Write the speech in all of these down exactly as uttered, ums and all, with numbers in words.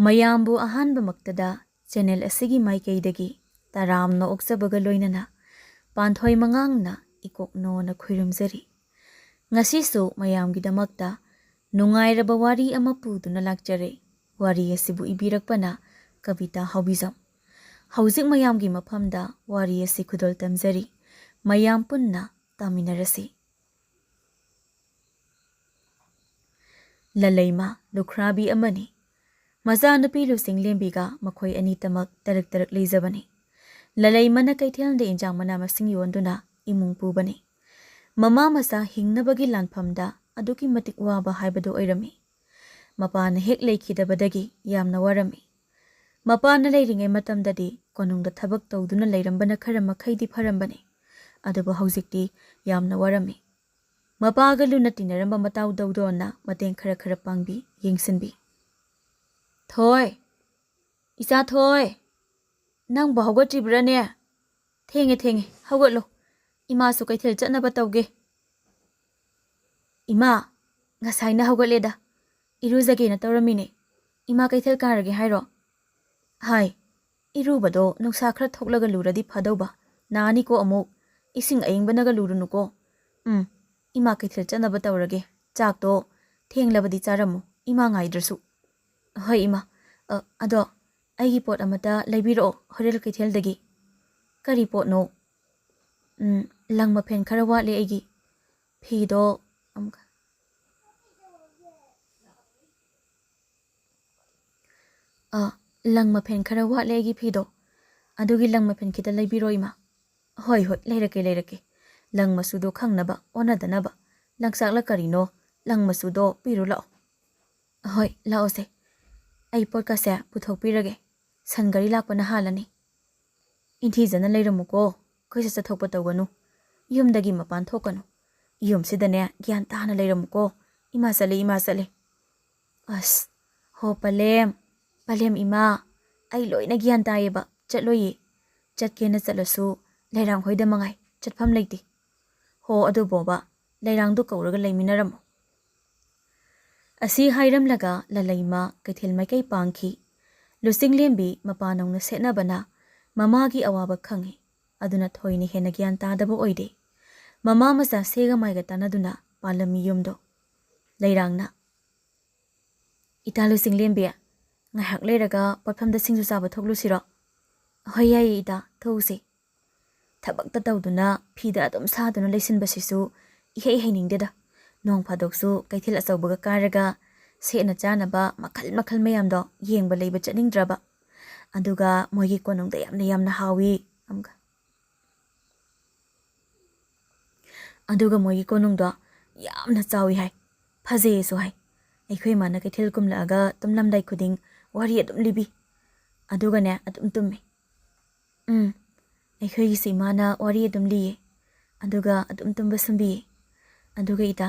ꯃꯌꯥꯝꯕꯨ ꯑꯍꯥꯟꯕꯃꯛꯇꯗ ꯆꯦꯅꯦꯜ ꯑꯁꯤꯒꯤ ꯃꯥꯏꯀꯩꯗꯒꯤ ꯇꯔꯥꯝꯅ ꯑꯣꯛꯆꯕꯒ ꯂꯣꯏꯅꯅ ꯄꯥꯟꯊꯣꯏ ꯃꯉꯥꯡꯅ ꯏꯀꯣꯛꯅꯣꯅ ꯈꯨꯔꯨꯝꯖꯔꯤ꯫ ꯉꯁꯤꯁꯨ ꯃꯌꯥꯝꯒꯤꯗꯃꯛꯇ ꯅꯨꯡꯉꯥꯏꯔꯕ ꯋꯥꯔꯤ ꯑꯃ ꯄꯨꯗꯨꯅ ꯂꯥꯛꯆꯔꯦ꯫ ꯋꯥꯔꯤ ꯑꯁꯤꯕꯨ ꯏꯕꯤꯔꯛꯄꯅ ꯀꯕꯤꯇꯥ ꯍꯥꯎꯕꯤꯖꯝ꯫ ꯍꯧꯖꯤꯛ ꯃꯌꯥꯝꯒꯤ ꯃꯐꯝꯗ ꯋꯥꯔꯤ ꯑꯁꯤ ꯈꯨꯗꯣꯜ ꯇꯝꯖꯔꯤ꯫ ꯃꯌꯥꯝ ꯄꯨꯟꯅ ꯇꯥꯃꯤꯟꯅꯔꯁꯤ꯫ ꯂꯂꯩꯃ ꯂꯨꯈ꯭ꯔꯥꯕꯤ ꯑꯃꯅꯤ꯫ ꯃꯆꯥꯅꯨꯄꯤ ꯂꯨꯆꯤꯡꯂꯦꯝꯕꯤꯒ ꯃꯈꯣꯏ ꯑꯅꯤꯇꯃꯛ ꯇꯔꯛ ꯇꯔꯛ ꯂꯩꯖꯕꯅꯤ꯫ ꯂꯂꯩꯃꯅ ꯀꯩꯊꯦꯜꯗ ꯏꯟꯖꯥꯡ ꯃꯅꯥ ꯃꯁꯤꯡ ꯌꯣꯟꯗꯨꯅ ꯏꯃꯨꯡ ꯄꯨꯕꯅꯤ꯫ ꯃꯃꯥ ꯃꯆꯥ ꯍꯤꯡꯅꯕꯒꯤ ꯂꯥꯟꯐꯝꯗ ꯑꯗꯨꯛꯀꯤ ꯃꯇꯤꯛ ꯋꯥꯕ ꯍꯥꯏꯕꯗꯨ ꯑꯣꯏꯔꯝꯃꯤ꯫ ꯃꯄꯥꯅ ꯍꯦꯛ ꯂꯩꯈꯤꯗꯕꯗꯒꯤ ꯌꯥꯝꯅ ꯋꯥꯔꯝꯃꯤ꯫ ꯃꯄꯥꯅ ꯂꯩꯔꯤꯉꯩ ꯃꯇꯝꯗꯗꯤ ꯀꯣꯅꯨꯡꯗ ꯊꯕꯛ ꯇꯧꯗꯨꯅ ꯂꯩꯔꯝꯕꯅ ꯈꯔ ꯃꯈꯩꯗꯤ ꯐꯔꯝꯕꯅꯤ꯫ ꯑꯗꯨꯕꯨ ꯍꯧꯖꯤꯛꯇꯤ ꯌꯥꯝꯅ ꯋꯥꯔꯝꯃꯤ꯫ ꯃꯄꯥꯒ ꯂꯨꯅ ꯇꯤꯟꯅꯔꯝꯕ ꯃꯇꯥꯎ ꯗꯧꯗꯣꯟꯅ ꯃꯇꯦꯡ ꯈꯔ ꯈꯔ ꯄꯥꯡꯕꯤ, ꯌꯦꯡꯁꯤꯟꯕꯤ꯫ "ꯊꯣꯏ, ꯏꯆꯥ ꯊꯣꯏ, ꯅꯪꯕꯨ ꯍꯧꯒꯠꯇ꯭ꯔꯤꯕ꯭ꯔꯥꯅꯦ? ꯊꯦꯡꯉꯦ, ꯊꯦꯡꯉꯦ, ꯍꯧꯒꯠꯂꯣ꯫ ꯏꯃꯥꯁꯨ ꯀꯩꯊꯦꯜ ꯆꯠꯅꯕ ꯇꯧꯒꯦ꯫" "ꯏꯃꯥ, ꯉꯁꯥꯏꯅ ꯍꯧꯒꯠꯂꯦꯗ꯫ ꯏꯔꯨꯖꯒꯦꯅ ꯇꯧꯔꯝꯃꯤꯅꯦ꯫ ꯏꯃꯥ ꯀꯩꯊꯦꯜ ꯀꯥꯔꯒꯦ ꯍꯥꯏꯔꯣ?" "ꯍꯥꯏ, ꯏꯔꯨꯕꯗꯣ ꯅꯨꯡꯁꯥ ꯈꯔ ꯊꯣꯛꯂꯒ ꯂꯨꯔꯗꯤ ꯐꯗꯧꯕ꯫ ꯅꯥꯅꯤꯀꯣ ꯑꯃꯨꯛ꯫ ꯏꯁꯤꯡ ꯑꯏꯪꯕꯅꯒ ꯂꯨꯔꯨꯅꯨꯀꯣ꯫ ꯎꯝ, ꯏꯃꯥ ꯀꯩꯊꯦꯜ ꯆꯠꯅꯕ ꯇꯧꯔꯒꯦ꯫ ꯆꯥꯛꯇꯣ ꯊꯦꯡꯂꯕꯗꯤ ꯆꯥꯔꯝꯃꯨ, ꯏꯃꯥ ꯉꯥꯏꯗ꯭ꯔꯁꯨ꯫" "ꯍꯣꯏ ꯏꯃꯥ꯫ ꯑ, ꯑꯗꯣ ꯑꯩꯒꯤ ꯄꯣꯠ ꯑꯃꯇ ꯂꯩꯕꯤꯔꯛꯑꯣ ꯍꯣꯔꯦꯟ ꯀꯩꯊꯦꯜꯗꯒꯤ꯫" "ꯀꯔꯤ ꯄꯣꯠꯅꯣ?" "ꯎꯝ, ꯂꯪ ꯃꯐꯦꯟ ꯈꯔ ꯋꯥꯠꯂꯦ ꯑꯩꯒꯤ꯫ ꯐꯤꯗꯣ ꯑꯃꯨꯛ ꯑ, ꯂꯪ ꯃꯐꯦꯟ ꯈꯔ ꯋꯥꯠꯂꯦ ꯑꯩꯒꯤ ꯐꯤꯗꯣ꯫ ꯑꯗꯨꯒꯤ ꯂꯪ ꯃꯐꯦꯟ ꯈꯤꯇ ꯂꯩꯕꯤꯔꯣ ꯏꯃꯥ꯫" "ꯍꯣꯏ, ꯍꯣꯏ, ꯂꯩꯔꯛꯀꯦ, ꯂꯩꯔꯛꯀꯦ꯫ ꯂꯪ ꯃꯆꯨꯗꯣ ꯈꯪꯅꯕ, ꯑꯣꯟꯅꯗꯅꯕ꯫ ꯂꯪꯆꯥꯛꯂ ꯀꯔꯤꯅꯣ? ꯂꯪ ꯃꯆꯨꯗꯣ ꯄꯤꯔꯨ ꯂꯥꯛꯑꯣ꯫" "ꯍꯣꯏ, ꯂꯥꯛꯑꯣꯁꯦ꯫ ꯑꯩ ꯄꯣꯠꯀꯥꯁꯦ ꯄꯨꯊꯣꯛꯄꯤꯔꯒꯦ꯫ ꯁꯟ ꯒꯥꯔꯤ ꯂꯥꯛꯄꯅ ꯍꯥꯜꯂꯅꯤ꯫" "ꯏꯟꯊꯤꯖꯅ ꯂꯩꯔꯝꯃꯨꯀꯣ꯫ ꯀꯣꯏꯆꯠ ꯆꯠꯊꯣꯛꯄ ꯇꯧꯒꯅꯨ꯫ ꯌꯨꯝꯗꯒꯤ ꯃꯄꯥꯟ ꯊꯣꯛꯀꯅꯨ꯫ ꯌꯨꯝꯁꯤꯗꯅꯦ ꯒ꯭ꯌꯥꯟ ꯇꯥꯅ ꯂꯩꯔꯝꯃꯨꯀꯣ꯫ ꯏꯃꯥ ꯆꯠꯂꯦ, ꯏꯃꯥ ꯆꯠꯂꯦ꯫" "ꯑꯁ, ꯍꯣ ꯄꯂꯦꯝ, ꯄꯂꯦꯝ ꯏꯃꯥ, ꯑꯩ ꯂꯣꯏꯅ ꯒ꯭ꯌꯥꯟ ꯇꯥꯏꯌꯦꯕ, ꯆꯠꯂꯣꯏꯌꯦ꯫ ꯆꯠꯀꯦꯅ ꯆꯠꯂꯁꯨ ꯂꯩꯔꯥꯡ ꯍꯣꯏꯗ ꯃꯉꯥꯏ ꯆꯠꯐꯝ ꯂꯩꯇꯦ꯫ ꯍꯣ ꯑꯗꯨꯕꯣꯕ, ꯂꯩꯔꯥꯡꯗꯣ ꯀꯧꯔꯒ ꯂꯩꯃꯤꯟꯅꯔꯝꯃꯣ꯫" ꯑꯁꯤ ꯍꯥꯏꯔꯝꯂꯒ ꯂꯂꯩꯃ ꯀꯩꯊꯦꯜ ꯃꯥꯏꯀꯩ ꯄꯥꯡꯈꯤ꯫ ꯂꯨꯆꯤꯡꯂꯦꯝꯕꯤ ꯃꯄꯥ ꯅꯧꯅ ꯁꯦꯠꯅꯕꯅ ꯃꯃꯥꯒꯤ ꯑꯋꯥꯕ ꯈꯪꯏ꯫ ꯑꯗꯨꯅ ꯊꯣꯏꯅ ꯍꯦꯟꯅ ꯒ꯭ꯌꯥꯟ ꯇꯥꯗꯕ ꯑꯣꯏꯗꯦ꯫ ꯃꯃꯥ ꯃꯆꯥ ꯁꯦꯒ ꯃꯥꯏꯒ ꯇꯥꯟꯅꯗꯨꯅ ꯄꯥꯜꯂꯝꯃꯤ ꯌꯨꯝꯗꯣ꯫ ꯂꯩꯔꯥꯡꯅ, "ꯏꯇꯥ ꯂꯨꯆꯤꯡꯂꯦꯝꯕꯤ, ꯉꯥꯏꯍꯥꯛ ꯂꯩꯔꯒ ꯄꯣꯠꯐꯝꯗ ꯁꯤꯡꯖꯨ ꯆꯥꯕ ꯊꯣꯛꯂꯨꯁꯤꯔꯣ?" "ꯍꯣꯏ, ꯌꯥꯏꯌꯦ ꯏꯇꯥ, ꯊꯣꯛꯎꯁꯦ꯫" ꯊꯕꯛꯇ ꯇꯧꯗꯨꯅ ꯐꯤꯗ ꯑꯗꯨꯝ ꯁꯥꯗꯨꯅ ꯂꯩꯁꯤꯟꯕꯁꯤꯁꯨ ꯏꯍꯩ ꯍꯩꯅꯤꯡꯗꯦꯗ꯫ ꯅꯣꯡ ꯐꯥꯗꯣꯛꯁꯨ ꯀꯩꯊꯦꯜ ꯑꯆꯧꯕꯒ ꯀꯥꯔꯒ ꯁꯦꯠꯅ ꯆꯥꯅꯕ ꯃꯈꯜ ꯃꯈꯜ ꯃꯌꯥꯝꯗꯣ ꯌꯦꯡꯕ ꯂꯩꯕ ꯆꯠꯅꯤꯡꯗ꯭ꯔꯕ? ꯑꯗꯨꯒ ꯃꯣꯏꯒꯤ ꯀꯣꯅꯨꯡꯗ ꯌꯥꯝꯅ ꯌꯥꯝꯅ ꯍꯥꯎꯏ꯫ ꯑꯃꯨꯛꯀ ꯑꯗꯨꯒ ꯃꯣꯏꯒꯤ ꯀꯣꯅꯨꯡꯗꯣ ꯌꯥꯝꯅ ꯆꯥꯎꯏ ꯍꯥꯏ, ꯐꯖꯩꯌꯦꯁꯨ ꯍꯥꯏ꯫ ꯑꯩꯈꯣꯏ ꯏꯃꯥꯅ ꯀꯩꯊꯦꯜ ꯀꯨꯝꯂꯛꯑꯒ ꯇꯨꯝꯂꯝꯗꯥꯏ ꯈꯨꯗꯤꯡ ꯋꯥꯔꯤ ꯑꯗꯨꯝ ꯂꯤꯕꯤ꯫ ꯑꯗꯨꯒꯅꯦ ꯑꯗꯨꯝ ꯇꯨꯝꯃꯤ꯫ ꯎꯝ, ꯑꯩꯈꯣꯏꯒꯤꯁꯨ ꯏꯃꯥꯅ ꯋꯥꯔꯤ ꯑꯗꯨꯝ ꯂꯤꯌꯦ, ꯑꯗꯨꯒ ꯑꯗꯨꯝ ꯇꯨꯝꯕ ꯁꯨꯝꯕꯤꯌꯦ꯫ ꯑꯗꯨꯒ ꯏꯇꯥ,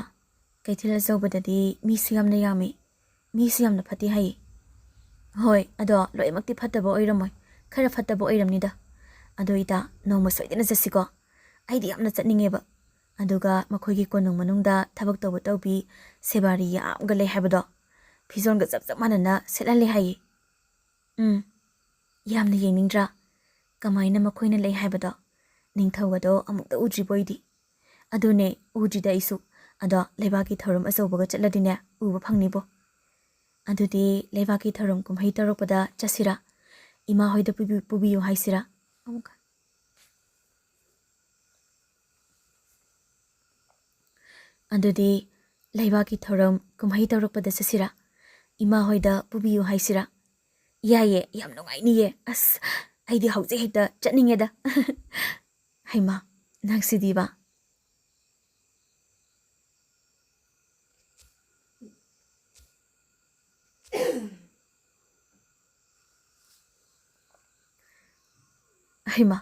ꯀꯩꯊꯦꯜ ꯑꯆꯧꯕꯗꯗꯤ ꯃꯤꯁꯨ ꯌꯥꯝꯅ ꯌꯥꯝꯃꯤ, ꯃꯤꯁꯨ ꯌꯥꯝꯅ ꯐꯠꯇꯦ ꯍꯥꯏꯌꯦ꯫ ꯍꯣꯏ, ꯑꯗꯣ ꯂꯣꯏꯅꯃꯛꯇꯤ ꯐꯠꯇꯕ ꯑꯣꯏꯔꯝꯃꯣꯏ, ꯈꯔ ꯐꯠꯇꯕ ꯑꯣꯏꯔꯝꯅꯤꯗ꯫ ꯑꯗꯣ ꯏꯇꯥ, ꯅꯣꯡꯃ ꯁꯣꯏꯗꯅ ꯆꯠꯁꯤꯀꯣ꯫ ꯑꯩꯗꯤ ꯌꯥꯝꯅ ꯆꯠꯅꯤꯡꯉꯦꯕ꯫ ꯑꯗꯨꯒ ꯃꯈꯣꯏꯒꯤ ꯀꯣꯅꯨꯡ ꯃꯅꯨꯡꯗ ꯊꯕꯛ ꯇꯧꯕ ꯇꯧꯕꯤ ꯁꯦꯕꯥꯔꯤ ꯌꯥꯝꯒ ꯂꯩ ꯍꯥꯏꯕꯗꯣ, ꯐꯤꯖꯣꯜꯒ ꯆꯞ ꯆꯞ ꯃꯥꯟꯅꯅ ꯁꯦꯠꯍꯜꯂꯦ ꯍꯥꯏꯌꯦ꯫ ꯎꯝ, ꯌꯥꯝꯅ ꯌꯦꯡꯅꯤꯡꯗ꯭ꯔꯥ? ꯀꯃꯥꯏꯅ ꯃꯈꯣꯏꯅ ꯂꯩ ꯍꯥꯏꯕꯗꯣ? ꯅꯤꯡꯊꯧꯒꯗꯣ ꯑꯃꯨꯛꯇ ꯎꯗ꯭ꯔꯤꯕꯣ ꯑꯩꯗꯤ? ꯑꯗꯨꯅꯦ, ꯎꯗ꯭ꯔꯤꯗ ꯑꯩꯁꯨ꯫ ꯑꯗꯣ ꯂꯩꯕꯥꯛꯀꯤ ꯊꯧꯔꯝ ꯑꯆꯧꯕꯒ ꯆꯠꯂꯗꯤꯅꯦ, ꯎꯕ ꯐꯪꯅꯤꯕꯣ꯫ ꯑꯗꯨꯗꯤ ꯂꯩꯕꯥꯛꯀꯤ ꯊꯧꯔꯝ ꯀꯨꯝꯍꯩ ꯇꯧꯔꯛꯄꯗ ꯆꯠꯁꯤꯔꯥ? ꯏꯃꯥ ꯍꯣꯏꯗ ꯄꯨꯕꯤ-, ꯄꯨꯕꯤꯌꯨ ꯍꯥꯏꯁꯤꯔꯥ? ꯑꯃꯨꯛꯀ꯫ ꯑꯗꯨꯗꯤ ꯂꯩꯕꯥꯛꯀꯤ ꯊꯧꯔꯝ ꯀꯨꯝꯍꯩ ꯇꯧꯔꯛꯄꯗ ꯆꯠꯁꯤꯔꯥ? ꯏꯃꯥ ꯍꯣꯏꯗ ꯄꯨꯕꯤꯌꯨ ꯍꯥꯏꯁꯤꯔꯥ? ꯌꯥꯏꯌꯦ, ꯌꯥꯝ ꯅꯨꯡꯉꯥꯏꯅꯤꯌꯦ꯫ ꯑꯁ, ꯑꯩꯗꯤ ꯍꯧꯖꯤꯛ ꯍꯦꯛꯇ ꯆꯠꯅꯤꯡꯉꯦꯗ꯫ ꯍꯩꯃꯥ, ꯅꯪꯁꯤꯗꯤꯕ꯫ ꯍꯩꯃꯥ,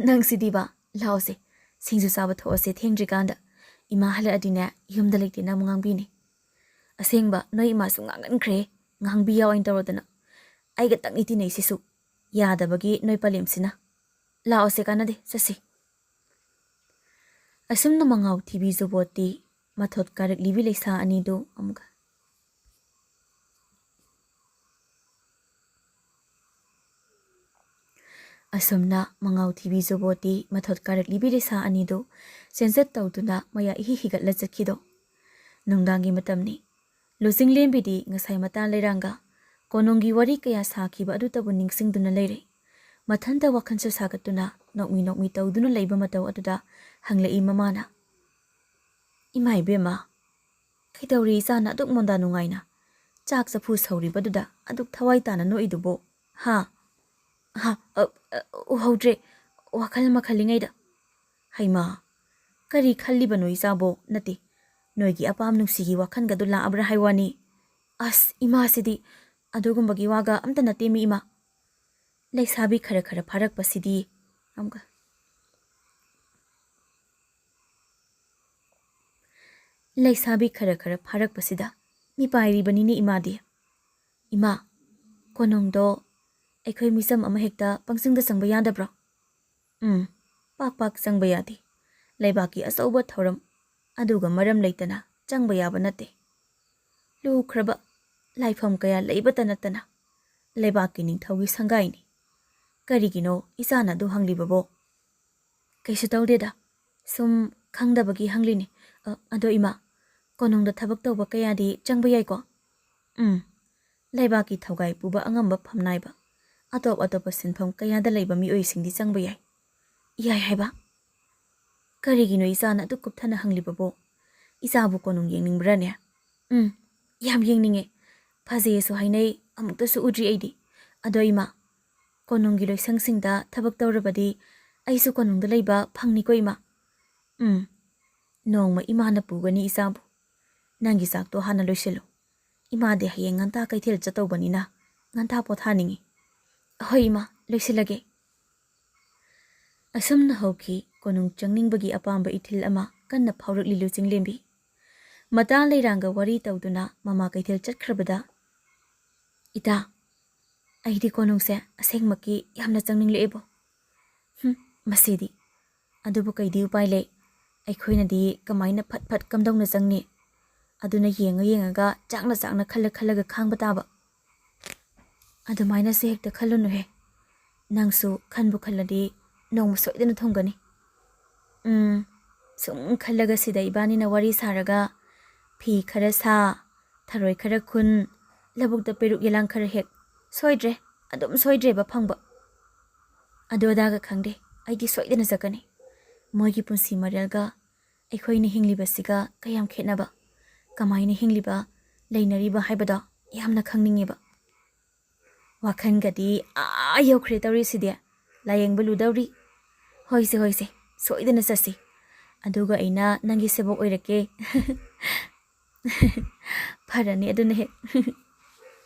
ꯅꯪꯁꯤꯗꯤꯕ, ꯂꯥꯛꯑꯣꯁꯦ, ꯁꯤꯡꯖꯨ ꯆꯥꯕ ꯊꯣꯛꯑꯁꯦ ꯊꯦꯡꯗ꯭ꯔꯤꯀꯥꯟꯗ꯫ ꯏꯃꯥ ꯍꯜꯂꯛꯑꯗꯤꯅꯦ, ꯌꯨꯝꯗ ꯂꯩꯇꯦꯅ ꯑꯃꯨꯛ ꯉꯥꯡꯕꯤꯅꯤ꯫ ꯑꯁꯦꯡꯕ, ꯅꯣꯏ ꯏꯃꯥꯁꯨ ꯉꯥꯡꯒꯟꯈ꯭ꯔꯦ, ꯉꯥꯡꯕꯤ ꯌꯥꯎ ꯑꯣꯏꯅ ꯇꯧꯔꯗꯅ꯫ ꯑꯩꯒ ꯇꯪꯅꯤ ꯇꯤꯟꯅꯩꯁꯤꯁꯨ꯫ ꯌꯥꯗꯕꯒꯤ ꯅꯣꯏ ꯄꯂꯦꯝꯁꯤꯅ꯫ ꯂꯥꯛꯑꯣꯁꯦ, ꯀꯥꯟꯅꯗꯦ, ꯆꯠꯁꯤ꯫ ꯑꯁꯨꯝꯅ ꯃꯉꯥꯎ ꯊꯤꯕꯤ ꯖꯨꯕꯣꯠꯇꯤ ꯃꯊꯣꯠ ꯀꯥꯔꯛꯂꯤꯕꯤ ꯂꯩꯁꯥ ꯑꯅꯤꯗꯨ ꯑꯃꯨꯛꯀ ꯑꯁꯨꯝꯅ ꯃꯉꯥꯎ ꯊꯤꯕꯤ ꯖꯨꯕꯣꯠꯇꯤ ꯃꯊꯣꯠ ꯀꯥꯔꯛꯂꯤꯕꯤ ꯂꯩꯁꯥ ꯑꯅꯤꯗꯨ ꯆꯦꯟꯖꯠ ꯇꯧꯗꯨꯅ ꯃꯌꯥ ꯏꯍꯤ ꯍꯤꯒꯠꯂ ꯆꯠꯈꯤꯗꯣ꯫ ꯅꯨꯡꯗꯥꯡꯒꯤ ꯃꯇꯝꯅꯤ꯫ ꯂꯨꯆꯤꯡꯂꯦꯝꯕꯤꯗꯤ ꯉꯁꯥꯏ ꯃꯇꯥ ꯂꯩꯔꯥꯡꯒ ꯀꯣꯅꯨꯡꯒꯤ ꯋꯥꯔꯤ ꯀꯌꯥ ꯁꯥꯈꯤꯕ ꯑꯗꯨꯇꯕꯨ ꯅꯤꯡꯁꯤꯡꯗꯨꯅ ꯂꯩꯔꯦ꯫ ꯃꯊꯟꯇ ꯋꯥꯈꯜꯁꯨ ꯁꯥꯒꯠꯇꯨꯅ ꯅꯣꯛꯃꯤ ꯅꯣꯛꯃꯤ ꯇꯧꯗꯨꯅ ꯂꯩꯕ ꯃꯇꯧ ꯑꯗꯨꯗ ꯍꯪꯂꯛꯏ ꯃꯃꯥꯅ, "ꯏꯃꯥ ꯏꯕꯦꯝꯃ, ꯀꯩꯗꯧꯔꯤ ꯏꯆꯥꯅ ꯑꯗꯨꯛ ꯃꯣꯟꯗꯥ ꯅꯨꯡꯉꯥꯏꯅ ꯆꯥꯛ ꯆꯐꯨ ꯁꯧꯔꯤꯕꯗꯨꯗ ꯑꯗꯨꯛ ꯊꯋꯥꯏ ꯇꯥꯅ ꯅꯣꯛꯏꯗꯨꯕꯣ? ꯍꯥ? ꯍꯥ? ꯑ, ꯑ, ꯎꯍꯧꯗ꯭ꯔꯦ꯫ ꯋꯥꯈꯜ ꯑꯃ ꯈꯜꯂꯤꯉꯩꯗ꯫ ꯍꯩꯃꯥ, ꯀꯔꯤ ꯈꯜꯂꯤꯕꯅꯣ ꯏꯆꯥꯕꯣ? ꯅꯠꯇꯦ, ꯅꯣꯏꯒꯤ ꯑꯄꯥꯝ ꯅꯨꯡꯁꯤꯒꯤ ꯋꯥꯈꯜꯒꯗꯨ ꯂꯥꯛꯑꯕ꯭ꯔꯥ ꯍꯥꯏ ꯋꯥꯅꯤ꯫ ꯑꯁ, ꯏꯃꯥꯁꯤꯗꯤ ꯑꯗꯨꯒꯨꯝꯕꯒꯤ ꯋꯥꯒ ꯑꯝꯇ ꯅꯠꯇꯦ ꯃꯤ ꯏꯃꯥ꯫ ꯂꯩꯁꯥꯕꯤ ꯈꯔ ꯈꯔ ꯐꯥꯔꯛꯄꯁꯤꯗꯤ ꯑꯃꯨꯛꯀ ꯂꯩꯁꯥꯕꯤ ꯈꯔ ꯈꯔ ꯐꯥꯔꯛꯄꯁꯤꯗ ꯃꯤꯄꯥꯏꯔꯤꯕꯅꯤꯅꯦ ꯏꯃꯥꯗꯤ꯫ ꯏꯃꯥ, ꯀꯣꯅꯨꯡꯗꯣ ꯑꯩꯈꯣꯏ ꯃꯤꯆꯝ ꯑꯃꯍꯦꯛꯇ ꯄꯪꯆꯪꯗ ꯆꯪꯕ ꯌꯥꯗꯕ꯭ꯔꯣ?" "ꯎꯝ, ꯄꯥꯛ ꯄꯥꯛ ꯆꯪꯕ ꯌꯥꯗꯦ꯫ ꯂꯩꯕꯥꯛꯀꯤ ꯑꯆꯧꯕ ꯊꯧꯔꯝ ꯑꯗꯨꯒ ꯃꯔꯝ ꯂꯩꯇꯅ ꯆꯪꯕ ꯌꯥꯕ ꯅꯠꯇꯦ꯫ ꯂꯨꯈ꯭ꯔꯕ ꯂꯥꯏꯐꯝ ꯀꯌꯥ ꯂꯩꯕꯇ ꯅꯠꯇꯅ ꯂꯩꯕꯥꯛꯀꯤ ꯅꯤꯡꯊꯧꯒꯤ ꯁꯪꯒꯥꯏꯅꯤ꯫ ꯀꯔꯤꯒꯤꯅꯣ ꯏꯆꯥꯅ ꯑꯗꯨ ꯍꯪꯂꯤꯕꯕꯣ?" "ꯀꯩꯁꯨ ꯇꯧꯗꯦꯗ, ꯁꯨꯝ ꯈꯪꯗꯕꯒꯤ ꯍꯪꯂꯤꯅꯤ꯫ ꯑ, ꯑꯗꯣ ꯏꯃꯥ, ꯀꯣꯅꯨꯡꯗ ꯊꯕꯛ ꯇꯧꯕ ꯀꯌꯥꯗꯤ ꯆꯪꯕ ꯌꯥꯏꯀꯣ?" "ꯎꯝ, ꯂꯩꯕꯥꯛꯀꯤ ꯊꯧꯒꯥꯏ ꯄꯨꯕ ꯑꯉꯝꯕ ꯐꯝꯅꯥꯏꯕ, ꯑꯇꯣꯞ ꯑꯇꯣꯞꯄ ꯁꯤꯟꯐꯝ ꯀꯌꯥꯗ ꯂꯩꯕ ꯃꯤꯑꯣꯏꯁꯤꯡꯗꯤ ꯆꯪꯕ ꯌꯥꯏ꯫" "ꯌꯥꯏ ꯍꯥꯏꯕ? ꯀꯔꯤꯒꯤꯅꯣ ꯏꯆꯥꯅ ꯑꯗꯨꯛ ꯀꯨꯞꯊꯅ ꯍꯪꯂꯤꯕꯕꯣ? ꯏꯆꯥꯕꯨ ꯀꯣꯅꯨꯡ ꯌꯦꯡꯅꯤꯡꯕ꯭ꯔꯥꯅꯦ?" "ꯎꯝ, ꯌꯥꯝ ꯌꯦꯡꯅꯤꯡꯉꯦ꯫ ꯐꯖꯩꯌꯦꯁꯨ ꯍꯥꯏꯅꯩ, ꯑꯃꯨꯛꯇꯁꯨ ꯎꯗ꯭ꯔꯤ ꯑꯩꯗꯤ꯫ ꯑꯗꯣ ꯏꯃꯥ, ꯀꯣꯅꯨꯡꯒꯤ ꯂꯣꯏꯁꯪꯁꯤꯡꯗ ꯊꯕꯛ ꯇꯧꯔꯕꯗꯤ ꯑꯩꯁꯨ ꯀꯣꯅꯨꯡꯗ ꯂꯩꯕ ꯐꯪꯅꯤꯀꯣ ꯏꯃꯥ?" "ꯎꯝ, ꯅꯣꯡꯃ ꯏꯃꯥꯅ ꯄꯨꯒꯅꯤ ꯏꯆꯥꯕꯨ꯫ ꯅꯪꯒꯤ ꯆꯥꯛꯇꯣ ꯍꯥꯟꯅ ꯂꯣꯏꯁꯤꯜꯂꯨ꯫ ꯏꯃꯥꯗꯤ ꯍꯌꯦꯡ ꯉꯟꯇꯥ ꯀꯩꯊꯦꯜ ꯆꯠꯇꯧꯕꯅꯤꯅ ꯉꯟꯇꯥ ꯄꯣꯊꯥꯅꯤꯡꯉꯤ꯫" "ꯍꯣꯏ ꯏꯃꯥ, ꯂꯣꯏꯁꯤꯜꯂꯒꯦ꯫" ꯑꯁꯨꯝꯅ ꯍꯧꯈꯤ ꯀꯣꯅꯨꯡ ꯆꯪꯅꯤꯡꯕꯒꯤ ꯑꯄꯥꯝꯕ ꯏꯊꯤꯜ ꯑꯃ ꯀꯟꯅ ꯐꯥꯎꯔꯛꯂꯤ ꯂꯨꯆꯤꯡꯂꯦꯝꯕꯤ꯫ ꯃꯇꯥ ꯂꯩꯔꯥꯡꯒ ꯋꯥꯔꯤ ꯇꯧꯗꯨꯅ ꯃꯃꯥ ꯀꯩꯊꯦꯜ ꯆꯠꯈ꯭ꯔꯕꯗ, "ꯏꯇꯥ, ꯑꯩꯗꯤ ꯀꯣꯅꯨꯡꯁꯦ ꯑꯁꯦꯡꯃꯛꯀꯤ ꯌꯥꯝꯅ ꯆꯪꯅꯤꯡꯂꯛꯑꯦꯕꯣ꯫ ꯍꯨꯝ, ꯃꯁꯤꯗꯤ꯫ ꯑꯗꯨꯕꯨ ꯀꯩꯗꯤ ꯎꯄꯥꯏ ꯂꯩ? ꯑꯩꯈꯣꯏꯅꯗꯤ ꯀꯃꯥꯏꯅ ꯐꯠ ꯐꯠ ꯀꯝꯗꯧꯅ ꯆꯪꯅꯤ? ꯑꯗꯨꯅ ꯌꯦꯡꯉ ꯌꯦꯡꯉꯒ, ꯆꯥꯛꯅ ꯆꯥꯛꯅ, ꯈꯜꯂ ꯈꯜꯂꯒ ꯈꯥꯡꯕ ꯇꯥꯕ꯫" "ꯑꯗꯨꯃꯥꯏꯅꯁꯨ ꯍꯦꯛꯇ ꯈꯜꯂꯨꯅꯨꯍꯦ꯫ ꯅꯪꯁꯨ ꯈꯟꯕꯨ ꯈꯜꯂꯗꯤ ꯅꯣꯡꯃ ꯁꯣꯏꯗꯅ ꯊꯨꯡꯒꯅꯤ꯫ ꯎꯝ, ꯁꯨꯝ ꯈꯜꯂꯒ ꯁꯤꯗ ꯏꯕꯥꯅꯤꯅ ꯋꯥꯔꯤ ꯁꯥꯔꯒ ꯐꯤ ꯈꯔ ꯁꯥ, ꯊꯔꯣꯏ ꯈꯔ ꯈꯨꯟ, ꯂꯧꯕꯨꯛꯇ ꯄꯦꯔꯨꯛ ꯌꯦꯂꯥꯡ ꯈꯔ ꯍꯦꯛ, ꯁꯣꯏꯗ꯭ꯔꯦ, ꯑꯗꯨꯝ ꯁꯣꯏꯗ꯭ꯔꯦꯕ ꯐꯪꯕ꯫ ꯑꯗꯨ ꯑꯗꯥꯒ ꯈꯪꯗꯦ, ꯑꯩꯗꯤ ꯁꯣꯏꯗꯅ ꯆꯠꯀꯅꯤ꯫ ꯃꯣꯏꯒꯤ ꯄꯨꯟꯁꯤ ꯃꯔꯦꯜꯒ ꯑꯩꯈꯣꯏꯅ ꯍꯤꯡꯂꯤꯕꯁꯤꯒ ꯀꯌꯥꯝ ꯈꯦꯠꯅꯕ, ꯀꯃꯥꯏꯅ ꯍꯤꯡꯂꯤꯕ, ꯂꯩꯅꯔꯤꯕ ꯍꯥꯏꯕꯗꯣ ꯌꯥꯝꯅ ꯈꯪꯅꯤꯡꯉꯦꯕ꯫ ꯋꯥꯈꯜꯒꯗꯤ ꯑꯥ ꯌꯧꯈ꯭ꯔꯦ ꯇꯧꯔꯤꯁꯤꯗꯤ꯫ ꯂꯥꯌꯦꯡꯕ ꯂꯨꯗꯧꯔꯤ꯫ ꯍꯣꯏꯁꯦ, ꯍꯣꯏꯁꯦ, ꯁꯣꯏꯗꯅ ꯆꯠꯁꯤ꯫ ꯑꯗꯨꯒ ꯑꯩꯅ ꯅꯪꯒꯤ ꯁꯦꯕꯣꯛ ꯑꯣꯏꯔꯛꯀꯦ꯫ ꯐꯔꯅꯤ ꯑꯗꯨꯅ ꯍꯦꯛ꯫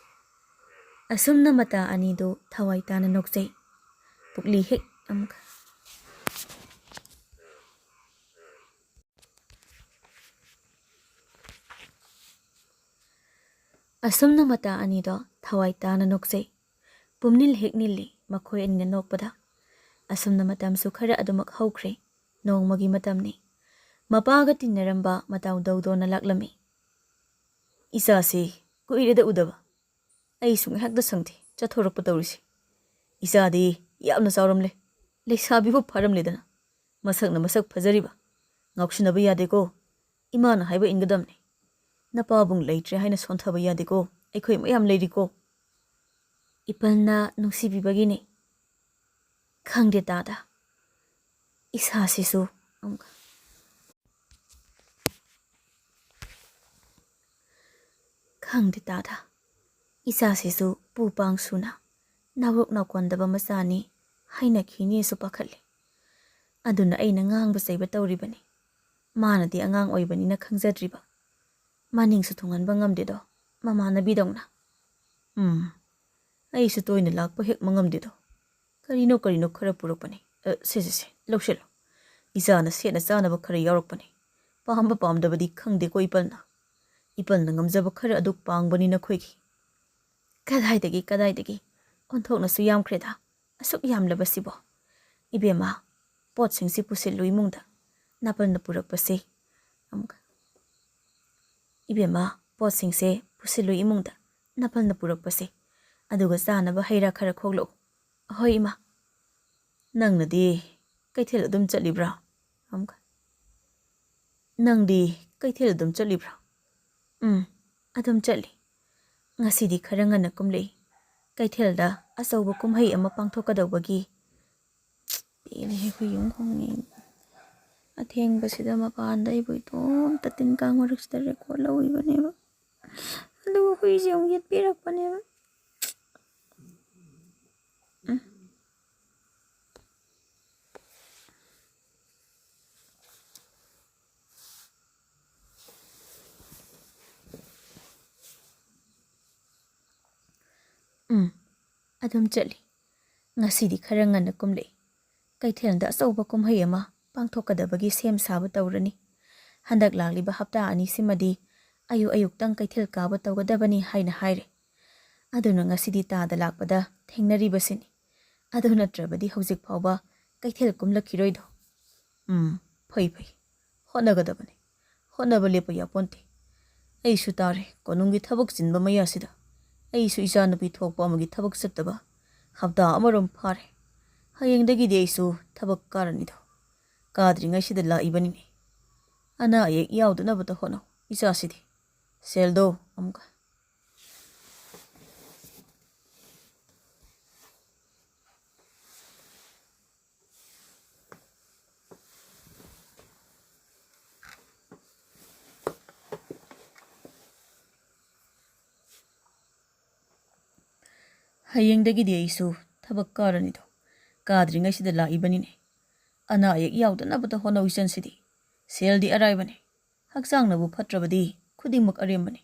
ꯑꯁꯨꯝꯅ ꯃꯇꯥ ꯑꯅꯤꯗꯨ ꯊꯋꯥꯏ ꯇꯥꯅ ꯅꯣꯛꯆꯩ꯫ ꯄꯨꯛꯂꯤ ꯍꯦꯛ ꯑꯃꯨꯛ ꯑꯁꯨꯝꯅ ꯃꯇꯥ ꯑꯅꯤꯗꯣ ꯊꯋꯥꯏ ꯇꯥꯅ ꯅꯣꯛꯆꯩ꯫ ꯄꯨꯝꯅꯤꯜ ꯍꯦꯛ ꯅꯤꯜꯂꯤ ꯃꯈꯣꯏ ꯑꯅꯤꯅ ꯅꯣꯛꯄꯗ꯫ ꯑꯁꯨꯝꯅ ꯃꯇꯝꯁꯨ ꯈꯔ ꯑꯗꯨꯃꯛ ꯍꯧꯈ꯭ꯔꯦ꯫ ꯅꯣꯡꯃꯒꯤ ꯃꯇꯝꯅꯤ꯫ ꯃꯄꯥꯒ ꯇꯤꯟꯅꯔꯝꯕ ꯃꯇꯥꯎ ꯗꯧꯗꯣꯅ ꯂꯥꯛꯂꯝꯃꯤ꯫ "ꯏꯆꯥꯁꯤ ꯀꯨꯏꯔꯦꯗ ꯎꯗꯕ꯫ ꯑꯩꯁꯨ ꯉꯥꯏꯍꯥꯛꯇ ꯁꯪꯗꯦ ꯆꯠꯊꯣꯔꯛꯄ ꯇꯧꯔꯤꯁꯤ꯫ ꯏꯆꯥꯗꯤ ꯌꯥꯝꯅ ꯆꯥꯎꯔꯝꯂꯦ꯫ ꯂꯩꯁꯥꯕꯤꯕꯨ ꯐꯥꯔꯝꯂꯦꯗꯅ꯫ ꯃꯁꯛꯅ ꯃꯁꯛ ꯐꯖꯔꯤꯕ꯫ ꯉꯥꯎꯁꯤꯟꯅꯕ ꯌꯥꯗꯦꯀꯣ꯫ ꯏꯃꯥꯅ ꯍꯥꯏꯕ ꯏꯟꯒꯗꯕꯅꯤ꯫ ꯅꯄꯥꯕꯨꯡ ꯂꯩꯇ꯭ꯔꯦ ꯍꯥꯏꯅ ꯁꯣꯟꯊꯕ ꯌꯥꯗꯦꯀꯣ꯫ ꯑꯩꯈꯣꯏ ꯃꯌꯥꯝ ꯂꯩꯔꯤꯀꯣ꯫" ꯏꯄꯜꯅ ꯅꯨꯡꯁꯤꯕꯤꯕꯒꯤꯅꯤ꯫ ꯈꯪꯗꯦ ꯇꯥꯗ꯫ ꯏꯁꯥꯁꯤꯁꯨ ꯑꯃꯨꯛ ꯈꯪꯗꯦ ꯇꯥꯗ꯫ ꯏꯆꯥꯁꯤꯁꯨ ꯄꯨ ꯄꯥꯡ ꯁꯨꯅ ꯅꯥꯎꯔꯣꯛ ꯅꯥꯎꯀꯣꯟꯗꯕ ꯃꯆꯥꯅꯤ ꯍꯥꯏꯅꯈꯤꯅꯤꯁꯨ ꯄꯥꯈꯠꯂꯤ꯫ ꯑꯗꯨꯅ ꯑꯩꯅ ꯉꯥꯡꯕ ꯆꯩꯕ ꯇꯧꯔꯤꯕꯅꯤ꯫ ꯃꯥꯅꯗꯤ ꯑꯉꯥꯡ ꯑꯣꯏꯕꯅꯤꯅ ꯈꯪꯖꯗ꯭ꯔꯤꯕ꯫ ꯃꯅꯤꯡꯁꯨ ꯊꯨꯡꯍꯟꯕ ꯉꯝꯗꯦꯗꯣ, ꯃꯃꯥꯟꯅꯕꯤꯗꯧꯅ꯫ ꯎꯝ, ꯑꯩꯁꯨ ꯇꯣꯏꯅ ꯂꯥꯛꯄ ꯍꯦꯛ ꯃꯉꯝꯗꯦꯗꯣ꯫ ꯀꯔꯤꯅꯣ ꯀꯔꯤꯅꯣ ꯈꯔ ꯄꯨꯔꯛꯄꯅꯤ꯫ ꯑ, ꯁꯦ, ꯁꯦ, ꯁꯦ, ꯂꯧꯁꯤꯜꯂꯣ꯫ ꯏꯆꯥꯅ ꯁꯦꯠꯅ ꯆꯥꯅꯕ ꯈꯔ ꯌꯥꯎꯔꯛꯄꯅꯤ꯫ ꯄꯥꯝꯕ ꯄꯥꯝꯗꯕꯗꯤ ꯈꯪꯗꯦꯀꯣ ꯏꯄꯜꯅ꯫ ꯏꯄꯜꯅ ꯉꯝꯖꯕ ꯈꯔ ꯑꯗꯨ ꯄꯥꯡꯕꯅꯤ ꯅꯈꯣꯏꯒꯤ꯫ ꯀꯗꯥꯏꯗꯒꯤ, ꯀꯗꯥꯏꯗꯒꯤ? ꯑꯣꯟꯊꯣꯛꯅꯁꯨ ꯌꯥꯝꯈ꯭ꯔꯦꯗ꯫ ꯑꯁꯨꯛ ꯌꯥꯝꯂꯕꯁꯤꯕꯣ? ꯏꯕꯦꯝꯃ, ꯄꯣꯠꯁꯤꯡꯁꯤ ꯄꯨꯁꯤꯜꯂꯨ ꯏꯃꯨꯡꯗ꯫ ꯅꯥꯄꯜꯅ ꯄꯨꯔꯛꯄꯁꯦ꯫ ꯑꯃꯨꯛ, ꯏꯕꯦꯝꯃ, ꯄꯣꯠꯁꯤꯡꯁꯦ ꯄꯨꯁꯤꯜꯂꯨ ꯏꯃꯨꯡꯗ꯫ ꯅꯥꯄꯜꯅ ꯄꯨꯔꯛꯄꯁꯦ꯫ ꯑꯗꯨꯒ ꯆꯥꯅꯕ ꯍꯩ ꯔꯥ ꯈꯔ ꯈꯣꯛꯂꯛꯎ꯫ "ꯍꯣꯏ, ꯏꯃꯥ꯫" "ꯅꯪꯅꯗꯤ ꯀꯩꯊꯦꯜ ꯑꯗꯨꯝ ꯆꯠꯂꯤꯕ꯭ꯔꯥ?" ꯑꯃꯨꯛꯀ, "ꯅꯪꯗꯤ ꯀꯩꯊꯦꯜ ꯑꯗꯨꯝ ꯆꯠꯂꯤꯕ꯭ꯔꯥ?" "ꯎꯝ, ꯑꯗꯨꯝ ꯆꯠꯂꯤ꯫ ꯉꯁꯤꯗꯤ ꯈꯔ ꯉꯟꯅ ꯀꯨꯝꯂꯛꯏ꯫ ꯀꯩꯊꯦꯜꯗ ꯑꯆꯧꯕ ꯀꯨꯝꯍꯩ ꯑꯃ ꯄꯥꯡꯊꯣꯛꯀꯗꯧꯕꯒꯤ꯫" ꯄꯦꯜꯂꯦꯍꯦ, ꯑꯩꯈꯣꯏ ꯌꯨꯝ ꯈꯣꯡꯅꯤ꯫ ꯑꯊꯦꯡꯕꯁꯤꯗ ꯃꯄꯥꯟꯗ ꯑꯩꯕꯨ ꯏꯇꯣꯝꯇ ꯇꯤꯟ ꯀꯥꯡ ꯃꯔꯛꯁꯤꯗ ꯔꯦꯀꯣꯔꯠ ꯂꯧꯔꯤꯕꯅꯦꯕ꯫ ꯑꯗꯨꯒ ꯍꯨꯏꯁꯦ ꯑꯃꯨꯛ ꯌꯦꯠꯄꯤꯔꯛꯄꯅꯦꯕ꯫ ꯎꯝ꯫ ꯎꯝ, ꯑꯗꯨꯝ ꯆꯠꯂꯤ꯫ ꯉꯁꯤꯗꯤ ꯈꯔ ꯉꯟꯅ ꯀꯨꯝꯂꯛꯏ꯫ ꯀꯩꯊꯦꯜꯗ ꯑꯆꯧꯕ ꯀꯨꯝꯍꯩ ꯑꯃ ꯄꯥꯡꯊꯣꯛꯀꯗꯕꯒꯤ ꯁꯦꯝ ꯁꯥꯕ ꯇꯧꯔꯅꯤ꯫ ꯍꯟꯗꯛ ꯂꯥꯛꯂꯤꯕ ꯍꯞꯇꯥ ꯑꯅꯤꯁꯤꯃꯗꯤ ꯑꯌꯨꯛ ꯑꯌꯨꯛꯇꯪ ꯀꯩꯊꯦꯜ ꯀꯥꯕ ꯇꯧꯒꯗꯕꯅꯤ ꯍꯥꯏꯅ ꯍꯥꯏꯔꯦ꯫ ꯑꯗꯨꯅ ꯉꯁꯤꯗꯤ ꯇꯥꯗ ꯂꯥꯛꯄꯗ ꯊꯦꯡꯅꯔꯤꯕꯁꯤꯅꯤ꯫ ꯑꯗꯨ ꯅꯠꯇ꯭ꯔꯕꯗꯤ ꯍꯧꯖꯤꯛ ꯐꯥꯎꯕ ꯀꯩꯊꯦꯜ ꯀꯨꯝꯂꯛꯈꯤꯔꯣꯏꯗꯣ꯫ ꯎꯝ, ꯐꯩ, ꯐꯩ꯫ ꯍꯣꯠꯅꯒꯗꯕꯅꯤ꯫ ꯍꯣꯠꯅꯕ ꯂꯦꯞꯄ ꯌꯥꯄꯣꯟꯇꯦ꯫ ꯑꯩꯁꯨ ꯇꯥꯔꯦ, ꯀꯣꯅꯨꯡꯒꯤ ꯊꯕꯛ ꯆꯤꯟꯕ ꯃꯌꯥꯁꯤꯗ꯫ ꯑꯩꯁꯨ ꯏꯆꯥꯅꯨꯄꯤ ꯊꯣꯛꯄ ꯑꯃꯒꯤ ꯊꯕꯛ ꯆꯠꯇꯕ ꯍꯞꯇꯥ ꯑꯃꯔꯣꯝ ꯐꯥꯔꯦ꯫ ꯍꯌꯦꯡꯗꯒꯤꯗꯤ ꯑꯩꯁꯨ ꯊꯕꯛ ꯀꯥꯔꯅꯤꯗꯣ꯫ ꯀꯥꯗ꯭ꯔꯤꯉꯩꯁꯤꯗ ꯂꯥꯛꯏꯕꯅꯤꯅꯦ꯫ ꯑꯅꯥ ꯑꯌꯦꯛ ꯌꯥꯎꯗꯅꯕꯇ ꯍꯣꯠꯅꯧ, ꯏꯆꯥꯁꯤꯗꯤ꯫ ꯁꯦꯜꯗꯣ ꯑꯃꯨꯛꯀ꯫ ꯍꯌꯦꯡꯗꯒꯤꯗꯤ ꯑꯩꯁꯨ ꯊꯕꯛ ꯀꯥꯔꯅꯤꯗꯣ꯫ ꯀꯥꯗ꯭ꯔꯤꯉꯩꯁꯤꯗ ꯂꯥꯛꯏꯕꯅꯤꯅꯦ꯫ ꯑꯅꯥ ꯑꯌꯦꯛ ꯌꯥꯎꯗꯅꯕꯇ ꯍꯣꯠꯅꯧ ꯏꯆꯟꯁꯤꯗꯤ꯫ ꯁꯦꯜꯗꯤ ꯑꯔꯥꯏꯕꯅꯤ꯫ ꯍꯛꯆꯥꯡꯅꯕꯨ ꯐꯠꯇ꯭ꯔꯕꯗꯤ ꯈꯨꯗꯤꯡꯃꯛ ꯑꯔꯦꯝꯕꯅꯤ꯫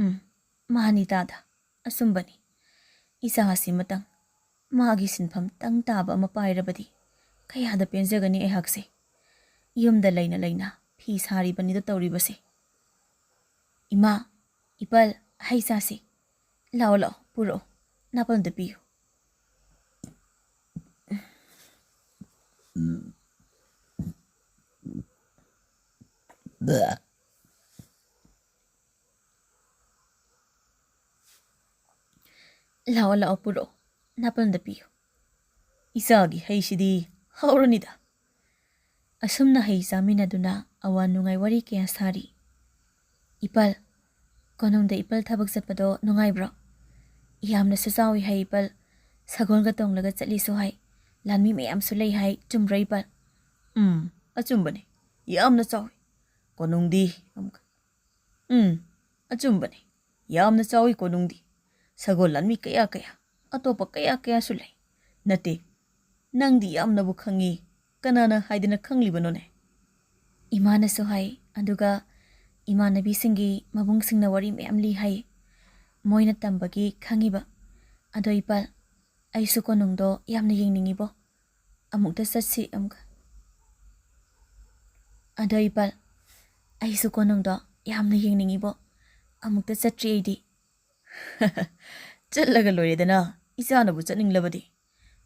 ꯎꯝ, ꯃꯥꯅꯤ ꯇꯥꯗ, ꯑꯆꯨꯝꯕꯅꯤ꯫ ꯏꯆꯥ ꯑꯁꯤꯃꯇꯪ, ꯃꯥꯒꯤ ꯁꯤꯟꯐꯝꯇꯪ ꯇꯥꯕ ꯑꯃ ꯄꯥꯏꯔꯕꯗꯤ ꯀꯌꯥꯗ ꯄꯦꯟꯖꯒꯅꯤ ꯑꯩꯍꯥꯛꯁꯦ꯫ ꯌꯨꯝꯗ ꯂꯩꯅ ꯂꯩꯅ ꯐꯤ ꯁꯥꯔꯤꯕꯅꯤꯗꯣ ꯇꯧꯔꯤꯕꯁꯦ꯫ ꯏꯃꯥ, ꯏꯄꯜ, ꯍꯩ ꯆꯥꯁꯤ꯫ ꯂꯥꯛꯑꯣ, ꯂꯥꯛꯑꯣ, ꯄꯨꯔꯛꯑꯣ꯫ ꯅꯥꯄꯜꯗ ꯄꯤꯌꯨ꯫ ꯂꯥꯛꯑꯣ, ꯂꯥꯛꯑꯣ, ꯄꯨꯔꯛꯑꯣ꯫ ꯅꯥꯄꯜꯗ ꯄꯤꯌꯨ꯫ "ꯏꯆꯥꯒꯤ ꯍꯩꯁꯤꯗꯤ ꯍꯥꯎꯔꯅꯤꯗ꯫" ꯑꯁꯨꯝꯅ ꯍꯩ ꯆꯥꯃꯤꯟꯅꯗꯨꯅ ꯑꯋꯥ ꯅꯨꯡꯉꯥꯏ ꯋꯥꯔꯤ ꯀꯌꯥ ꯁꯥꯔꯤ꯫ "ꯏꯄꯜ, ꯀꯣꯅꯨꯡꯗ ꯏꯄꯜ ꯊꯕꯛ ꯆꯠꯄꯗꯣ ꯅꯨꯡꯉꯥꯏꯕ꯭ꯔꯣ? ꯌꯥꯝꯅꯁꯨ ꯆꯥꯎꯏ ꯍꯥꯏ ꯏꯄꯜ꯫ ꯁꯒꯣꯜꯒ ꯇꯣꯡꯂꯒ ꯆꯠꯂꯤꯁꯨ ꯍꯥꯏ꯫ ꯂꯥꯟꯃꯤ ꯃꯌꯥꯝꯁꯨ ꯂꯩ ꯍꯥꯏ, ꯆꯨꯝꯕ꯭ꯔꯥ ꯏꯄꯜ?" "ꯎꯝ, ꯑꯆꯨꯝꯕꯅꯤ꯫ ꯌꯥꯝꯅ ꯆꯥꯎꯏ꯫ ꯀꯣꯅꯨꯡꯗꯤ ꯑꯃꯨꯛ-" "ꯎꯝ, ꯑꯆꯨꯝꯕꯅꯤ꯫ ꯌꯥꯝꯅ ꯆꯥꯎꯏ ꯀꯣꯅꯨꯡꯗꯤ꯫ ꯁꯒꯣꯜ ꯂꯥꯟꯃꯤ ꯀꯌꯥ ꯀꯌꯥ, ꯑꯇꯣꯞꯄ ꯀꯌꯥ ꯀꯌꯥꯁꯨ ꯂꯩ꯫ ꯅꯠꯇꯦ, ꯅꯪꯗꯤ ꯌꯥꯝꯅꯕꯨ ꯈꯪꯉꯤ꯫ ꯀꯅꯥꯅ ꯍꯥꯏꯗꯅ ꯈꯪꯂꯤꯕꯅꯣꯅꯦ?" ꯏꯃꯥꯅꯁꯨ ꯍꯥꯏ, ꯑꯗꯨꯒ ꯏꯃꯥꯟꯅꯕꯤꯁꯤꯡꯒꯤ ꯃꯕꯨꯡꯁꯤꯡꯅ ꯋꯥꯔꯤ ꯃꯌꯥꯝ ꯂꯤ ꯍꯥꯏ꯫ ꯃꯣꯏꯅ ꯇꯝꯕꯒꯤ ꯈꯪꯉꯤꯕ꯫ ꯑꯗꯣ ꯏꯄꯥꯜ, ꯑꯩꯁꯨ ꯀꯣꯅꯨꯡꯗꯣ ꯌꯥꯝꯅ ꯌꯦꯡꯅꯤꯡꯉꯤꯕꯣ꯫ ꯑꯃꯨꯛꯇ ꯆꯠꯁꯤ ꯑꯃꯨꯛ-, ꯑꯗꯣ ꯏꯄꯥꯜ, ꯑꯩꯁꯨ ꯀꯣꯅꯨꯡꯗꯣ ꯌꯥꯝꯅ ꯌꯦꯡꯅꯤꯡꯉꯤꯕꯣ꯫ ꯑꯃꯨꯛꯇ ꯆꯠꯇ꯭ꯔꯤ ꯑꯩꯗꯤ꯫ "ꯆꯠꯂꯒ ꯂꯣꯏꯔꯦꯗꯅ, ꯏꯆꯥꯅꯕꯨ ꯆꯠꯅꯤꯡꯂꯕꯗꯤ꯫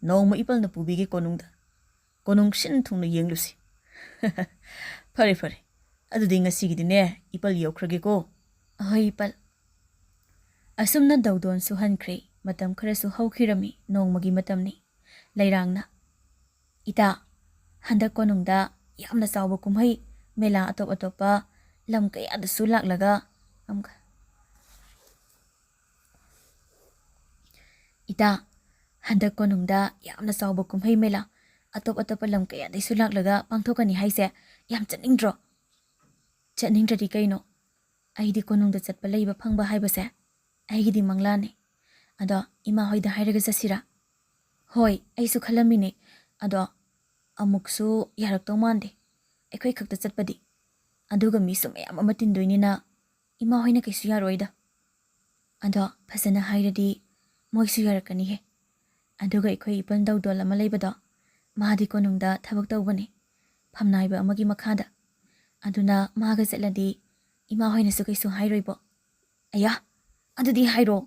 ꯅꯣꯡꯃ ꯏꯄꯜꯅ ꯄꯨꯕꯤꯒꯦ ꯀꯣꯅꯨꯡꯗ꯫ ꯀꯣꯅꯨꯡ ꯁꯤꯟ ꯊꯨꯡꯅ ꯌꯦꯡꯂꯨꯁꯤ꯫" "ꯐꯔꯦ, ꯐꯔꯦ꯫ ꯑꯗꯨꯗꯤ ꯉꯁꯤꯒꯤꯗꯤꯅꯦ, ꯏꯄꯜ ꯌꯧꯈ꯭ꯔꯒꯦꯀꯣ꯫" "ꯑꯍꯣꯏ, ꯏꯄꯜ꯫" ꯑꯁꯨꯝꯅ ꯗꯧꯗꯣꯟꯁꯨ ꯍꯟꯈ꯭ꯔꯦ꯫ ꯃꯇꯝ ꯈꯔꯁꯨ ꯍꯧꯈꯤꯔꯝꯃꯤ꯫ ꯅꯣꯡꯃꯒꯤ ꯃꯇꯝꯅꯤ꯫ ꯂꯩꯔꯥꯡꯅ, "ꯏꯇꯥ, ꯍꯟꯗꯛ ꯀꯣꯅꯨꯡꯗ ꯌꯥꯝꯅ ꯆꯥꯎꯕ ꯀꯨꯝꯍꯩ ꯃꯦꯂꯥ ꯑꯇꯣꯞ ꯑꯇꯣꯞꯄ ꯂꯝ ꯀꯌꯥꯗꯁꯨ ꯂꯥꯛꯂꯒ ꯑꯃꯨꯛ-, ꯏꯇꯥ, ꯍꯟꯗꯛ ꯀꯣꯅꯨꯡꯗ ꯌꯥꯝꯅ ꯆꯥꯎꯕ ꯀꯨꯝꯍꯩ ꯃꯦꯂꯥ ꯑꯇꯣꯞ ꯑꯇꯣꯞꯄ ꯂꯝ ꯀꯌꯥꯗꯩꯁꯨ ꯂꯥꯛꯂꯒ ꯄꯥꯡꯊꯣꯛꯀꯅꯤ ꯍꯥꯏꯁꯦ ꯌꯥꯝ ꯆꯠꯅꯤꯡꯗ꯭ꯔꯣ?" "ꯆꯠꯅꯤꯡꯗ꯭ꯔꯗꯤ ꯀꯩꯅꯣ? ꯑꯩꯗꯤ ꯀꯣꯅꯨꯡꯗ ꯆꯠꯄ ꯂꯩꯕ ꯐꯪꯕ ꯍꯥꯏꯕꯁꯦ ꯑꯩꯒꯤꯗꯤ ꯃꯪꯂꯥꯟꯅꯤ꯫ ꯑꯗꯣ ꯏꯃꯥ ꯍꯣꯏꯗ ꯍꯥꯏꯔꯒ ꯆꯠꯁꯤꯔꯥ?" "ꯍꯣꯏ, ꯑꯩꯁꯨ ꯈꯜꯂꯝꯃꯤꯅꯦ꯫ ꯑꯗꯣ ꯑꯃꯨꯛꯁꯨ ꯌꯥꯔꯛꯇꯧ ꯃꯥꯟꯗꯦ, ꯑꯩꯈꯣꯏ ꯈꯛꯇ ꯆꯠꯄꯗꯤ꯫ ꯑꯗꯨꯒ ꯃꯤꯁꯨ ꯃꯌꯥꯝ ꯑꯃ ꯇꯤꯟꯗꯣꯏꯅꯤꯅ ꯏꯃꯥ ꯍꯣꯏꯅ ꯀꯩꯁꯨ ꯌꯥꯔꯣꯏꯗ꯫ ꯑꯗꯣ ꯐꯖꯅ ꯍꯥꯏꯔꯗꯤ ꯃꯣꯏꯁꯨ ꯌꯥꯔꯛꯀꯅꯤꯍꯦ꯫ ꯑꯗꯨꯒ ꯑꯩꯈꯣꯏ ꯏꯄꯜ ꯗꯧꯗꯣꯜ ꯑꯃ ꯂꯩꯕꯗꯣ, ꯃꯥꯗꯤ ꯀꯣꯅꯨꯡꯗ ꯊꯕꯛ ꯇꯧꯕꯅꯦ, ꯐꯝꯅꯥꯏꯕ ꯑꯃꯒꯤ ꯃꯈꯥꯗ꯫ ꯑꯗꯨꯅ ꯃꯥꯒ ꯆꯠꯂꯗꯤ ꯏꯃꯥ ꯍꯣꯏꯅꯁꯨ ꯀꯩꯁꯨ ꯍꯥꯏꯔꯣꯏꯕꯣ꯫" "ꯑꯌꯥ, ꯑꯗꯨꯗꯤ ꯍꯥꯏꯔꯣ꯫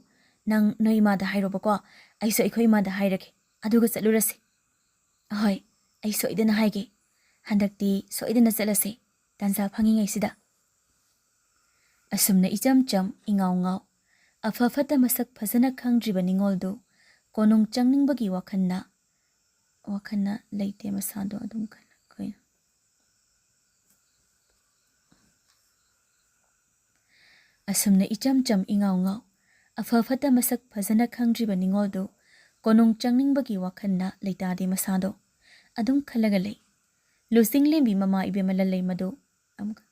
ꯅꯪ ꯅꯣꯏ ꯏꯃꯥꯗ ꯍꯥꯏꯔꯣꯕꯀꯣ, ꯑꯩꯁꯨ ꯑꯩꯈꯣꯏ ꯏꯃꯥꯗ ꯍꯥꯏꯔꯒꯦ, ꯑꯗꯨꯒ ꯆꯠꯂꯨꯔꯁꯤ꯫" "ꯑꯍꯣꯏ, ꯑꯩ ꯁꯣꯏꯗꯅ ꯍꯥꯏꯒꯦ꯫ ꯍꯟꯗꯛꯇꯤ ꯁꯣꯏꯗꯅ ꯆꯠꯂꯁꯦ, ꯇꯥꯟꯖꯥ ꯐꯪꯉꯤꯉꯩꯁꯤꯗ꯫" ꯑꯁꯨꯝꯅ ꯏꯆꯝ ꯆꯝ, ꯏꯉꯥꯎ ꯉꯥꯎ, ꯑꯐ ꯐꯠꯇ ꯃꯁꯛ ꯐꯖꯅ ꯈꯪꯗ꯭ꯔꯤꯕ ꯅꯤꯉꯣꯜꯗꯨ ꯀꯣꯅꯨꯡ ꯆꯪꯅꯤꯡꯕꯒꯤ ꯋꯥꯈꯜꯅ ꯋꯥꯈꯜꯅ ꯂꯩꯇꯦ ꯃꯁꯥꯗꯣ ꯑꯗꯨꯝ ꯈꯜꯂ꯫ ꯀꯩꯅꯣ? ꯑꯁꯨꯝꯅ ꯏꯆꯝ ꯆꯝ ꯏꯉꯥꯎ ꯉꯥꯎ, ꯑꯐ ꯐꯠꯇ ꯃꯁꯛ ꯐꯖꯅ ꯈꯪꯗ꯭ꯔꯤꯕ ꯅꯤꯉꯣꯜꯗꯨ ꯀꯣꯅꯨꯡ ꯆꯪꯅꯤꯡꯕꯒꯤ ꯋꯥꯈꯜꯅ ꯂꯩꯇꯥꯗꯦ ꯃꯁꯥꯗꯣ꯫ ꯑꯗꯨꯝ ꯈꯜꯂꯒ ꯂꯩ꯫ ꯂꯨꯆꯤꯡꯂꯦꯝꯕꯤ ꯃꯃꯥ ꯏꯕꯦꯝꯃ ꯂꯜꯂꯩꯃꯗꯨ ꯑꯃꯨꯛ-,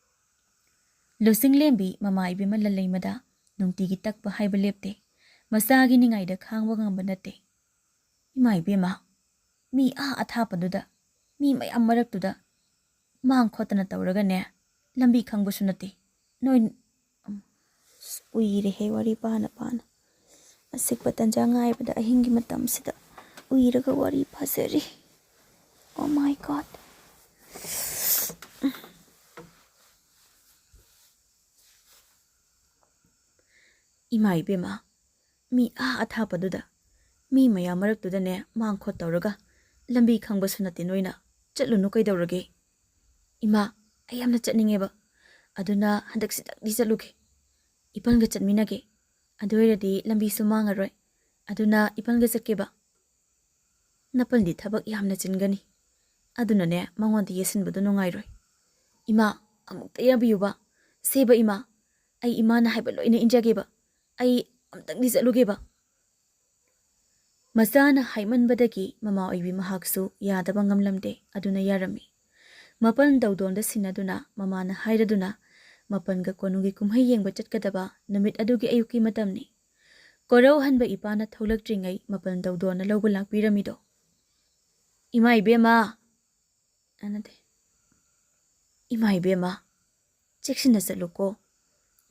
ꯂꯨꯆꯤꯡꯂꯦꯝꯕꯤ ꯃꯃꯥ ꯏꯕꯦꯝꯃ ꯂꯜꯂꯩꯃꯗ ꯅꯨꯡꯇꯤꯒꯤ ꯇꯛꯄ ꯍꯥꯏꯕ ꯂꯦꯞꯇꯦ꯫ ꯃꯆꯥꯒꯤ ꯅꯤꯡꯉꯥꯏꯗ ꯈꯥꯡꯕ ꯉꯝꯕ ꯅꯠꯇꯦ꯫ ꯏꯃꯥ ꯏꯕꯦꯝꯃ, ꯃꯤ ꯑꯥ ꯑꯊꯥꯞꯄꯗꯨꯗ, ꯃꯤ ꯃꯌꯥꯝ ꯃꯔꯛꯇꯨꯗ ꯃꯥꯡ ꯈꯣꯠꯇꯅ ꯇꯧꯔꯒꯅꯦ, ꯂꯝꯕꯤ ꯈꯪꯕꯁꯨ ꯅꯠꯇꯦ꯫ ꯅꯣꯏ, ꯑꯁ, ꯎꯏꯔꯦꯍꯦ ꯋꯥꯔꯤ ꯄꯥꯅ ꯄꯥꯅ꯫ ꯑꯆꯤꯛꯄ ꯇꯟꯖꯥ ꯉꯥꯏꯕꯗ ꯑꯍꯤꯡꯒꯤ ꯃꯇꯝꯁꯤꯗ ꯎꯏꯔꯒ ꯋꯥꯔꯤ ꯐꯖꯔꯤ꯫ Oh my God꯫ ꯏꯃꯥ ꯏꯕꯦꯝꯃ, ꯃꯤ ꯑꯥ ꯑꯊꯥꯞꯄꯗꯨꯗ, ꯃꯤ ꯃꯌꯥꯝ ꯃꯔꯛꯇꯨꯗꯅꯦ ꯃꯥꯡ ꯈꯣꯠ ꯇꯧꯔꯒ ꯂꯝꯕꯤ ꯈꯪꯕꯁꯨ ꯅꯠꯇꯦ ꯅꯣꯏꯅ꯫ ꯆꯠꯂꯨꯅꯨ ꯀꯩꯗꯧꯔꯒꯦ? ꯏꯃꯥ, ꯑꯩ ꯌꯥꯝꯅ ꯆꯠꯅꯤꯡꯉꯦꯕ꯫ ꯑꯗꯨꯅ ꯍꯟꯗꯛꯁꯤꯗꯪꯗꯤ ꯆꯠꯂꯨꯒꯦ꯫ ꯏꯄꯟꯒ ꯆꯠꯃꯤꯟꯅꯒꯦ꯫ ꯑꯗꯨ ꯑꯣꯏꯔꯗꯤ ꯂꯝꯕꯤꯁꯨ ꯃꯥꯡꯉꯔꯣꯏ꯫ ꯑꯗꯨꯅ ꯏꯄꯟꯒ ꯆꯠꯀꯦꯕ꯫ ꯅꯄꯟꯗꯤ ꯊꯕꯛ ꯌꯥꯝꯅ ꯆꯤꯟꯒꯅꯤ꯫ ꯑꯗꯨꯅꯅꯦ ꯃꯉꯣꯟꯗ ꯌꯦꯠꯁꯤꯟꯕꯗꯣ ꯅꯨꯡꯉꯥꯏꯔꯣꯏ꯫ ꯏꯃꯥ, ꯑꯃꯨꯛꯇ ꯌꯥꯕꯤꯌꯨꯕ꯫ ꯁꯦꯕ ꯏꯃꯥ, ꯑꯩ ꯏꯃꯥꯅ ꯍꯥꯏꯕ ꯂꯣꯏꯅ ꯏꯟꯖꯒꯦꯕ꯫ ꯑꯩ ꯑꯝꯇꯪꯗꯤ ꯆꯠꯂꯨꯒꯦꯕ꯫ ꯃꯆꯥꯅ ꯍꯥꯏꯃꯟꯕꯗꯒꯤ ꯃꯃꯥ ꯑꯣꯏꯕꯤ ꯃꯍꯥꯛꯁꯨ ꯌꯥꯗꯕ ꯉꯝꯂꯝꯗꯦ꯫ ꯑꯗꯨꯅ ꯌꯥꯔꯝꯃꯤ꯫ ꯃꯄꯟ ꯗꯧꯗꯣꯟꯗ ꯁꯤꯟꯅꯗꯨꯅ ꯃꯃꯥꯅ ꯍꯥꯏꯔꯗꯨꯅ ꯃꯄꯟꯒ ꯀꯣꯅꯨꯡꯒꯤ ꯀꯨꯝꯍꯩ ꯌꯦꯡꯕ ꯆꯠꯀꯗꯕ ꯅꯨꯃꯤꯠ ꯑꯗꯨꯒꯤ ꯑꯌꯨꯛꯀꯤ ꯃꯇꯝꯅꯤ꯫ ꯀꯣꯔꯧ ꯍꯟꯕ ꯏꯄꯥꯅ ꯊꯣꯛꯂꯛꯇ꯭ꯔꯤꯉꯩ ꯃꯄꯟ ꯗꯧꯗꯣꯟꯅ ꯂꯧꯕ ꯂꯥꯛꯄꯤꯔꯝꯃꯤꯗꯣ꯫ "ꯏꯃꯥ ꯏꯕꯦꯝꯃ!" ꯑ, ꯅꯠꯇꯦ꯫ "ꯏꯃꯥ ꯏꯕꯦꯝꯃ, ꯆꯦꯛꯁꯤꯟꯅ ꯆꯠꯂꯨꯀꯣ꯫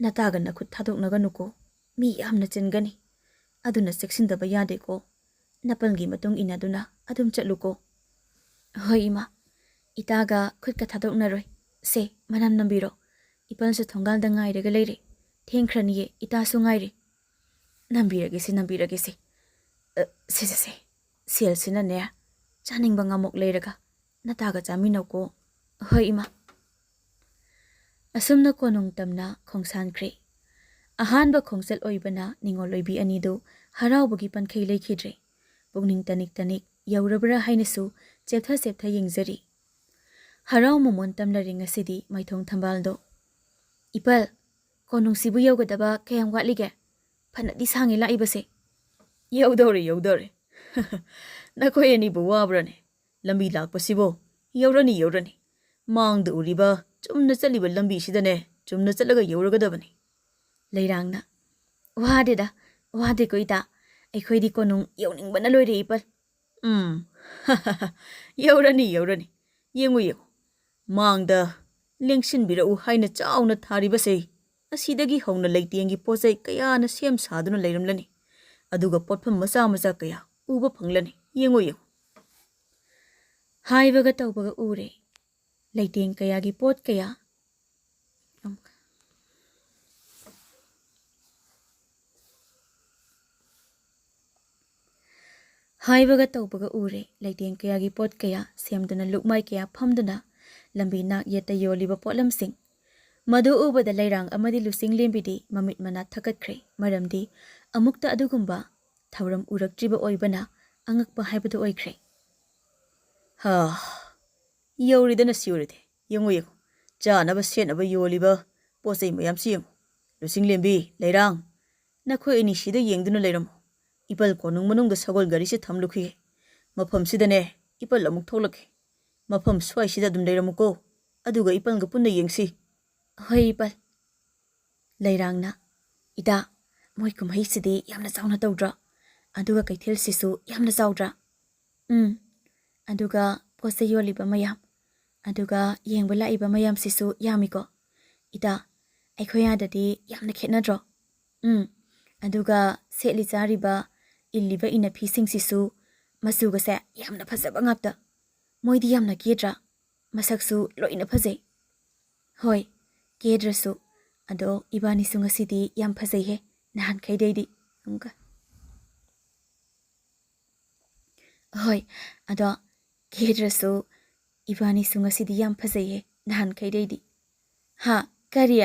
ꯅꯇꯥꯒ ꯅꯈꯨꯠ ꯊꯥꯗꯣꯛꯅꯒꯅꯨꯀꯣ꯫ ꯃꯤ ꯌꯥꯝꯅ ꯆꯤꯟꯒꯅꯤ꯫ ꯑꯗꯨꯅ ꯆꯦꯛꯁꯤꯟꯗꯕ ꯌꯥꯗꯦꯀꯣ꯫ ꯅꯄꯜꯒꯤ ꯃꯇꯨꯡ ꯏꯟꯅꯗꯨꯅ ꯑꯗꯨꯝ ꯆꯠꯂꯨꯀꯣ꯫" "ꯍꯣꯏ ꯏꯃꯥ, ꯏꯇꯥꯒ ꯈꯨꯠꯀ ꯊꯥꯗꯣꯛꯅꯔꯣꯏ꯫ ꯁꯦ, ꯃꯅꯝ ꯅꯝꯕꯤꯔꯣ꯫ ꯏꯄꯜꯁꯨ ꯊꯣꯡꯒꯥꯜꯗ ꯉꯥꯏꯔꯒ ꯂꯩꯔꯦ꯫ ꯊꯦꯡꯈ꯭ꯔꯅꯤꯌꯦ, ꯏꯇꯥꯁꯨ ꯉꯥꯏꯔꯦ꯫" "ꯅꯝꯕꯤꯔꯒꯦꯁꯦ, ꯅꯝꯕꯤꯔꯒꯦꯁꯦ꯫ ꯑ, ꯁꯦ, ꯁꯦ, ꯁꯦ꯫ ꯁꯦꯜꯁꯤꯅꯅꯦ, ꯆꯥꯅꯤꯡꯕ ꯉꯥꯃꯣꯛ ꯂꯩꯔꯒ ꯅꯇꯥꯒ ꯆꯥꯃꯤꯟꯅꯧꯀꯣ꯫" "ꯍꯣꯏ ꯏꯃꯥ꯫" ꯑꯁꯨꯝꯅ ꯀꯣꯅꯨꯡ ꯇꯝꯅ ꯈꯣꯡꯁꯥꯟꯈ꯭ꯔꯦ꯫ ꯑꯍꯥꯟꯕ ꯈꯣꯡꯆꯠ ꯑꯣꯏꯕꯅ ꯅꯤꯉꯣꯜ ꯑꯣꯏꯕꯤ ꯑꯅꯤꯗꯨ ꯍꯔꯥꯎꯕꯒꯤ ꯄꯟꯈꯩ ꯂꯩꯈꯤꯗ꯭ꯔꯦ꯫ ꯄꯨꯛꯅꯤꯡ ꯇꯅꯤꯛ ꯇꯅꯤꯛ ꯌꯧꯔꯕ꯭ꯔꯥ ꯍꯥꯏꯅꯁꯨ ꯆꯦꯞꯊ ꯆꯦꯞꯊ ꯌꯦꯡꯖꯔꯤ꯫ ꯍꯔꯥꯎ ꯃꯃꯣꯟ ꯇꯝꯂꯔꯤ ꯉꯁꯤꯗꯤ ꯃꯥꯏꯊꯣꯡ ꯊꯝꯕꯥꯜꯗꯣ꯫ "ꯏꯄꯜ, ꯀꯣꯅꯨꯡꯁꯤꯕꯨ ꯌꯧꯒꯗꯕ ꯀꯌꯥꯝ ꯋꯥꯠꯂꯤꯒꯦ? ꯐꯅꯗꯤ ꯁꯥꯡꯉꯦ ꯂꯥꯛꯏꯕꯁꯦ꯫" "ꯌꯧꯗꯧꯔꯦ, ꯌꯧꯗꯧꯔꯦ꯫" "ꯅꯈꯣꯏ ꯑꯅꯤꯕꯨ ꯋꯥꯕ꯭ꯔꯅꯦ? ꯂꯝꯕꯤ ꯂꯥꯛꯄꯁꯤꯕꯨ?" "ꯌꯧꯔꯅꯤ, ꯌꯧꯔꯅꯤ꯫ ꯃꯥꯡꯗ ꯎꯔꯤꯕ ꯆꯨꯝꯅ ꯆꯠꯂꯤꯕ ꯂꯝꯕꯤꯁꯤꯗꯅꯦ, ꯆꯨꯝꯅ ꯆꯠꯂꯒ ꯌꯧꯔꯒꯗꯕꯅꯤ꯫" ꯂꯩꯔꯥꯡꯅ, "ꯋꯥꯗꯦꯗ, ꯋꯥꯗꯦꯀꯣ ꯏꯇꯥ꯫ ꯑꯩꯈꯣꯏꯗꯤ ꯀꯣꯅꯨꯡ ꯌꯧꯅꯤꯡꯕꯅ ꯂꯣꯏꯔꯦ ꯏꯄꯜ꯫" "ꯎꯝ, ꯌꯧꯔꯅꯤ, ꯌꯧꯔꯅꯤ꯫ ꯌꯦꯡꯉꯨ, ꯌꯦꯡꯉꯨ꯫ ꯃꯥꯡꯗ ꯂꯦꯡꯁꯤꯟꯕꯤꯔꯛꯎ ꯍꯥꯏꯅ ꯆꯥꯎꯅ ꯊꯥꯔꯤꯕꯁꯦ, ꯑꯁꯤꯗꯒꯤ ꯍꯧꯅ ꯂꯩꯇꯦꯡꯒꯤ ꯄꯣꯠ ꯆꯩ ꯀꯌꯥꯅ ꯁꯦꯝ ꯁꯥꯗꯨꯅ ꯂꯩꯔꯝꯂꯅꯤ꯫ ꯑꯗꯨꯒ ꯄꯣꯠꯐꯝ ꯃꯆꯥ ꯃꯆꯥ ꯀꯌꯥ ꯎꯕ ꯐꯪꯂꯅꯤ꯫ ꯌꯦꯡꯉꯨ, ꯌꯦꯡꯉꯨ꯫" ꯍꯥꯏꯕꯒ ꯇꯧꯕꯒ ꯎꯔꯦ꯫ ꯂꯩꯇꯦꯡ ꯀꯌꯥꯒꯤ ꯄꯣꯠ ꯀꯌꯥ, ꯍꯥꯏꯕꯒ ꯇꯧꯕꯒ ꯎꯔꯦ꯫ ꯂꯩꯇꯦꯡ ꯀꯌꯥꯒꯤ ꯄꯣꯠ ꯀꯌꯥ ꯁꯦꯝꯗꯨꯅ, ꯂꯨꯛꯃꯥꯏ ꯀꯌꯥ ꯐꯝꯗꯨꯅ, ꯂꯝꯕꯤ ꯅꯥꯛ ꯌꯦꯠꯇ ꯌꯣꯜꯂꯤꯕ ꯄꯣꯠꯂꯝꯁꯤꯡ꯫ ꯃꯗꯨ ꯎꯕꯗ ꯂꯩꯔꯥꯡ ꯑꯃꯗꯤ ꯂꯨꯆꯤꯡꯂꯦꯝꯕꯤꯗꯤ ꯃꯃꯤꯠ ꯃꯅꯥ ꯊꯛꯀꯠꯈ꯭ꯔꯦ꯫ ꯃꯔꯝꯗꯤ ꯑꯃꯨꯛꯇ ꯑꯗꯨꯒꯨꯝꯕ ꯊꯧꯔꯝ ꯎꯔꯛꯇ꯭ꯔꯤꯕ ꯑꯣꯏꯕꯅ ꯑꯉꯛꯄ ꯍꯥꯏꯕꯗꯨ ꯑꯣꯏꯈ꯭ꯔꯦ꯫ "ꯍꯥ, ꯌꯧꯔꯤꯗꯅ ꯁꯤ ꯑꯣꯏꯔꯗꯤ꯫ ꯌꯦꯡꯉꯨ, ꯌꯦꯡꯉꯨ꯫ ꯆꯥꯅꯕ ꯁꯦꯠꯅꯕ ꯌꯣꯜꯂꯤꯕ ꯄꯣꯠ ꯆꯩ ꯃꯌꯥꯝꯁꯤ ꯌꯦꯡꯉꯨ꯫ ꯂꯨꯆꯤꯡꯂꯦꯝꯕꯤ, ꯂꯩꯔꯥꯡ, ꯅꯈꯣꯏ ꯑꯅꯤ ꯁꯤꯗ ꯌꯦꯡꯗꯨꯅ ꯂꯩꯔꯝꯃꯨ꯫ ꯏꯄꯜ ꯀꯣꯅꯨꯡ ꯃꯅꯨꯡꯗ ꯁꯒꯣꯜ ꯒꯥꯔꯤꯁꯦ ꯊꯝꯂꯨꯈꯤꯒꯦ꯫ ꯃꯐꯝꯁꯤꯗꯅꯦ, ꯏꯄꯜ ꯑꯃꯨꯛ ꯊꯣꯛꯂꯛꯀꯦ꯫ ꯃꯐꯝ ꯁ꯭ꯋꯥꯏꯁꯤꯗ ꯑꯗꯨꯝ ꯂꯩꯔꯝꯃꯨꯀꯣ꯫ ꯑꯗꯨꯒ ꯏꯄꯜꯒ ꯄꯨꯟꯅ ꯌꯦꯡꯁꯤ꯫" "ꯍꯣꯏ, ꯏꯄꯜ꯫" ꯂꯩꯔꯥꯡꯅ, "ꯏꯇꯥ, ꯃꯣꯏ ꯀꯨꯝꯍꯩꯁꯤꯗꯤ ꯌꯥꯝꯅ ꯆꯥꯎꯅ ꯇꯧꯗ꯭ꯔꯣ? ꯑꯗꯨꯒ ꯀꯩꯊꯦꯜꯁꯤꯁꯨ ꯌꯥꯝꯅ ꯆꯥꯎꯗ꯭ꯔꯥ?" "ꯎꯝ, ꯑꯗꯨꯒ ꯄꯣꯠ ꯆꯩ ꯌꯣꯜꯂꯤꯕ ꯃꯌꯥꯝ, ꯑꯗꯨꯒ ꯌꯦꯡꯕ ꯂꯥꯛꯏꯕ ꯃꯌꯥꯝꯁꯤꯁꯨ ꯌꯥꯝꯃꯤꯀꯣ꯫ ꯏꯇꯥ, ꯑꯩꯈꯣꯏ ꯑꯥꯗꯗꯤ ꯌꯥꯝꯅ ꯈꯦꯠꯅꯗ꯭ꯔꯣ? ꯎꯝ, ꯑꯗꯨꯒ ꯁꯦꯠꯂꯤ ꯆꯥꯔꯤꯕ, ꯏꯜꯂꯤꯕ ꯏꯟꯅꯐꯤꯁꯤꯡꯁꯤꯁꯨ ꯃꯆꯨꯒꯁꯦ ꯌꯥꯝꯅ ꯐꯖꯕ ꯉꯥꯛꯇ꯫ ꯃꯣꯏꯗꯤ ꯌꯥꯝꯅ ꯀꯦꯗ꯭ꯔꯥ? ꯃꯁꯛꯁꯨ ꯂꯣꯏꯅ ꯐꯖꯩ꯫" "ꯍꯣꯏ, ꯀꯦꯗ꯭ꯔꯁꯨ꯫ ꯑꯗꯣ ꯏꯕꯥꯅꯤꯁꯨ ꯉꯁꯤꯗꯤ ꯌꯥꯝ ꯐꯖꯩꯍꯦ, ꯅꯍꯥꯟꯈꯩꯗꯩꯗꯤ꯫" ꯑꯃꯨꯛꯀ, "ꯍꯣꯏ, ꯑꯗꯣ ꯀꯦꯗ꯭ꯔꯁꯨ ꯏꯕꯥꯅꯤꯁꯨ ꯉꯁꯤꯗꯤ ꯌꯥꯝ ꯐꯖꯩꯍꯦ, ꯅꯍꯥꯟꯈꯩꯗꯩꯗꯤ꯫" "ꯍꯥ? ꯀꯔꯤ?"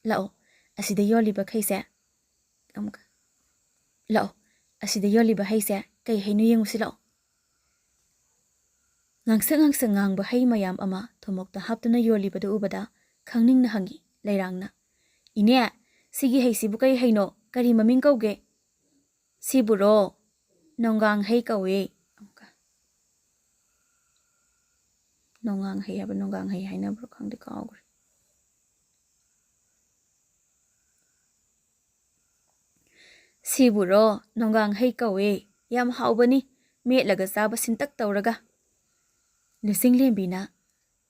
"ꯂꯥꯛꯑꯣ, ꯑꯁꯤꯗ ꯌꯣꯜꯂꯤꯕꯈꯩꯁꯦ ꯑꯃꯨꯛ, ꯂꯥꯛꯑꯣ, "ꯑꯁꯤꯗ ꯌꯣꯜꯂꯤꯕ ꯍꯩꯁꯦ ꯀꯩ ꯍꯩꯅꯣ ꯌꯦꯡꯉꯨꯁꯤ ꯂꯥꯛꯑꯣ?" ꯉꯥꯡꯁꯛ ꯉꯥꯡꯁꯛ ꯉꯥꯡꯕ ꯍꯩ ꯃꯌꯥꯝ ꯑꯃ ꯊꯨꯝꯃꯣꯛꯇ ꯍꯥꯞꯇꯨꯅ ꯌꯣꯜꯂꯤꯕꯗꯨ ꯎꯕꯗ ꯈꯪꯅꯤꯡꯅ ꯍꯪꯉꯤ ꯂꯩꯔꯥꯡꯅ, "ꯏꯅꯦ, ꯁꯤꯒꯤ ꯍꯩꯁꯤꯕꯨ ꯀꯩ ꯍꯩꯅꯣ? ꯀꯔꯤ ꯃꯃꯤꯡ ꯀꯧꯒꯦ?" "ꯁꯤꯕꯨꯔꯣ? ꯅꯣꯡꯒꯥꯡ ꯍꯩ ꯀꯧꯋꯦ꯫" ꯑꯃꯨꯛꯀ, ꯅꯣꯡꯒꯥꯡ ꯍꯩ ꯍꯥꯏꯕ ꯅꯣꯡꯒꯥꯡ ꯍꯩ ꯍꯥꯏꯅꯕ꯭ꯔꯣ? ꯈꯪꯗꯦ, ꯀꯥꯎꯈ꯭ꯔꯦ꯫ "ꯁꯤꯕꯨꯔꯣ? ꯅꯣꯡꯒꯥꯡ ꯍꯩ ꯀꯧꯋꯦ꯫ ꯌꯥꯝ ꯍꯥꯎꯕꯅꯤ, ꯃꯦꯠꯂꯒ ꯆꯥꯕ ꯁꯤꯟꯇꯛ ꯇꯧꯔꯒ꯫" ꯂꯨꯆꯤꯡꯂꯦꯝꯕꯤꯅ,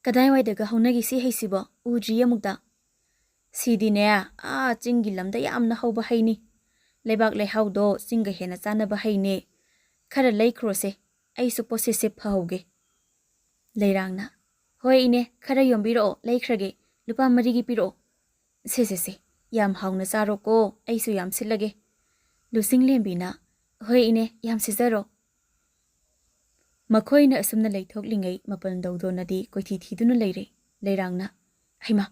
"ꯀꯗꯥꯏꯋꯥꯏꯗꯒ ꯍꯧꯅꯒꯦ ꯁꯤ ꯍꯩꯁꯤꯕꯣ? ꯎꯗ꯭ꯔꯤ ꯑꯃꯨꯛꯇ꯫" "ꯁꯤꯗꯤꯅꯦ, ꯑꯥ ꯆꯤꯡꯒꯤ ꯂꯝꯗ ꯌꯥꯝꯅ ꯍꯧꯕ ꯍꯩꯅꯤ꯫ ꯂꯩꯕꯥꯛ ꯂꯩꯍꯥꯎꯗꯣ ꯆꯤꯡꯒ ꯍꯦꯟꯅ ꯆꯥꯟꯅꯕ ꯍꯩꯅꯦ꯫ ꯈꯔ ꯂꯩꯈ꯭ꯔꯣꯁꯦ, ꯑꯩꯁꯨ ꯄꯣꯠꯁꯦ ꯁꯦ ꯐꯍꯧꯒꯦ꯫" ꯂꯩꯔꯥꯡꯅ, "ꯍꯣꯏ ꯏꯅꯦ, ꯈꯔ ꯌꯣꯝꯕꯤꯔꯛꯑꯣ, ꯂꯩꯈ꯭ꯔꯒꯦ꯫ ꯂꯨꯄꯥ ꯃꯔꯤꯒꯤ ꯄꯤꯔꯛꯑꯣ꯫" "ꯁꯦ, ꯁꯦ, ꯁꯦ, ꯌꯥꯝ ꯍꯥꯎꯅ ꯆꯥꯔꯣꯀꯣ, ꯑꯩꯁꯨ ꯌꯥꯝ ꯁꯤꯠꯂꯒꯦ꯫" ꯂꯨꯆꯤꯡꯂꯦꯝꯕꯤꯅ, "ꯍꯣꯏ ꯏꯅꯦ, ꯌꯥꯝ ꯁꯤꯠꯆꯔꯣ꯫" ꯃꯈꯣꯏꯅ ꯑꯁꯨꯝꯅ ꯂꯩꯊꯣꯛꯂꯤꯉꯩ ꯃꯄꯜ ꯗꯧꯗꯣꯅꯗꯤ ꯀꯣꯏꯊꯤ ꯊꯤꯗꯨꯅ ꯂꯩꯔꯦ꯫ ꯂꯩꯔꯥꯡꯅ, "ꯍꯩꯃꯥ,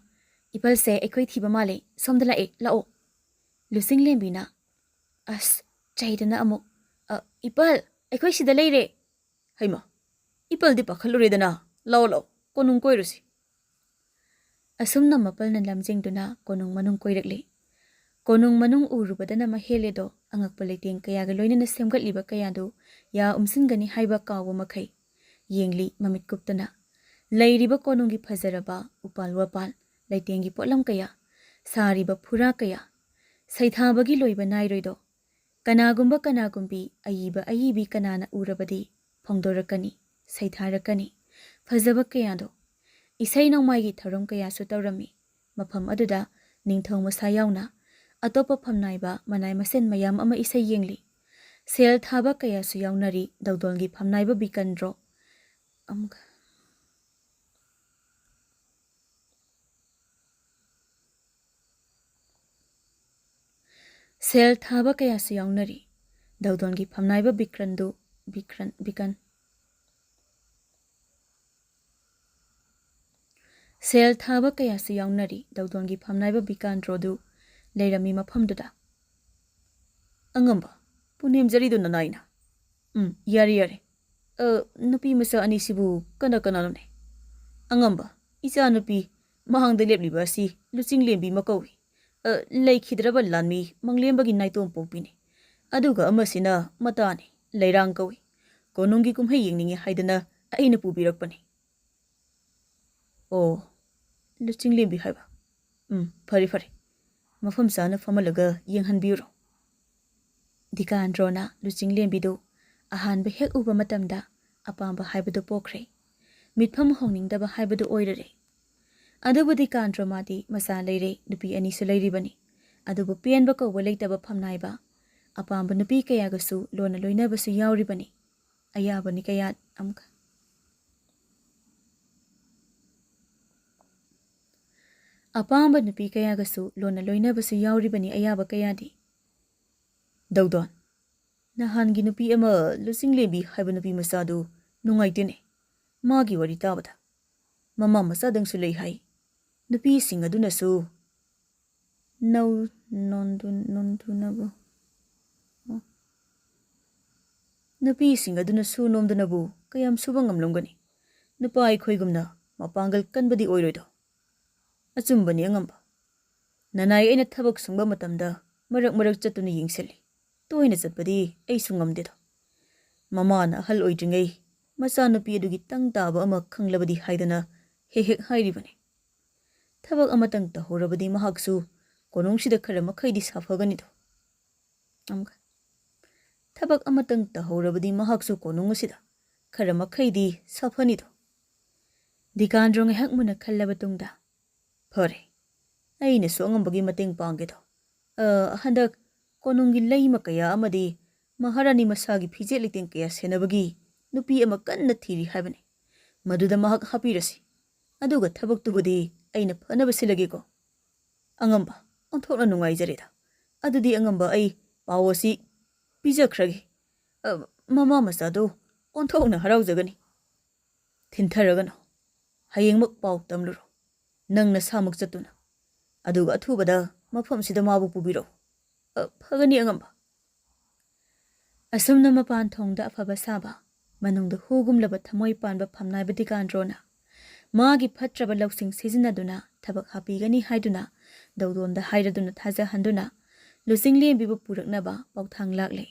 ꯏꯄꯜꯁꯦ ꯑꯩꯈꯣꯏ ꯊꯤꯕ ꯃꯥꯜꯂꯦ, ꯁꯣꯝꯗ ꯂꯥꯛꯑꯦ, ꯂꯥꯛꯑꯣ꯫" ꯂꯨꯆꯤꯡꯂꯦꯝꯕꯤꯅ, "ꯑꯁ, ꯆꯩꯗꯅ ꯑꯃꯨꯛ, ꯑ, ꯏꯄꯜ, ꯑꯩꯈꯣꯏ ꯁꯤꯗ ꯂꯩꯔꯦ꯫" "ꯍꯩꯃꯥ, ꯏꯄꯜꯗꯤ ꯄꯥꯈꯠꯂꯨꯔꯦꯗꯅ꯫ ꯂꯥꯛꯑꯣ, ꯂꯥꯛꯑꯣ, ꯀꯣꯅꯨꯡ ꯀꯣꯏꯔꯨꯁꯤ꯫" ꯑꯁꯨꯝꯅ ꯃꯄꯜꯅ ꯂꯝꯖꯤꯡꯗꯨꯅ ꯀꯣꯅꯨꯡ ꯃꯅꯨꯡ ꯀꯣꯏꯔꯛꯂꯤ꯫ ꯀꯣꯅꯨꯡ ꯃꯅꯨꯡ ꯎꯔꯨꯕꯗꯅ ꯃꯍꯦꯜꯂꯦꯗꯣ, ꯑꯉꯛꯄ ꯂꯩꯇꯦꯡ ꯀꯌꯥꯒ ꯂꯣꯏꯅꯅ ꯁꯦꯝꯒꯠꯂꯤꯕ ꯀꯌꯥꯗꯨ ꯌꯥ ꯎꯝꯁꯤꯟꯒꯅꯤ ꯍꯥꯏꯕ ꯀꯥꯎꯕ ꯃꯈꯩ ꯌꯦꯡꯂꯤ ꯃꯃꯤꯠ ꯀꯨꯞꯇꯅ꯫ ꯂꯩꯔꯤꯕ ꯀꯣꯅꯨꯡꯒꯤ ꯐꯖꯔꯕ ꯎꯄꯥꯜ ꯋꯥꯄꯥꯜ, ꯂꯩꯇꯦꯡꯒꯤ ꯄꯣꯠꯂꯝ ꯀꯌꯥ, ꯁꯥꯔꯤꯕ ꯐꯨꯔꯥ ꯀꯌꯥ, ꯁꯩꯊꯥꯕꯒꯤ ꯂꯣꯏꯕ ꯅꯥꯏꯔꯣꯏꯗꯣ꯫ ꯀꯅꯥꯒꯨꯝꯕ ꯀꯅꯥꯒꯨꯝꯕꯤ, ꯑꯏꯕ ꯑꯏꯕꯤ ꯀꯅꯥꯅ ꯎꯔꯕꯗꯤ ꯐꯣꯡꯗꯣꯔꯛꯀꯅꯤ, ꯁꯩꯊꯥꯔꯛꯀꯅꯤ꯫ ꯐꯖꯕ ꯀꯌꯥꯗꯣ꯫ ꯏꯁꯩ ꯅꯣꯡꯃꯥꯏꯒꯤ ꯊꯧꯔꯝ ꯀꯌꯥꯁꯨ ꯇꯧꯔꯝꯃꯤ꯫ ꯃꯐꯝ ꯑꯗꯨꯗ ꯅꯤꯡꯊꯧ ꯃꯁꯥ ꯌꯥꯎꯅ ꯑꯇꯣꯞꯄ ꯐꯝꯅꯥꯏꯕ ꯃꯅꯥꯏ ꯃꯁꯤꯟ ꯃꯌꯥꯝ ꯑꯃ ꯏꯁꯩ ꯌꯦꯡꯂꯤ꯫ ꯁꯦꯜ ꯊꯥꯕ ꯀꯌꯥꯁꯨ ꯌꯥꯎꯅꯔꯤ꯫ ꯗꯧꯗꯣꯜꯒꯤ ꯐꯝꯅꯥꯏꯕ ꯕꯤꯀꯟꯗ꯭ꯔꯣ꯫ ꯑꯃꯨꯛ ꯁꯦꯜ ꯊꯥꯕ ꯀꯌꯥꯁꯨ ꯌꯥꯎꯅꯔꯤ꯫ ꯗꯧꯗꯣꯟꯒꯤ ꯐꯝꯅꯥꯏꯕ ꯕꯤꯀ꯭ꯔꯟꯗꯨ, ꯕꯤꯀ꯭ꯔꯟ, ꯕꯤꯀꯟ꯫ ꯁꯦꯜ ꯊꯥꯕ ꯀꯌꯥꯁꯨ ꯌꯥꯎꯅꯔꯤ꯫ ꯗꯧꯗꯣꯟꯒꯤ ꯐꯝꯅꯥꯏꯕ ꯕꯤꯀꯥꯟꯗ꯭ꯔꯣꯗꯨ ꯂꯩꯔꯝꯃꯤ ꯃꯐꯝꯗꯨꯗ꯫ "ꯑꯉꯝꯕ, ꯄꯨꯅꯦꯝꯖꯔꯤꯗꯣ ꯅꯅꯥꯏꯅ꯫ ꯎꯝ, ꯌꯥꯔꯦ, ꯌꯥꯔꯦ꯫ ꯑ, ꯅꯨꯄꯤ ꯃꯆꯥ ꯑꯅꯤꯁꯤꯕꯨ ꯀꯅꯥ ꯀꯅꯥꯅꯣꯅꯦ? ꯑꯉꯝꯕ, ꯏꯆꯥ ꯅꯨꯄꯤ ꯃꯍꯥꯡꯗ ꯂꯦꯞꯂꯤꯕ ꯑꯁꯤ ꯂꯨꯆꯤꯡꯂꯦꯝꯕꯤ ꯑꯃ ꯀꯧꯏ꯫ ꯑ, ꯂꯩꯈꯤꯗ꯭ꯔꯕ ꯂꯥꯟꯃꯤ ꯃꯪꯂꯦꯝꯕꯒꯤ ꯅꯥꯏꯇꯣꯝ ꯄꯣꯛꯄꯤꯅꯤ꯫ ꯑꯗꯨꯒ ꯑꯃꯁꯤꯅ ꯃꯇꯥꯅꯤ, ꯂꯩꯔꯥꯡ ꯀꯧꯏ꯫ ꯀꯣꯅꯨꯡꯒꯤ ꯀꯨꯝꯍꯩ ꯌꯦꯡꯅꯤꯡꯉꯤ ꯍꯥꯏꯗꯅ ꯑꯩꯅ ꯄꯨꯕꯤꯔꯛꯄꯅꯤ꯫ ꯑꯣ, ꯂꯨꯆꯤꯡꯂꯦꯝꯕꯤ ꯍꯥꯏꯕ꯫ ꯎꯝ, ꯐꯔꯦ, ꯐꯔꯦ꯫ ꯃꯐꯝ ꯆꯥꯅ ꯐꯝꯍꯜꯂꯒ ꯌꯦꯡꯍꯟꯕꯤꯔꯣ꯫ ꯗꯤꯀꯥꯟꯗ꯭ꯔꯣꯅ ꯂꯨꯆꯤꯡꯂꯦꯝꯕꯤꯗꯨ ꯑꯍꯥꯟꯕ ꯍꯦꯛ ꯎꯕ ꯃꯇꯝꯗ ꯑꯄꯥꯝꯕ ꯍꯥꯏꯕꯗꯨ ꯄꯣꯛꯈ꯭ꯔꯦ꯫ ꯃꯤꯠꯐꯝ ꯍꯣꯡꯅꯤꯡꯗꯕ ꯍꯥꯏꯕꯗꯨ ꯑꯣꯏꯔꯔꯦ꯫ ꯑꯗꯨꯕꯨ ꯗꯤꯀꯥꯟꯗ꯭ꯔꯣ ꯃꯥꯗꯤ ꯃꯆꯥ ꯂꯩꯔꯦ, ꯅꯨꯄꯤ ꯑꯅꯤꯁꯨ ꯂꯩꯔꯤꯕꯅꯤ꯫ ꯑꯗꯨꯕꯨ ꯄꯦꯟꯕ ꯀꯧꯕ ꯂꯩꯇꯕ ꯐꯝꯅꯥꯏꯕ꯫ ꯑꯄꯥꯝꯕ ꯅꯨꯄꯤ ꯀꯌꯥꯒꯁꯨ ꯂꯣꯟꯅ ꯂꯣꯏꯅꯕꯁꯨ ꯌꯥꯎꯔꯤꯕꯅꯤ꯫ ꯑꯌꯥꯕꯅꯤ ꯀꯌꯥ ꯑꯃꯨꯛ ꯑꯄꯥꯝꯕ ꯅꯨꯄꯤ ꯀꯌꯥꯒꯁꯨ ꯂꯣꯟꯅ ꯂꯣꯏꯅꯕꯁꯨ ꯌꯥꯎꯔꯤꯕꯅꯤ ꯑꯌꯥꯕ ꯀꯌꯥꯗꯤ꯫ ꯗꯧꯗꯣꯟ, ꯅꯍꯥꯟꯒꯤ ꯅꯨꯄꯤ ꯑꯃ ꯂꯨꯆꯤꯡꯂꯦꯝꯕꯤ ꯍꯥꯏꯕ ꯅꯨꯄꯤ ꯃꯆꯥꯗꯨ ꯅꯨꯡꯉꯥꯏꯇꯦꯅꯦ꯫ ꯃꯥꯒꯤ ꯋꯥꯔꯤ ꯇꯥꯕꯗ ꯃꯃꯥ ꯃꯆꯥꯗꯪꯁꯨ ꯂꯩ ꯍꯥꯏ꯫ ꯅꯨꯄꯤꯁꯤꯡ ꯑꯗꯨꯅꯁꯨ ꯅꯧ ꯅꯣꯟꯗꯨ ꯅꯣꯟꯗꯨꯅꯕꯨ꯫ ꯑꯣ꯫ ꯅꯨꯄꯤꯁꯤꯡ ꯑꯗꯨꯅꯁꯨ ꯅꯣꯝꯗꯨꯅꯕꯨ ꯀꯌꯥꯝ ꯁꯨꯕ ꯉꯝꯂꯝꯒꯅꯤ? ꯅꯨꯄꯥ ꯑꯩꯈꯣꯏꯒꯨꯝꯅ ꯃꯄꯥꯡꯒꯜ ꯀꯟꯕꯗꯤ ꯑꯣꯏꯔꯣꯏꯗꯣ꯫ ꯑꯆꯨꯝꯕꯅꯤ ꯑꯉꯝꯕ꯫ ꯅꯅꯥꯏ ꯑꯩꯅ ꯊꯕꯛ ꯁꯨꯡꯕ ꯃꯇꯝꯗ ꯃꯔꯛ ꯃꯔꯛ ꯆꯠꯇꯨꯅ ꯌꯦꯡꯁꯤꯜꯂꯤ꯫ ꯇꯣꯏꯅ ꯆꯠꯄꯗꯤ ꯑꯩꯁꯨ ꯉꯝꯗꯦꯗꯣ꯫ ꯃꯃꯥꯅ ꯑꯍꯜ ꯑꯣꯏꯗ꯭ꯔꯤꯉꯩ ꯃꯆꯥꯅꯨꯄꯤ ꯑꯗꯨꯒꯤ ꯇꯪ ꯇꯥꯕ ꯑꯃ ꯈꯪꯂꯕꯗꯤ ꯍꯥꯏꯗꯅ ꯍꯦꯛ ꯍꯦꯛ ꯍꯥꯏꯔꯤꯕꯅꯤ꯫ ꯊꯕꯛ ꯑꯃꯇꯪ ꯇꯧꯍꯧꯔꯕꯗꯤ ꯃꯍꯥꯛꯁꯨ ꯀꯣꯅꯨꯡꯁꯤꯗ ꯈꯔ ꯃꯈꯩꯗꯤ ꯁꯥꯐꯒꯅꯤꯗꯣ꯫ ꯑꯃꯨꯛꯀ, ꯊꯕꯛ ꯑꯃꯇꯪ ꯇꯧꯍꯧꯔꯕꯗꯤ ꯃꯍꯥꯛꯁꯨ ꯀꯣꯅꯨꯡ ꯑꯁꯤꯗ ꯈꯔ ꯃꯈꯩꯗꯤ ꯁꯥꯐꯅꯤꯗꯣ꯫ ꯗꯤꯀꯥꯟꯗ꯭ꯔꯣ ꯉꯥꯏꯍꯥꯛ ꯃꯨꯟꯅ ꯈꯜꯂꯕ ꯇꯨꯡꯗ, "ꯐꯔꯦ, ꯑꯩꯅꯁꯨ ꯑꯉꯝꯕꯒꯤ ꯃꯇꯦꯡ ꯄꯥꯡꯒꯦꯗꯣ꯫ ꯑ, ꯍꯟꯗꯛ ꯀꯣꯅꯨꯡꯒꯤ ꯂꯩꯃ ꯀꯌꯥ ꯑꯃꯗꯤ ꯃꯍꯥꯔꯥꯅꯤ ꯃꯁꯥꯒꯤ ꯐꯤꯖꯦꯠ ꯂꯩꯇꯦꯡ ꯀꯌꯥ ꯁꯦꯟꯅꯕꯒꯤ ꯅꯨꯄꯤ ꯑꯃ ꯀꯟꯅ ꯊꯤꯔꯤ ꯍꯥꯏꯕꯅꯤ꯫ ꯃꯗꯨꯗ ꯃꯍꯥꯛ ꯍꯥꯞꯄꯤꯔꯁꯤ꯫ ꯑꯗꯨꯒ ꯊꯕꯛꯇꯨꯕꯨꯗꯤ ꯑꯩꯅ ꯐꯅꯕ ꯁꯤꯜꯂꯒꯦꯀꯣ꯫ ꯑꯉꯝꯕ, ꯑꯣꯟꯊꯣꯛꯅ ꯅꯨꯡꯉꯥꯏꯖꯔꯦꯗ꯫ ꯑꯗꯨꯗꯤ ꯑꯉꯝꯕ, ꯑꯩ ꯄꯥꯎ ꯑꯁꯤ ꯄꯤꯖꯈ꯭ꯔꯒꯦ꯫ ꯑ, ꯃꯃꯥ ꯃꯆꯥꯗꯣ ꯑꯣꯟꯊꯣꯛꯅ ꯍꯔꯥꯎꯖꯒꯅꯤ꯫" "ꯊꯤꯟꯊꯔꯒꯅꯨ꯫ ꯍꯌꯦꯡꯃꯛ ꯄꯥꯎ ꯇꯝꯂꯨꯔꯣ꯫ ꯅꯪ ꯅꯁꯥꯃꯛ ꯆꯠꯇꯨꯅ꯫ ꯑꯗꯨꯒ ꯑꯊꯨꯕꯗ ꯃꯐꯝꯁꯤꯗ ꯃꯥꯕꯨ ꯄꯨꯕꯤꯔꯛꯎ꯫" "ꯑ, ꯐꯒꯅꯤ ꯑꯉꯝꯕ꯫" ꯑꯁꯨꯝꯅ ꯃꯄꯥꯟ ꯊꯣꯡꯗ ꯑꯐꯕ ꯁꯥꯕ, ꯃꯅꯨꯡꯗ ꯍꯨꯒꯨꯝꯂꯕ ꯊꯃꯣꯏ ꯄꯥꯟꯕ ꯐꯝꯅꯥꯏꯕ ꯗꯤꯀꯥꯟꯗ꯭ꯔꯣꯅ ꯃꯥꯒꯤ ꯐꯠꯇ꯭ꯔꯕ ꯂꯧꯁꯤꯡ ꯁꯤꯖꯤꯟꯅꯗꯨꯅ ꯊꯕꯛ ꯍꯥꯞꯄꯤꯒꯅꯤ ꯍꯥꯏꯗꯨꯅ ꯗꯧꯗꯣꯟꯗ ꯍꯥꯏꯔꯗꯨꯅ ꯊꯥꯖꯍꯟꯗꯨꯅ ꯂꯨꯆꯤꯡꯂꯦꯝꯕꯤꯕꯨ ꯄꯨꯔꯛꯅꯕ ꯄꯥꯎꯊꯥꯡ ꯂꯥꯛꯂꯦ꯫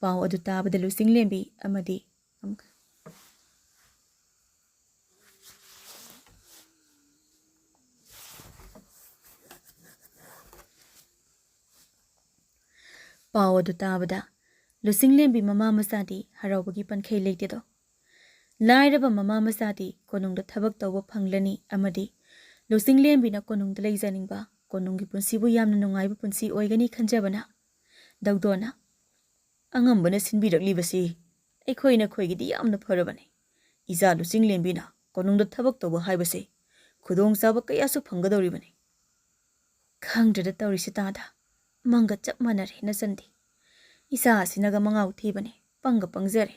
ꯄꯥꯎ ꯑꯗꯨ ꯇꯥꯕꯗ ꯂꯨꯆꯤꯡꯂꯦꯝꯕꯤ ꯑꯃꯗꯤ ꯑꯃꯨꯛ ꯄꯥꯎ ꯑꯗꯨ ꯇꯥꯕꯗ ꯂꯨꯆꯤꯡꯂꯦꯝꯕꯤ ꯃꯃꯥ ꯃꯆꯥꯗꯤ ꯍꯔꯥꯎꯕꯒꯤ ꯄꯟꯈꯩ ꯂꯩꯇꯦꯗꯣ꯫ ꯂꯥꯏꯔꯕ ꯃꯃꯥ ꯃꯆꯥꯗꯤ ꯀꯣꯅꯨꯡꯗ ꯊꯕꯛ ꯇꯧꯕ ꯐꯪꯂꯅꯤ ꯑꯃꯗꯤ ꯂꯨꯆꯤꯡꯂꯦꯝꯕꯤꯅ ꯀꯣꯅꯨꯡꯗ ꯂꯩꯖꯅꯤꯡꯕ, ꯀꯣꯅꯨꯡꯒꯤ ꯄꯨꯟꯁꯤꯕꯨ ꯌꯥꯝꯅ ꯅꯨꯡꯉꯥꯏꯕ ꯄꯨꯟꯁꯤ ꯑꯣꯏꯒꯅꯤ ꯈꯟꯖꯕꯅ ꯗꯧꯗꯣꯟꯅ ꯑꯉꯝꯕꯅ ꯁꯤꯟꯕꯤꯔꯛꯂꯤꯕꯁꯤ ꯑꯩꯈꯣꯏ ꯅꯈꯣꯏꯒꯤꯗꯤ ꯌꯥꯝꯅ ꯐꯔꯕꯅꯤ꯫ ꯏꯆꯥ ꯂꯨꯆꯤꯡꯂꯦꯝꯕꯤꯅ ꯀꯣꯅꯨꯡꯗ ꯊꯕꯛ ꯇꯧꯕ ꯍꯥꯏꯕꯁꯤ ꯈꯨꯗꯣꯡꯆꯥꯕ ꯀꯌꯥꯁꯨ ꯐꯪꯒꯗꯧꯔꯤꯕꯅꯤ꯫ ꯈꯪꯗ꯭ꯔꯦꯗ ꯇꯧꯔꯤꯁꯤ ꯇꯥꯗ, ꯃꯪꯒ ꯆꯞ ꯃꯥꯟꯅꯔꯦ ꯅꯆꯟꯗꯤ꯫ ꯏꯆꯥ ꯑꯁꯤꯅꯒ ꯃꯉꯥꯎ ꯊꯤꯕꯅꯦ, ꯄꯪꯒ ꯄꯪꯖꯔꯦ꯫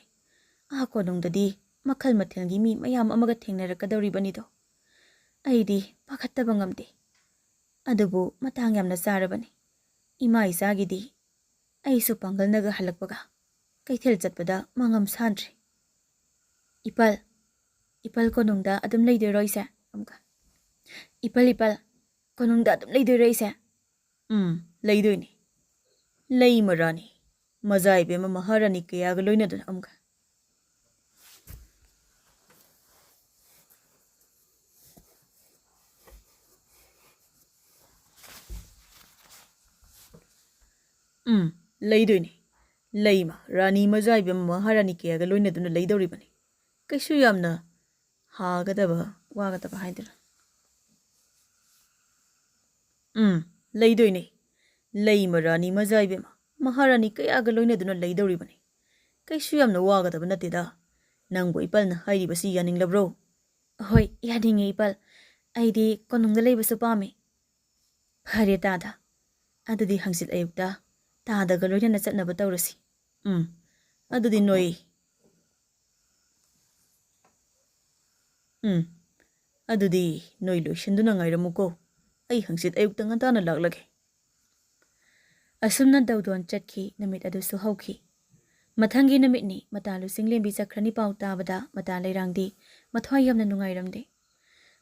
ꯑꯥ ꯀꯣꯅꯨꯡꯗꯗꯤ ꯃꯈꯜ ꯃꯊꯦꯜꯒꯤ ꯃꯤ ꯃꯌꯥꯝ ꯑꯃꯒ ꯊꯦꯡꯅꯔꯛꯀꯗꯧꯔꯤꯕꯅꯤꯗꯣ꯫ ꯑꯩꯗꯤ ꯄꯥꯈꯠꯇꯕ ꯉꯝꯗꯦ꯫ ꯑꯗꯨꯕꯨ ꯃꯇꯥꯡ ꯌꯥꯝꯅ ꯆꯥꯔꯕꯅꯤ꯫ ꯏꯃꯥ ꯏꯆꯥꯒꯤꯗꯤ ꯑꯩꯁꯨ ꯄꯥꯡꯒꯜꯅꯒ ꯍꯜꯂꯛꯄꯒ ꯀꯩꯊꯦꯜ ꯆꯠꯄꯗ ꯃꯉꯝ ꯁꯥꯟꯗ꯭ꯔꯦ꯫ ꯏꯄꯜ, ꯏꯄꯜ ꯀꯣꯅꯨꯡꯗ ꯑꯗꯨꯝ ꯂꯩꯗꯣꯏꯔꯣ ꯏꯆꯦ? ꯑꯃꯨꯛꯀ, ꯏꯄꯜ, ꯏꯄꯜ, ꯀꯣꯅꯨꯡꯗ ꯑꯗꯨꯝ ꯂꯩꯗꯣꯏꯔꯣ ꯏꯆꯦ? ꯎꯝ, ꯂꯩꯗꯣꯏꯅꯤ꯫ ꯂꯩꯃ ꯔꯥꯅꯤ, ꯃꯖꯥ ꯏꯕꯦꯝꯃ ꯃꯍꯥꯔꯥꯅꯤ ꯀꯌꯥꯒ ꯂꯣꯏꯅꯗꯨꯅ ꯑꯃꯨꯛꯀ꯫ ꯎꯝ, ꯂꯩꯗꯣꯏꯅꯤ꯫ ꯂꯩꯃ, ꯔꯥꯅꯤ ꯃꯖꯥ ꯏꯕꯦꯝꯃ ꯃꯍꯥꯔꯥꯅꯤ ꯀꯌꯥꯒ ꯂꯣꯏꯅꯗꯨꯅ ꯂꯩꯗꯧꯔꯤꯕꯅꯤ꯫ ꯀꯩꯁꯨ ꯌꯥꯝꯅ ꯍꯥꯒꯗꯕ, ꯋꯥꯒꯗꯕ ꯍꯥꯏꯗꯨꯔꯥ? ꯎꯝ, ꯂꯩꯗꯣꯏꯅꯦ꯫ ꯂꯩꯃ ꯔꯥꯅꯤ ꯃꯖꯥ ꯏꯕꯦꯝꯃ, ꯃꯍꯥꯔꯥꯅꯤ ꯀꯌꯥꯒ ꯂꯣꯏꯅꯗꯨꯅ ꯂꯩꯗꯧꯔꯤꯕꯅꯤ꯫ ꯀꯩꯁꯨ ꯌꯥꯝꯅ ꯋꯥꯒꯗꯕ ꯅꯠꯇꯦꯗ꯫ ꯅꯪꯕꯨ ꯏꯄꯜꯅ ꯍꯥꯏꯔꯤꯕꯁꯤ ꯌꯥꯅꯤꯡꯂꯕ꯭ꯔꯣ? ꯍꯣꯏ, ꯌꯥꯅꯤꯡꯉꯦ ꯏꯄꯜ꯫ ꯑꯩꯗꯤ ꯀꯣꯅꯨꯡꯗ ꯂꯩꯕꯁꯨ ꯄꯥꯝꯃꯦ꯫ ꯐꯔꯦ ꯇꯥꯗ꯫ ꯑꯗꯨꯗꯤ ꯍꯪꯆꯤꯠ ꯑꯌꯨꯛꯇ ꯇꯥꯗꯒ ꯂꯣꯏꯅꯅ ꯆꯠꯅꯕ ꯇꯧꯔꯁꯤ꯫ ꯎꯝ, ꯑꯗꯨꯗꯤ ꯅꯣꯏ, ꯎꯝ, ꯑꯗꯨꯗꯤ ꯅꯣꯏ ꯂꯣꯏꯁꯤꯟꯗꯨꯅ ꯉꯥꯏꯔꯝꯃꯨꯀꯣ꯫ ꯑꯩ ꯍꯪꯆꯤꯠ ꯑꯌꯨꯛꯇ ꯉꯟꯇꯥꯅ ꯂꯥꯛꯂꯒꯦ꯫ ꯑꯁꯨꯝꯅ ꯗꯧꯗꯣꯟ ꯆꯠꯈꯤ꯫ ꯅꯨꯃꯤꯠ ꯑꯗꯨꯁꯨ ꯍꯧꯈꯤ꯫ ꯃꯊꯪꯒꯤ ꯅꯨꯃꯤꯠꯅꯤ꯫ ꯃꯇꯥ ꯂꯨꯆꯤꯡꯂꯦꯝꯕꯤ ꯆꯠꯈ꯭ꯔꯅꯤ ꯄꯥꯎ ꯇꯥꯕꯗ ꯃꯇꯥ ꯂꯩꯔꯥꯡꯗꯤ ꯃꯊ꯭ꯋꯥꯏ ꯌꯥꯝꯅ ꯅꯨꯡꯉꯥꯏꯔꯝꯗꯦ꯫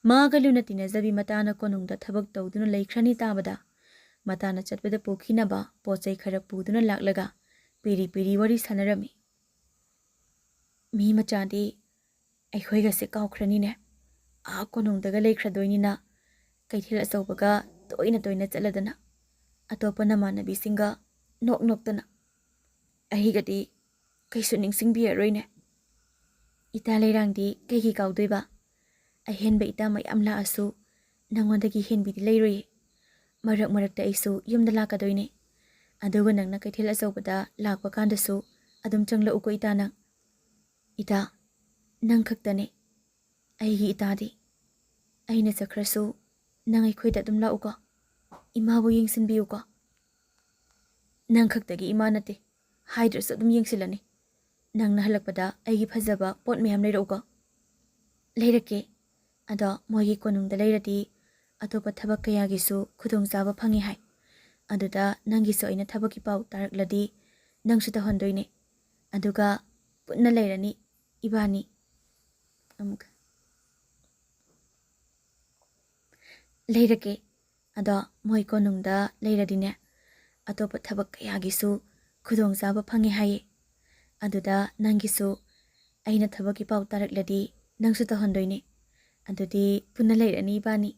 ꯃꯥꯒ ꯂꯨꯅ ꯇꯤꯟꯅꯖꯕꯤ ꯃꯇꯥꯅ ꯀꯣꯅꯨꯡꯗ ꯊꯕꯛ ꯇꯧꯗꯨꯅ ꯂꯩꯈ꯭ꯔꯅꯤ ꯇꯥꯕꯗ ꯃꯇꯥꯅ ꯆꯠꯄꯗ ꯄꯨꯈꯤꯅꯕ ꯄꯣꯠ ꯆꯩ ꯈꯔ ꯄꯨꯗꯨꯅ ꯂꯥꯛꯂꯒ ꯄꯤꯔꯤ ꯄꯤꯔꯤ ꯋꯥꯔꯤ ꯁꯥꯟꯅꯔꯝꯃꯤ꯫ "ꯃꯤ ꯃꯆꯥꯗꯤ ꯑꯩꯈꯣꯏꯒꯁꯦ ꯀꯥꯎꯈ꯭ꯔꯅꯤꯅꯦ꯫ ꯑꯥ ꯀꯣꯅꯨꯡꯗꯒ ꯂꯩꯈ꯭ꯔꯗꯣꯏꯅꯤꯅ ꯀꯩꯊꯦꯜ ꯑꯆꯧꯕꯒ ꯇꯣꯏꯅ ꯇꯣꯏꯅ ꯆꯠꯂꯗꯅ ꯑꯇꯣꯞꯄ ꯅꯃꯥꯟꯅꯕꯤꯁꯤꯡꯒ ꯅꯣꯛ ꯅꯣꯛꯇꯅ꯫ ꯑꯩꯒꯗꯤ ꯀꯩꯁꯨ ꯅꯤꯡꯁꯤꯡꯕꯤꯔꯔꯣꯏꯅꯦ꯫" "ꯏꯇꯥ ꯂꯩꯔꯥꯡꯗꯤ ꯀꯩꯒꯤ ꯀꯥꯎꯗꯣꯏꯕ? ꯑꯍꯦꯟꯕ ꯏꯇꯥ ꯃꯌꯥꯝ ꯂꯥꯛꯑꯁꯨ ꯅꯪꯉꯣꯟꯗꯒꯤ ꯍꯦꯟꯕꯤꯗꯤ ꯂꯩꯔꯣꯏꯌꯦ꯫ ꯃꯔꯛ ꯃꯔꯛꯇ ꯑꯩꯁꯨ ꯌꯨꯝꯗ ꯂꯥꯛꯀꯗꯣꯏꯅꯦ꯫ ꯑꯗꯨꯒ ꯅꯪꯅ ꯀꯩꯊꯦꯜ ꯑꯆꯧꯕꯗ ꯂꯥꯛꯄ ꯀꯥꯟꯗꯁꯨ ꯑꯗꯨꯝ ꯆꯪꯂꯛꯎꯀꯣ ꯏꯇꯥ ꯅꯪ꯫ ꯏꯇꯥ, ꯅꯪ ꯈꯛꯇꯅꯦ ꯑꯩꯒꯤ ꯏꯇꯥꯗꯤ꯫ ꯑꯩꯅ ꯆꯠꯈ꯭ꯔꯁꯨ ꯅꯪ ꯑꯩꯈꯣꯏꯗ ꯑꯗꯨꯝ ꯂꯥꯛꯎꯀꯣ꯫ ꯏꯃꯥꯕꯨ ꯌꯦꯡꯁꯤꯟꯕꯤꯌꯨꯀꯣ꯫" "ꯅꯪ ꯈꯛꯇꯒꯤ ꯏꯃꯥ ꯅꯠꯇꯦ, ꯍꯥꯏꯗ꯭ꯔꯁꯨ ꯑꯗꯨꯝ ꯌꯦꯡꯁꯤꯜꯂꯅꯤ꯫ ꯅꯪꯅ ꯍꯜꯂꯛꯄꯗ ꯑꯩꯒꯤ ꯐꯖꯕ ꯄꯣꯠ ꯃꯌꯥꯝ ꯂꯩꯔꯛꯎꯀꯣ꯫" "ꯂꯩꯔꯛꯀꯦ꯫ ꯑꯗꯣ ꯃꯣꯏꯒꯤ ꯀꯣꯅꯨꯡꯗ ꯂꯩꯔꯗꯤ ꯑꯇꯣꯞꯄ ꯊꯕꯛ ꯀꯌꯥꯒꯤꯁꯨ ꯈꯨꯗꯣꯡꯆꯥꯕ ꯐꯪꯉꯤ ꯍꯥꯏ꯫ ꯑꯗꯨꯗ ꯅꯪꯒꯤꯁꯨ ꯑꯩꯅ ꯊꯕꯛꯀꯤ ꯄꯥꯎ ꯇꯥꯔꯛꯂꯗꯤ ꯅꯪꯁꯨ ꯇꯧꯍꯟꯗꯣꯏꯅꯦ꯫ ꯑꯗꯨꯒ ꯄꯨꯟꯅ ꯂꯩꯔꯅꯤ ꯏꯕꯥꯅꯤ꯫" ꯑꯃꯨꯛ "ꯂꯩꯔꯛꯀꯦ꯫ ꯑꯗꯣ ꯃꯣꯏ ꯀꯣꯅꯨꯡꯗ ꯂꯩꯔꯗꯤꯅꯦ, ꯑꯇꯣꯞꯄ ꯊꯕꯛ ꯀꯌꯥꯒꯤꯁꯨ ꯈꯨꯗꯣꯡꯆꯥꯕ ꯐꯪꯉꯦ ꯍꯥꯏꯌꯦ꯫ ꯑꯗꯨꯗ ꯅꯪꯒꯤꯁꯨ ꯑꯩꯅ ꯊꯕꯛꯀꯤ ꯄꯥꯎ ꯇꯥꯔꯛꯂꯗꯤ ꯅꯪꯁꯨ ꯇꯧꯍꯟꯗꯣꯏꯅꯦ꯫ ꯑꯗꯨꯗꯤ ꯄꯨꯟꯅ ꯂꯩꯔꯅꯤ ꯏꯕꯥꯅꯤ꯫"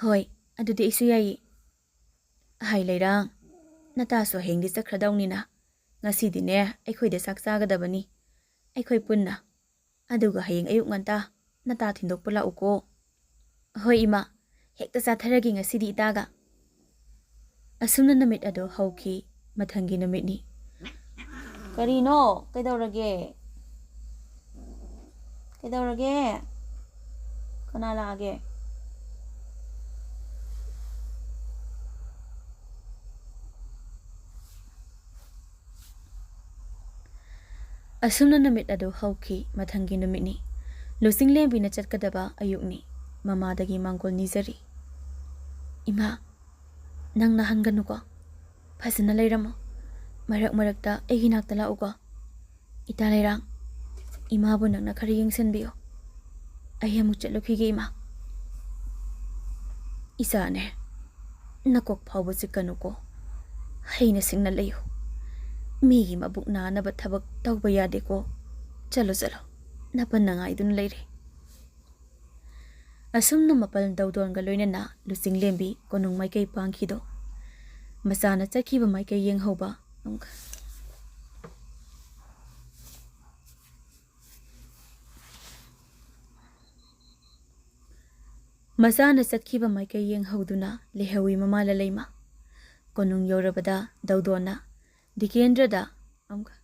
"ꯍꯣꯏ, ꯑꯗꯨꯗꯤ ꯑꯩꯁꯨ ꯌꯥꯏꯌꯦ꯫" "ꯑꯍꯥꯏ ꯂꯩꯔꯥꯡ, ꯅꯇꯥꯁꯨ ꯍꯌꯦꯡꯗꯤ ꯆꯠꯈ꯭ꯔꯗꯧꯅꯤꯅ, ꯉꯁꯤꯗꯤꯅꯦ ꯑꯩꯈꯣꯏꯗ ꯆꯥꯛ ꯆꯥꯒꯗꯕꯅꯤ, ꯑꯩꯈꯣꯏ ꯄꯨꯟꯅ꯫ ꯑꯗꯨꯒ ꯍꯌꯦꯡ ꯑꯌꯨꯛ ꯉꯟꯇꯥ ꯅꯇꯥ ꯊꯤꯟꯗꯣꯛꯄ ꯂꯥꯛꯎꯀꯣ꯫" "ꯍꯣꯏ ꯏꯃꯥ, ꯍꯦꯛꯇ ꯆꯥꯊꯔꯒꯦ ꯉꯁꯤꯗꯤ ꯏꯇꯥꯒ꯫" ꯑꯁꯨꯝꯅ ꯅꯨꯃꯤꯠ ꯑꯗꯨ ꯍꯧꯈꯤ꯫ ꯃꯊꯪꯒꯤ ꯅꯨꯃꯤꯠꯅꯤ꯫ "ꯀꯔꯤꯅꯣ? ꯀꯩꯗꯧꯔꯒꯦ? ꯀꯩꯗꯧꯔꯒꯦ? ꯀꯅꯥ ꯂꯥꯛꯑꯒꯦ?" ꯑꯁꯨꯝꯅ ꯅꯨꯃꯤꯠ ꯑꯗꯨ ꯍꯧꯈꯤ꯫ ꯃꯊꯪꯒꯤ ꯅꯨꯃꯤꯠꯅꯤ꯫ ꯂꯨꯆꯤꯡꯂꯦꯝꯕꯤꯅ ꯆꯠꯀꯗꯕ ꯑꯌꯨꯛꯅꯤ꯫ ꯃꯃꯥꯗꯒꯤ ꯃꯥꯡꯒꯣꯜ ꯅꯤꯖꯔꯤ꯫ "ꯏꯃꯥ, ꯅꯪ ꯅꯥꯍꯟꯒꯅꯨꯀꯣ꯫ ꯐꯖꯅ ꯂꯩꯔꯝꯃꯣ꯫ ꯃꯔꯛ ꯃꯔꯛꯇ ꯑꯩꯒꯤ ꯅꯥꯛꯇ ꯂꯥꯛꯎꯀꯣ꯫ ꯏꯇꯥ ꯂꯩꯔꯥꯡ, ꯏꯃꯥꯕꯨ ꯅꯪꯅ ꯈꯔ ꯌꯦꯡꯁꯤꯟꯕꯤꯌꯨ꯫ ꯑꯩ ꯑꯃꯨꯛ ꯆꯠꯂꯨꯈꯤꯒꯦ, ꯏꯃꯥ꯫ ꯏꯆꯥꯅꯦ, ꯅꯀꯣꯛ ꯐꯥꯎꯕ ꯆꯤꯛꯀꯅꯨꯀꯣ꯫ ꯍꯩꯅ ꯁꯤꯡꯅ ꯂꯩꯌꯨ꯫ ꯃꯤꯒꯤ ꯃꯕꯨꯛ ꯅꯥꯅꯕ ꯊꯕꯛ ꯇꯧꯕ ꯌꯥꯗꯦꯀꯣ꯫ ꯆꯠꯂꯣ, ꯆꯠꯂꯣ꯫ ꯅꯄꯟꯅ ꯉꯥꯏꯗꯨꯅ ꯂꯩꯔꯦ꯫ ꯑꯁꯨꯝꯅ ꯃꯄꯜ ꯗꯧꯗꯣꯟꯒ ꯂꯣꯏꯅꯅ ꯂꯨꯆꯤꯡꯂꯦꯝꯕꯤ ꯀꯣꯅꯨꯡ ꯃꯥꯏꯀꯩ ꯄꯥꯡꯈꯤꯗꯣ꯫ ꯃꯆꯥꯅ ꯆꯠꯈꯤꯕ ꯃꯥꯏꯀꯩ ꯌꯦꯡꯍꯧꯕ ꯑꯃꯨꯛ-, ꯃꯆꯥꯅ ꯆꯠꯈꯤꯕ ꯃꯥꯏꯀꯩ ꯌꯦꯡꯍꯧꯗꯨꯅ ꯂꯩꯍꯧꯏ ꯃꯃꯥ ꯂꯂꯩꯃ꯫ ꯀꯣꯅꯨꯡ ꯌꯧꯔꯕꯗ ꯗꯧꯗꯣꯟꯅ ꯗꯤꯀꯦꯟꯗ꯭ꯔꯗ ꯑꯃꯨꯛ-,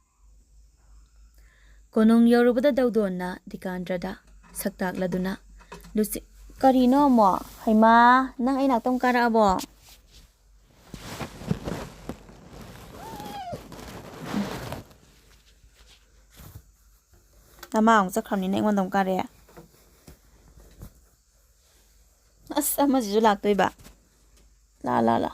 ꯀꯣꯅꯨꯡ ꯌꯧꯔꯕꯗ ꯗꯧꯗꯣꯟꯅ ꯗꯤꯀꯥꯟꯗ꯭ꯔꯗ ꯁꯛꯇꯥꯛꯂꯗꯨꯅ ꯂꯨꯆꯤ-, ꯀꯔꯤꯅꯣ ꯑꯃꯨꯛ? ꯍꯩꯃꯥ, ꯅꯪ ꯑꯩ ꯅꯥꯛꯇ ꯑꯃꯨꯛ ꯀꯥꯔꯛꯑꯕꯣ? ꯅꯃꯥ ꯑꯃꯨꯛ ꯆꯠꯈ꯭ꯔꯕꯅꯤꯅ ꯑꯩꯉꯣꯟꯗ ꯑꯃꯨꯛ ꯀꯥꯔꯛꯑꯦ꯫ ꯑꯁ, ꯑꯃꯁꯤꯁꯨ ꯂꯥꯛꯇꯣꯏꯕ꯫ ꯂꯥ, ꯂꯥ, ꯂꯥ꯫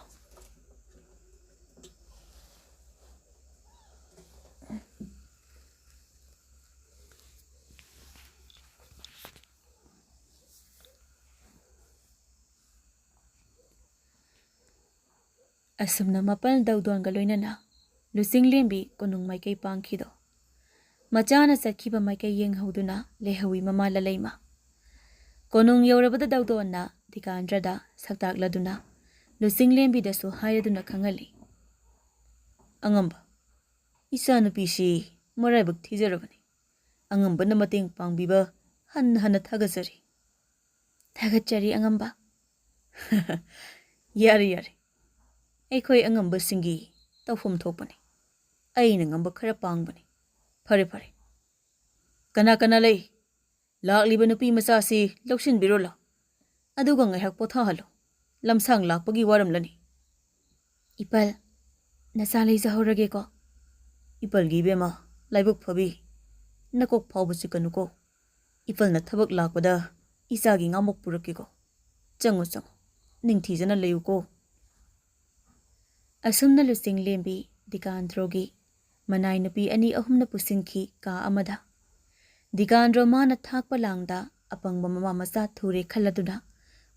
ꯑꯁꯨꯝꯅ ꯃꯄꯜ ꯗꯧꯗꯣꯟꯒ ꯂꯣꯏꯅꯅ ꯂꯨꯆꯤꯡꯂꯦꯝꯕꯤ ꯀꯣꯅꯨꯡ ꯃꯥꯏꯀꯩ ꯄꯥꯡꯈꯤꯗꯣ꯫ ꯃꯆꯥꯅ ꯆꯠꯈꯤꯕ ꯃꯥꯏꯀꯩ ꯌꯦꯡꯍꯧꯗꯨꯅ ꯂꯩꯍꯧꯏ ꯃꯃꯥ ꯂꯂꯩꯃ꯫ ꯀꯣꯅꯨꯡ ꯌꯧꯔꯕꯗ ꯗꯧꯗꯣꯟꯅ ꯗꯤꯀꯥꯟꯗ꯭ꯔꯗ ꯁꯛꯇꯥꯛꯂꯗꯨꯅ ꯂꯨꯆꯤꯡꯂꯦꯝꯕꯤꯗꯁꯨ ꯍꯥꯏꯔꯗꯨꯅ ꯈꯪꯍꯜꯂꯤ꯫ ꯑꯉꯝꯕ, ꯏꯆꯥꯅꯨꯄꯤꯁꯤ ꯃꯔꯥꯏꯕꯛ ꯊꯤꯖꯔꯕꯅꯤ꯫ ꯑꯉꯝꯕꯅ ꯃꯇꯦꯡ ꯄꯥꯡꯕꯤꯕ ꯍꯟꯅ ꯍꯟꯅ ꯊꯥꯒꯠꯆꯔꯤ꯫ ꯊꯥꯒꯠꯆꯔꯤ ꯑꯉꯝꯕ꯫ ꯌꯥꯔꯦ, ꯌꯥꯔꯦ꯫ ꯑꯩꯈꯣꯏ ꯑꯉꯝꯕꯁꯤꯡꯒꯤ ꯇꯧꯐꯝ ꯊꯣꯛꯄꯅꯤ꯫ ꯑꯩꯅ ꯉꯝꯕ ꯈꯔ ꯄꯥꯡꯕꯅꯤ꯫ ꯐꯔꯦ, ꯐꯔꯦ꯫ ꯀꯅꯥ ꯀꯅꯥ ꯂꯩ? ꯂꯥꯛꯂꯤꯕ ꯅꯨꯄꯤ ꯃꯆꯥꯁꯤ ꯂꯧꯁꯤꯟꯕꯤꯔꯣ ꯂꯥꯎ꯫ ꯑꯗꯨꯒ ꯉꯥꯏꯍꯥꯛ ꯄꯣꯊꯥꯍꯜꯂꯨ꯫ ꯂꯝꯁꯥꯡ ꯂꯥꯛꯄꯒꯤ ꯋꯥꯔꯝꯂꯅꯤ꯫ ꯏꯄꯜ, ꯅꯆꯥ ꯂꯩꯖꯍꯧꯔꯒꯦꯀꯣ꯫ ꯏꯄꯜꯒꯤ ꯏꯕꯦꯝꯃ, ꯂꯥꯏꯕꯛ ꯐꯕꯤ꯫ ꯅꯀꯣꯛ ꯐꯥꯎꯕ ꯆꯤꯛꯀꯅꯨꯀꯣ꯫ ꯏꯄꯜꯅ ꯊꯕꯛ ꯂꯥꯛꯄꯗ ꯏꯆꯥꯒꯤ ꯉꯥꯃꯣꯛ ꯄꯨꯔꯛꯀꯦꯀꯣ꯫ ꯆꯪꯉꯨ, ꯆꯪꯉꯨ꯫ ꯅꯤꯡꯊꯤꯖꯅ ꯂꯩꯌꯨꯀꯣ꯫ ꯑꯁꯨꯝꯅ ꯂꯨꯆꯤꯡꯂꯦꯝꯕꯤ ꯗꯤꯀꯥꯟꯗ꯭ꯔꯣꯒꯤ ꯃꯅꯥꯏ ꯅꯨꯄꯤ ꯑꯅꯤ ꯑꯍꯨꯝꯅ ꯄꯨꯁꯤꯟꯈꯤ ꯀꯥ ꯑꯃꯗ꯫ ꯗꯤꯀꯥꯟꯗ꯭ꯔꯣ ꯃꯥꯅ ꯊꯥꯛꯄ ꯂꯥꯡꯗ ꯑꯄꯪꯕ ꯃꯃꯥ ꯃꯆꯥ ꯊꯨꯔꯦ ꯈꯜꯂꯗꯨꯅ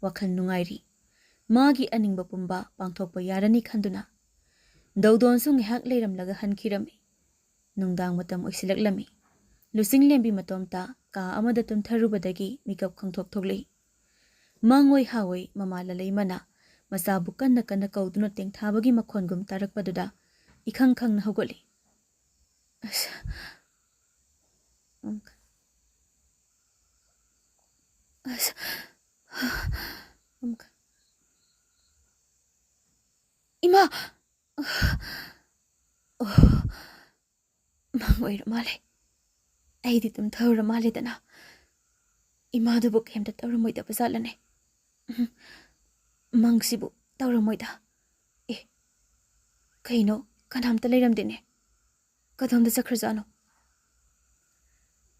ꯋꯥꯈꯜ ꯅꯨꯡꯉꯥꯏꯔꯤ꯫ ꯃꯥꯒꯤ ꯑꯅꯤꯡꯕ ꯄꯨꯝꯕ ꯄꯥꯡꯊꯣꯛꯄ ꯌꯥꯔꯅꯤ ꯈꯟꯗꯨꯅ꯫ ꯗꯧꯗꯣꯟꯁꯨ ꯉꯥꯏꯍꯥꯛ ꯂꯩꯔꯝꯂꯒ ꯍꯟꯈꯤꯔꯝꯃꯤ꯫ ꯅꯨꯡꯗꯥꯡ ꯃꯇꯝ ꯑꯣꯏꯁꯤꯜꯂꯛꯂꯝꯃꯤ꯫ ꯂꯨꯆꯤꯡꯂꯦꯝꯕꯤ ꯃꯇꯣꯝꯇ ꯀꯥ ꯑꯃꯗ ꯇꯨꯝꯊꯔꯨꯕꯗꯒꯤ ꯃꯤꯀꯞ ꯈꯪꯊꯣꯛ ꯊꯣꯛꯂꯛꯏ꯫ ꯃꯥꯡꯑꯣꯏ ꯍꯥꯑꯣꯏ ꯃꯃꯥ ꯂꯂꯩꯃꯅ ꯃꯆꯥꯕꯨ ꯀꯟꯅ ꯀꯟꯅ ꯀꯧꯗꯨꯅ ꯇꯦꯡꯊꯥꯕꯒꯤ ꯃꯈꯣꯟꯒꯨꯝ ꯇꯥꯔꯛꯄꯗꯨꯗ ꯏꯈꯪ ꯈꯪꯅ ꯍꯧꯒꯠꯂꯤ꯫ ꯑꯁ, ꯑꯃꯨꯛ-, ꯑꯁ, ꯑꯃꯨꯛ-, ꯏꯃꯥ! ꯑꯣ, ꯃꯪ ꯑꯣꯏꯔ ꯃꯥꯜꯂꯦ꯫ ꯑꯩꯗꯤ ꯇꯨꯝꯊꯔꯨꯔ ꯃꯥꯜꯂꯦꯗꯅ꯫ ꯏꯃꯥꯗꯨꯕꯨ ꯀꯩꯝꯇ ꯇꯧꯔꯝꯃꯣꯏꯗꯕ ꯖꯥꯠꯂꯅꯦ? ꯎꯝ, ꯃꯪꯁꯤꯕꯨ ꯇꯧꯔꯝꯃꯣꯏꯗ꯫ ꯑꯦ, ꯀꯩꯅꯣ, ꯀꯅꯥꯝꯇ ꯂꯩꯔꯝꯗꯦꯅꯦ꯫ ꯀꯗꯣꯝꯗ ꯆꯠꯈ꯭ꯔꯖꯥꯠꯅꯣ?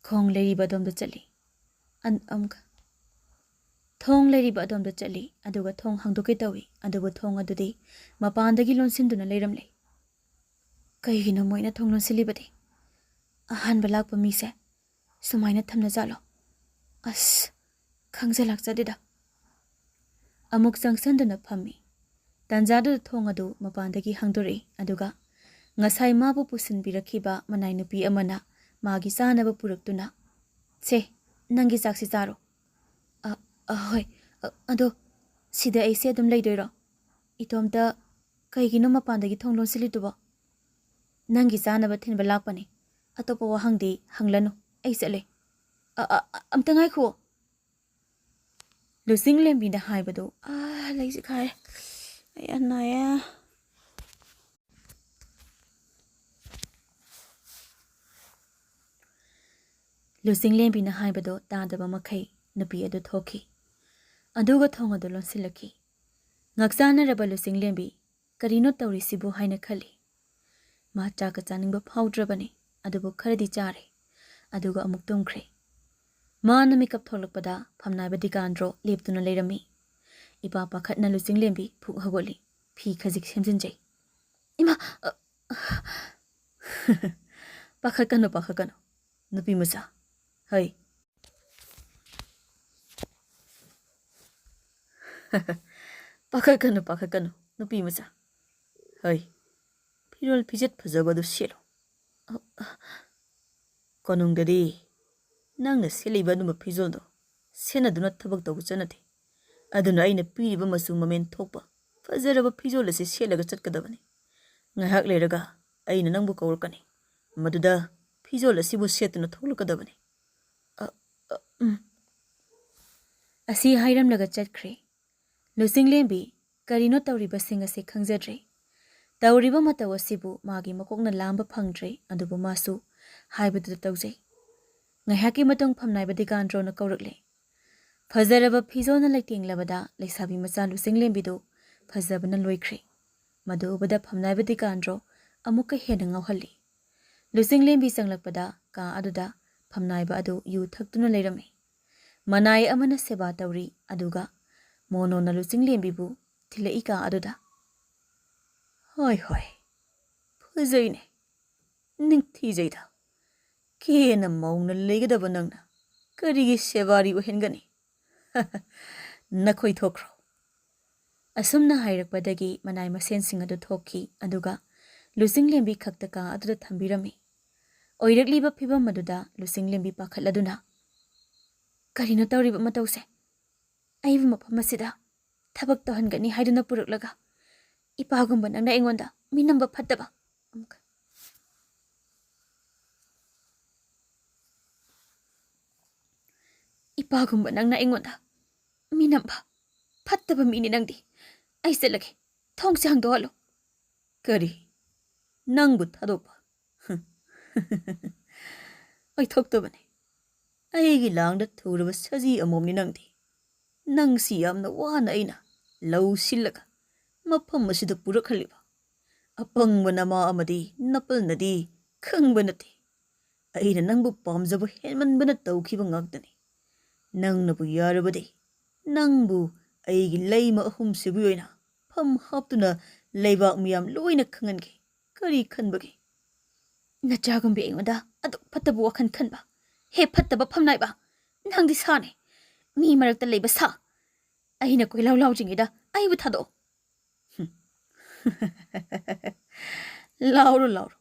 ꯈꯣꯡ ꯂꯩꯔꯤꯕ ꯑꯗꯣꯝꯗ ꯆꯠꯂꯤ꯫ ꯑꯟ-, ꯑꯝ-, ꯊꯣꯡ ꯂꯩꯔꯤꯕ ꯑꯗꯣꯝꯗ ꯆꯠꯂꯤ, ꯑꯗꯨꯒ ꯊꯣꯡ ꯍꯥꯡꯗꯣꯛꯀꯦ ꯇꯧꯏ, ꯑꯗꯨꯕꯨ ꯊꯣꯡ ꯑꯗꯨꯗꯤ ꯃꯄꯥꯟꯗꯒꯤ ꯂꯣꯟꯁꯤꯟꯗꯨꯅ ꯂꯩꯔꯝꯂꯦ꯫ ꯀꯩꯒꯤꯅꯣ ꯃꯣꯏꯅ ꯊꯣꯡ ꯂꯣꯟꯁꯤꯜꯂꯤꯕꯗꯤ? ꯑꯍꯥꯟꯕ ꯂꯥꯛꯄ ꯃꯤꯁꯦ ꯁꯨꯃꯥꯏꯅ ꯊꯝꯅꯖꯥꯠꯂꯣ? ꯑꯁ, ꯈꯪꯖ ꯂꯥꯛꯆꯗꯦꯗ꯫ ꯑꯃꯨꯛ ꯆꯪꯁꯤꯟꯗꯨꯅ ꯐꯝꯃꯤ꯫ ꯇꯥꯟꯖꯥꯗꯨꯗ ꯊꯣꯡ ꯑꯗꯨ ꯃꯄꯥꯟꯗꯒꯤ ꯍꯥꯡꯗꯣꯔꯛꯏ, ꯑꯗꯨꯒ ꯉꯁꯥꯏ ꯃꯥꯕꯨ ꯄꯨꯁꯤꯟꯕꯤꯔꯛꯈꯤꯕ ꯃꯅꯥꯏ ꯅꯨꯄꯤ ꯑꯃꯅ ꯃꯥꯒꯤ ꯆꯥꯅꯕ ꯄꯨꯔꯛꯇꯨꯅ, "ꯁꯦ, ꯅꯪꯒꯤ ꯆꯥꯛꯁꯤ ꯆꯥꯔꯣ꯫" "ꯑ, ꯑ, ꯍꯣꯏ꯫ ꯑ, ꯑꯗꯣ ꯁꯤꯗ ꯑꯩꯁꯦ ꯑꯗꯨꯝ ꯂꯩꯗꯣꯏꯔꯣ? ꯏꯇꯣꯝꯇ ꯀꯩꯒꯤꯅꯣ ꯃꯄꯥꯟꯗꯒꯤ ꯊꯣꯡ ꯂꯣꯟꯁꯤꯜꯂꯤꯗꯨꯕꯣ?" "ꯅꯪꯒꯤ ꯆꯥꯅꯕ ꯊꯤꯟꯕ ꯂꯥꯛꯄꯅꯤ꯫ ꯑꯇꯣꯞꯄ ꯋꯥꯍꯪꯗꯤ ꯍꯪꯂꯅꯨ꯫ ꯑꯩ ꯆꯠꯂꯦ꯫" "ꯑ, ꯑ, ꯑ, ꯑꯝꯇ ꯉꯥꯏꯈꯨꯑꯣ꯫" ꯂꯨꯆꯤꯡꯂꯦꯝꯕꯤꯅ ꯍꯥꯏꯕꯗꯨ, ꯑꯥ, ꯂꯩꯁꯦ ꯈꯥꯏꯔꯦ꯫ ꯑꯩ ꯌꯥꯝ ꯅꯥꯏꯌꯦ꯫ ꯂꯨꯆꯤꯡꯂꯦꯝꯕꯤꯅ ꯍꯥꯏꯕꯗꯨ ꯇꯥꯗꯕ ꯃꯈꯩ ꯅꯨꯄꯤ ꯑꯗꯨ ꯊꯣꯛꯈꯤ꯫ ꯑꯗꯨꯒ ꯊꯣꯡ ꯑꯗꯨ ꯂꯣꯟꯁꯤꯜꯂꯛꯈꯤ꯫ ꯉꯥꯛꯆꯥꯟꯅꯔꯕ ꯂꯨꯆꯤꯡꯂꯦꯝꯕꯤ ꯀꯔꯤꯅꯣ ꯇꯧꯔꯤꯁꯤꯕꯨ ꯍꯥꯏꯅ ꯈꯜꯂꯤ꯫ ꯃꯥ ꯆꯥꯛꯀ ꯆꯥꯅꯤꯡꯕ ꯐꯥꯎꯗ꯭ꯔꯕꯅꯤ, ꯑꯗꯨꯕꯨ ꯈꯔꯗꯤ ꯆꯥꯔꯦ, ꯑꯗꯨꯒ ꯑꯃꯨꯛ ꯇꯨꯝꯈ꯭ꯔꯦ꯫ ꯃꯥꯅ ꯃꯤꯀꯞ ꯊꯣꯛꯂꯛꯄꯗ ꯐꯝꯅꯥꯏꯕ ꯗꯤꯀꯥꯟꯗ꯭ꯔꯣ ꯂꯦꯞꯇꯨꯅ ꯂꯩꯔꯝꯃꯤ꯫ ꯏꯄꯥ ꯄꯥꯈꯠꯅ ꯂꯨꯆꯤꯡꯂꯦꯝꯕꯤ ꯐꯨꯛ ꯍꯧꯒꯠꯂꯤ, ꯐꯤ ꯈꯖꯤꯛ ꯁꯦꯝꯖꯤꯟꯖꯩ꯫ "ꯏꯃꯥ! ꯑ, ꯄꯥꯈꯠꯀꯅꯨ, ꯄꯥꯈꯠꯀꯅꯨ, ꯅꯨꯄꯤ ꯃꯆꯥ꯫ ꯍꯩ꯫ ꯄꯥꯈꯠꯀꯅꯨ, ꯄꯥꯈꯠꯀꯅꯨ, ꯅꯨꯄꯤ ꯃꯆꯥ꯫ ꯍꯩ, ꯐꯤꯔꯣꯜ ꯐꯤꯖꯦꯠ ꯐꯖꯕꯗꯨ ꯁꯦꯠꯂꯨ꯫ ꯑ, ꯑ, ꯀꯣꯅꯨꯡꯗꯗꯤ ꯅꯪꯅ ꯁꯦꯠꯂꯤꯕ ꯑꯗꯨꯝꯕ ꯐꯤꯖꯣꯜꯗꯣ ꯁꯦꯠꯅꯗꯨꯅ ꯊꯕꯛ ꯇꯧꯕ ꯆꯠꯅꯗꯦ꯫ ꯑꯗꯨꯅ ꯑꯩꯅ ꯄꯤꯔꯤꯕ ꯃꯆꯨ ꯃꯃꯦꯟ ꯊꯣꯛꯄ ꯐꯖꯔꯕ ꯐꯤꯖꯣꯜ ꯑꯁꯤ ꯁꯦꯠꯂꯒ ꯆꯠꯀꯗꯕꯅꯤ꯫ ꯉꯥꯏꯍꯥꯛ ꯂꯩꯔꯒ ꯑꯩꯅ ꯅꯪꯕꯨ ꯀꯧꯔꯛꯀꯅꯤ꯫ ꯃꯗꯨꯗ ꯐꯤꯖꯣꯜ ꯑꯁꯤꯕꯨ ꯁꯦꯠꯇꯨꯅ ꯊꯣꯛꯂꯛꯀꯗꯕꯅꯤ꯫ ꯑ, ꯑ, ꯎꯝ꯫ ꯑꯁꯤ ꯍꯥꯏꯔꯝꯂꯒ ꯆꯠꯈ꯭ꯔꯦ꯫ ꯂꯨꯆꯤꯡꯂꯦꯝꯕꯤ ꯀꯔꯤꯅꯣ ꯇꯧꯔꯤꯕꯁꯤꯡ ꯑꯁꯤ ꯈꯪꯖꯗ꯭ꯔꯦ꯫ ꯇꯧꯔꯤꯕ ꯃꯇꯧ ꯑꯁꯤꯕꯨ ꯃꯥꯒꯤ ꯃꯀꯣꯛꯅ ꯂꯥꯝꯕ ꯐꯪꯗ꯭ꯔꯦ, ꯑꯗꯨꯕꯨ ꯃꯥꯁꯨ ꯍꯥꯏꯕꯗꯨꯗ ꯇꯧꯖꯩ꯫ ꯉꯥꯏꯍꯥꯛꯀꯤ ꯃꯇꯨꯡ ꯐꯝꯅꯥꯏꯕ ꯗꯤꯀꯥꯟꯗ꯭ꯔꯣꯅ ꯀꯧꯔꯛꯂꯦ꯫ ꯐꯖꯔꯕ ꯐꯤꯖꯣꯜꯅ ꯂꯩꯇꯦꯡꯂꯕꯗ ꯂꯩꯁꯥꯕꯤ ꯃꯆꯥ ꯂꯨꯆꯤꯡꯂꯦꯝꯕꯤꯗꯨ ꯐꯖꯕꯅ ꯂꯣꯏꯈ꯭ꯔꯦ꯫ ꯃꯗꯨ ꯎꯕꯗ ꯐꯝꯅꯥꯏꯕ ꯗꯤꯀꯥꯟꯗ꯭ꯔꯣ ꯑꯃꯨꯛꯀ ꯍꯦꯟꯅ ꯉꯥꯎꯍꯜꯂꯤ꯫ ꯂꯨꯆꯤꯡꯂꯦꯝꯕꯤ ꯆꯪꯂꯛꯄꯗ ꯀꯥ ꯑꯗꯨꯗ ꯐꯝꯅꯥꯏꯕ ꯑꯗꯨ ꯌꯨ ꯊꯛꯇꯨꯅ ꯂꯩꯔꯝꯃꯤ꯫ ꯃꯅꯥꯏ ꯑꯃꯅ ꯁꯦꯕꯥ ꯇꯧꯔꯤ, ꯑꯗꯨꯒ ꯃꯣꯅꯣꯅ ꯂꯨꯆꯤꯡꯂꯦꯝꯕꯤꯕꯨ ꯊꯤꯜꯂꯛꯏ ꯀꯥ ꯑꯗꯨꯗ꯫ "ꯍꯣꯏ, ꯍꯣꯏ, ꯐꯖꯩꯅꯦ, ꯅꯤꯡꯊꯤꯖꯩꯗ꯫ ꯀꯦꯅ ꯃꯧꯅ ꯂꯩꯒꯗꯕ ꯅꯪꯅ ꯀꯔꯤꯒꯤ ꯁꯦꯕꯥꯔꯤ ꯑꯣꯏꯍꯟꯒꯅꯤ? ꯅꯈꯣꯏ ꯊꯣꯛꯈ꯭ꯔꯣ꯫" ꯑꯁꯨꯝꯅ ꯍꯥꯏꯔꯛꯄꯗꯒꯤ ꯃꯅꯥꯏ ꯃꯁꯦꯟꯁꯤꯡ ꯑꯗꯨ ꯊꯣꯛꯈꯤ, ꯑꯗꯨꯒ ꯂꯨꯆꯤꯡꯂꯦꯝꯕꯤ ꯈꯛꯇ ꯀꯥ ꯑꯗꯨꯗ ꯊꯝꯕꯤꯔꯝꯃꯤ꯫ ꯑꯣꯏꯔꯛꯂꯤꯕ ꯐꯤꯕꯝ ꯑꯗꯨꯗ ꯂꯨꯆꯤꯡꯂꯦꯝꯕꯤ ꯄꯥꯈꯠꯂꯗꯨꯅ, "ꯀꯔꯤꯅꯣ ꯇꯧꯔꯤꯕ ꯃꯇꯧꯁꯦ? ꯑꯩꯕꯨ ꯃꯐꯝ ꯑꯁꯤꯗ ꯊꯕꯛ ꯇꯧꯍꯟꯒꯅꯤ ꯍꯥꯏꯗꯨꯅ ꯄꯨꯔꯛꯂꯒ, ꯏꯄꯥꯒꯨꯝꯕ ꯅꯪꯅ ꯑꯩꯉꯣꯟꯗ ꯃꯤꯅꯝꯕ ꯐꯠꯇꯕ ꯑꯃꯨꯛꯀ, ꯏꯄꯥꯒꯨꯝꯕ ꯅꯪꯅ ꯑꯩꯉꯣꯟꯗ ꯃꯤꯅꯝꯕ ꯐꯠꯇꯕ ꯃꯤꯅꯤ ꯅꯪꯗꯤ꯫ ꯑꯩ ꯆꯠꯂꯒꯦ, ꯊꯣꯡꯁꯦ ꯍꯥꯡꯗꯣꯛꯍꯜꯂꯣ꯫" "ꯀꯔꯤ? ꯅꯪꯕꯨ ꯊꯥꯗꯣꯛꯄ? ꯑꯣꯏꯊꯣꯛꯇꯕꯅꯤ꯫ ꯑꯩꯒꯤ ꯂꯥꯡꯗ ꯊꯨꯔꯕ ꯁꯖꯤ ꯑꯃꯣꯝꯅꯤ ꯅꯪꯗꯤ꯫ ꯅꯪꯁꯤ ꯌꯥꯝꯅ ꯋꯥꯅ ꯑꯩꯅ ꯂꯧ ꯁꯤꯜꯂꯒ ꯃꯐꯝ ꯑꯁꯤꯗ ꯄꯨꯔꯛꯍꯜꯂꯤꯕ ꯑꯄꯪꯕ ꯅꯃꯥ ꯑꯃꯗꯤ ꯅꯄꯜꯅꯗꯤ ꯈꯪꯕ ꯅꯠꯇꯦ꯫ ꯑꯩꯅ ꯅꯪꯕꯨ ꯄꯥꯝꯖꯕ ꯍꯦꯟꯃꯟꯕꯅ ꯇꯧꯈꯤꯕ ꯉꯥꯛꯇꯅꯤ꯫ ꯅꯪꯅꯕꯨ ꯌꯥꯔꯕꯗꯤ ꯅꯪꯕꯨ ꯑꯩꯒꯤ ꯂꯩꯃ ꯑꯍꯨꯝꯁꯤꯕꯨ ꯑꯣꯏꯅ ꯐꯝ ꯍꯥꯞꯇꯨꯅ ꯂꯩꯕꯥꯛ ꯃꯤꯌꯥꯝ ꯂꯣꯏꯅ ꯈꯪꯍꯟꯒꯦ꯫ ꯀꯔꯤ ꯈꯟꯕꯒꯦ? ꯅꯆꯥꯒꯨꯝꯕꯤ ꯑꯩꯉꯣꯟꯗ ꯑꯗꯨꯛ ꯐꯠꯇꯕ ꯋꯥꯈꯜ ꯈꯟꯕ꯫ ꯍꯦ ꯐꯠꯇꯕ ꯐꯝꯅꯥꯏꯕ, ꯅꯪꯗꯤ ꯁꯥꯅꯦ, ꯃꯤ ꯃꯔꯛꯇ ꯂꯩꯕ ꯁꯥ꯫ ꯑꯩꯅ ꯀꯣꯏꯂꯥꯎ ꯂꯥꯎꯗ꯭ꯔꯤꯉꯩꯗ ꯑꯩꯕꯨ ꯊꯥꯗꯣꯛꯑꯣ꯫ ꯍꯨꯝ꯫ ꯂꯥꯎꯔꯣ, ꯂꯥꯎꯔꯣ꯫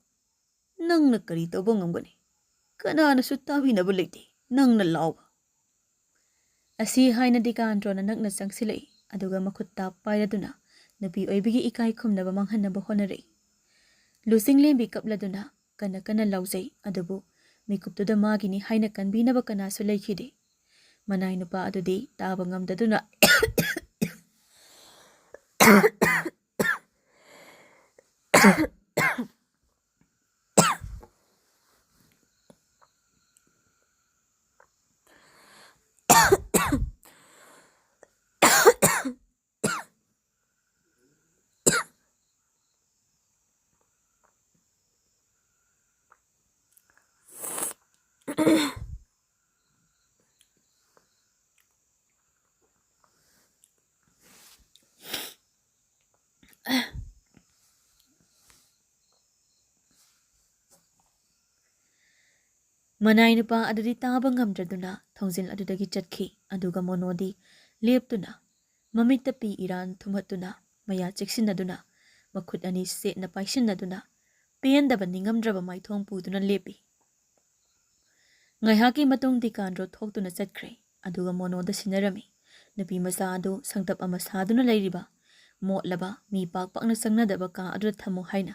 ꯅꯪꯅ ꯀꯔꯤ ꯇꯧꯕ ꯉꯝꯒꯅꯤ? ꯀꯅꯥꯅꯁꯨ ꯇꯥꯕꯤꯅꯕ ꯂꯩꯇꯦ꯫ ꯅꯪꯅ ꯂꯥꯎꯕ꯫ ꯑꯁꯤ ꯍꯥꯏꯅ ꯗꯤꯀꯥꯟꯗ꯭ꯔꯣꯅ ꯅꯛꯅ ꯆꯪꯁꯤꯜꯂꯛꯏ, ꯑꯗꯨꯒ ꯃꯈꯨꯠ ꯇꯥꯞ ꯄꯥꯏꯔꯗꯨꯅ ꯅꯨꯄꯤ ꯑꯣꯏꯕꯒꯤ ꯏꯀꯥꯏ ꯈꯨꯝꯅꯕ ꯃꯥꯡꯍꯟꯅꯕ ꯍꯣꯠꯅꯔꯛꯏ꯫ ꯂꯨꯆꯤꯡꯂꯦꯝꯕꯤ ꯀꯞꯂꯗꯨꯅ ꯀꯟꯅ ꯀꯟꯅ ꯂꯥꯎꯖꯩ, ꯑꯗꯨꯕꯨ ꯃꯤꯀꯨꯞꯇꯨꯗ ꯃꯥꯒꯤꯅꯤ ꯍꯥꯏꯅ ꯀꯟꯕꯤꯅꯕ ꯀꯅꯥꯁꯨ ꯂꯩꯈꯤꯗꯦ꯫ ꯃꯅꯥꯏ ꯅꯨꯄꯥ ꯑꯗꯨꯗꯤ ꯇꯥꯕ ꯉꯝꯗꯗꯨꯅ ꯃꯅꯥꯏ ꯅꯨꯄꯥ ꯑꯗꯨꯗꯤ ꯇꯥꯕ ꯉꯝꯗ꯭ꯔꯗꯨꯅ ꯊꯣꯡꯖꯤꯜ ꯑꯗꯨꯗꯒꯤ ꯆꯠꯈꯤ, ꯑꯗꯨꯒ ꯃꯣꯅꯣꯗꯤ ꯂꯦꯞꯇꯨꯅ ꯃꯃꯤꯠꯇ ꯄꯤ ꯏꯔꯥꯟ ꯊꯨꯝꯍꯠꯇꯨꯅ, ꯃꯌꯥ ꯆꯦꯛꯁꯤꯟꯅꯗꯨꯅ, ꯃꯈꯨꯠ ꯑꯅꯤ ꯆꯦꯠꯅ ꯄꯥꯏꯁꯤꯟꯅꯗꯨꯅ, ꯄꯦꯟꯗꯕ ꯅꯤꯡꯉꯝꯗ꯭ꯔꯕ ꯃꯥꯏꯊꯣꯡ ꯄꯨꯗꯨꯅ ꯂꯦꯞꯄꯤ꯫ ꯉꯥꯏꯍꯥꯛꯀꯤ ꯃꯇꯨꯡ ꯗꯤꯀꯥꯟꯗ꯭ꯔꯣ ꯊꯣꯛꯇꯨꯅ ꯆꯠꯈ꯭ꯔꯦ, ꯑꯗꯨꯒ ꯃꯣꯅꯣꯗ ꯁꯤꯟꯅꯔꯝꯃꯤ꯫ ꯅꯨꯄꯤ ꯃꯆꯥ ꯑꯗꯨ ꯁꯪꯇꯞ ꯑꯃ ꯁꯥꯗꯨꯅ ꯂꯩꯔꯤꯕ, ꯃꯣꯠꯂꯕ, ꯃꯤ ꯄꯥꯛ ꯄꯥꯛꯅ ꯆꯪꯅꯗꯕ ꯀꯥ ꯑꯗꯨꯗ ꯊꯝꯃꯨ ꯍꯥꯏꯅ꯫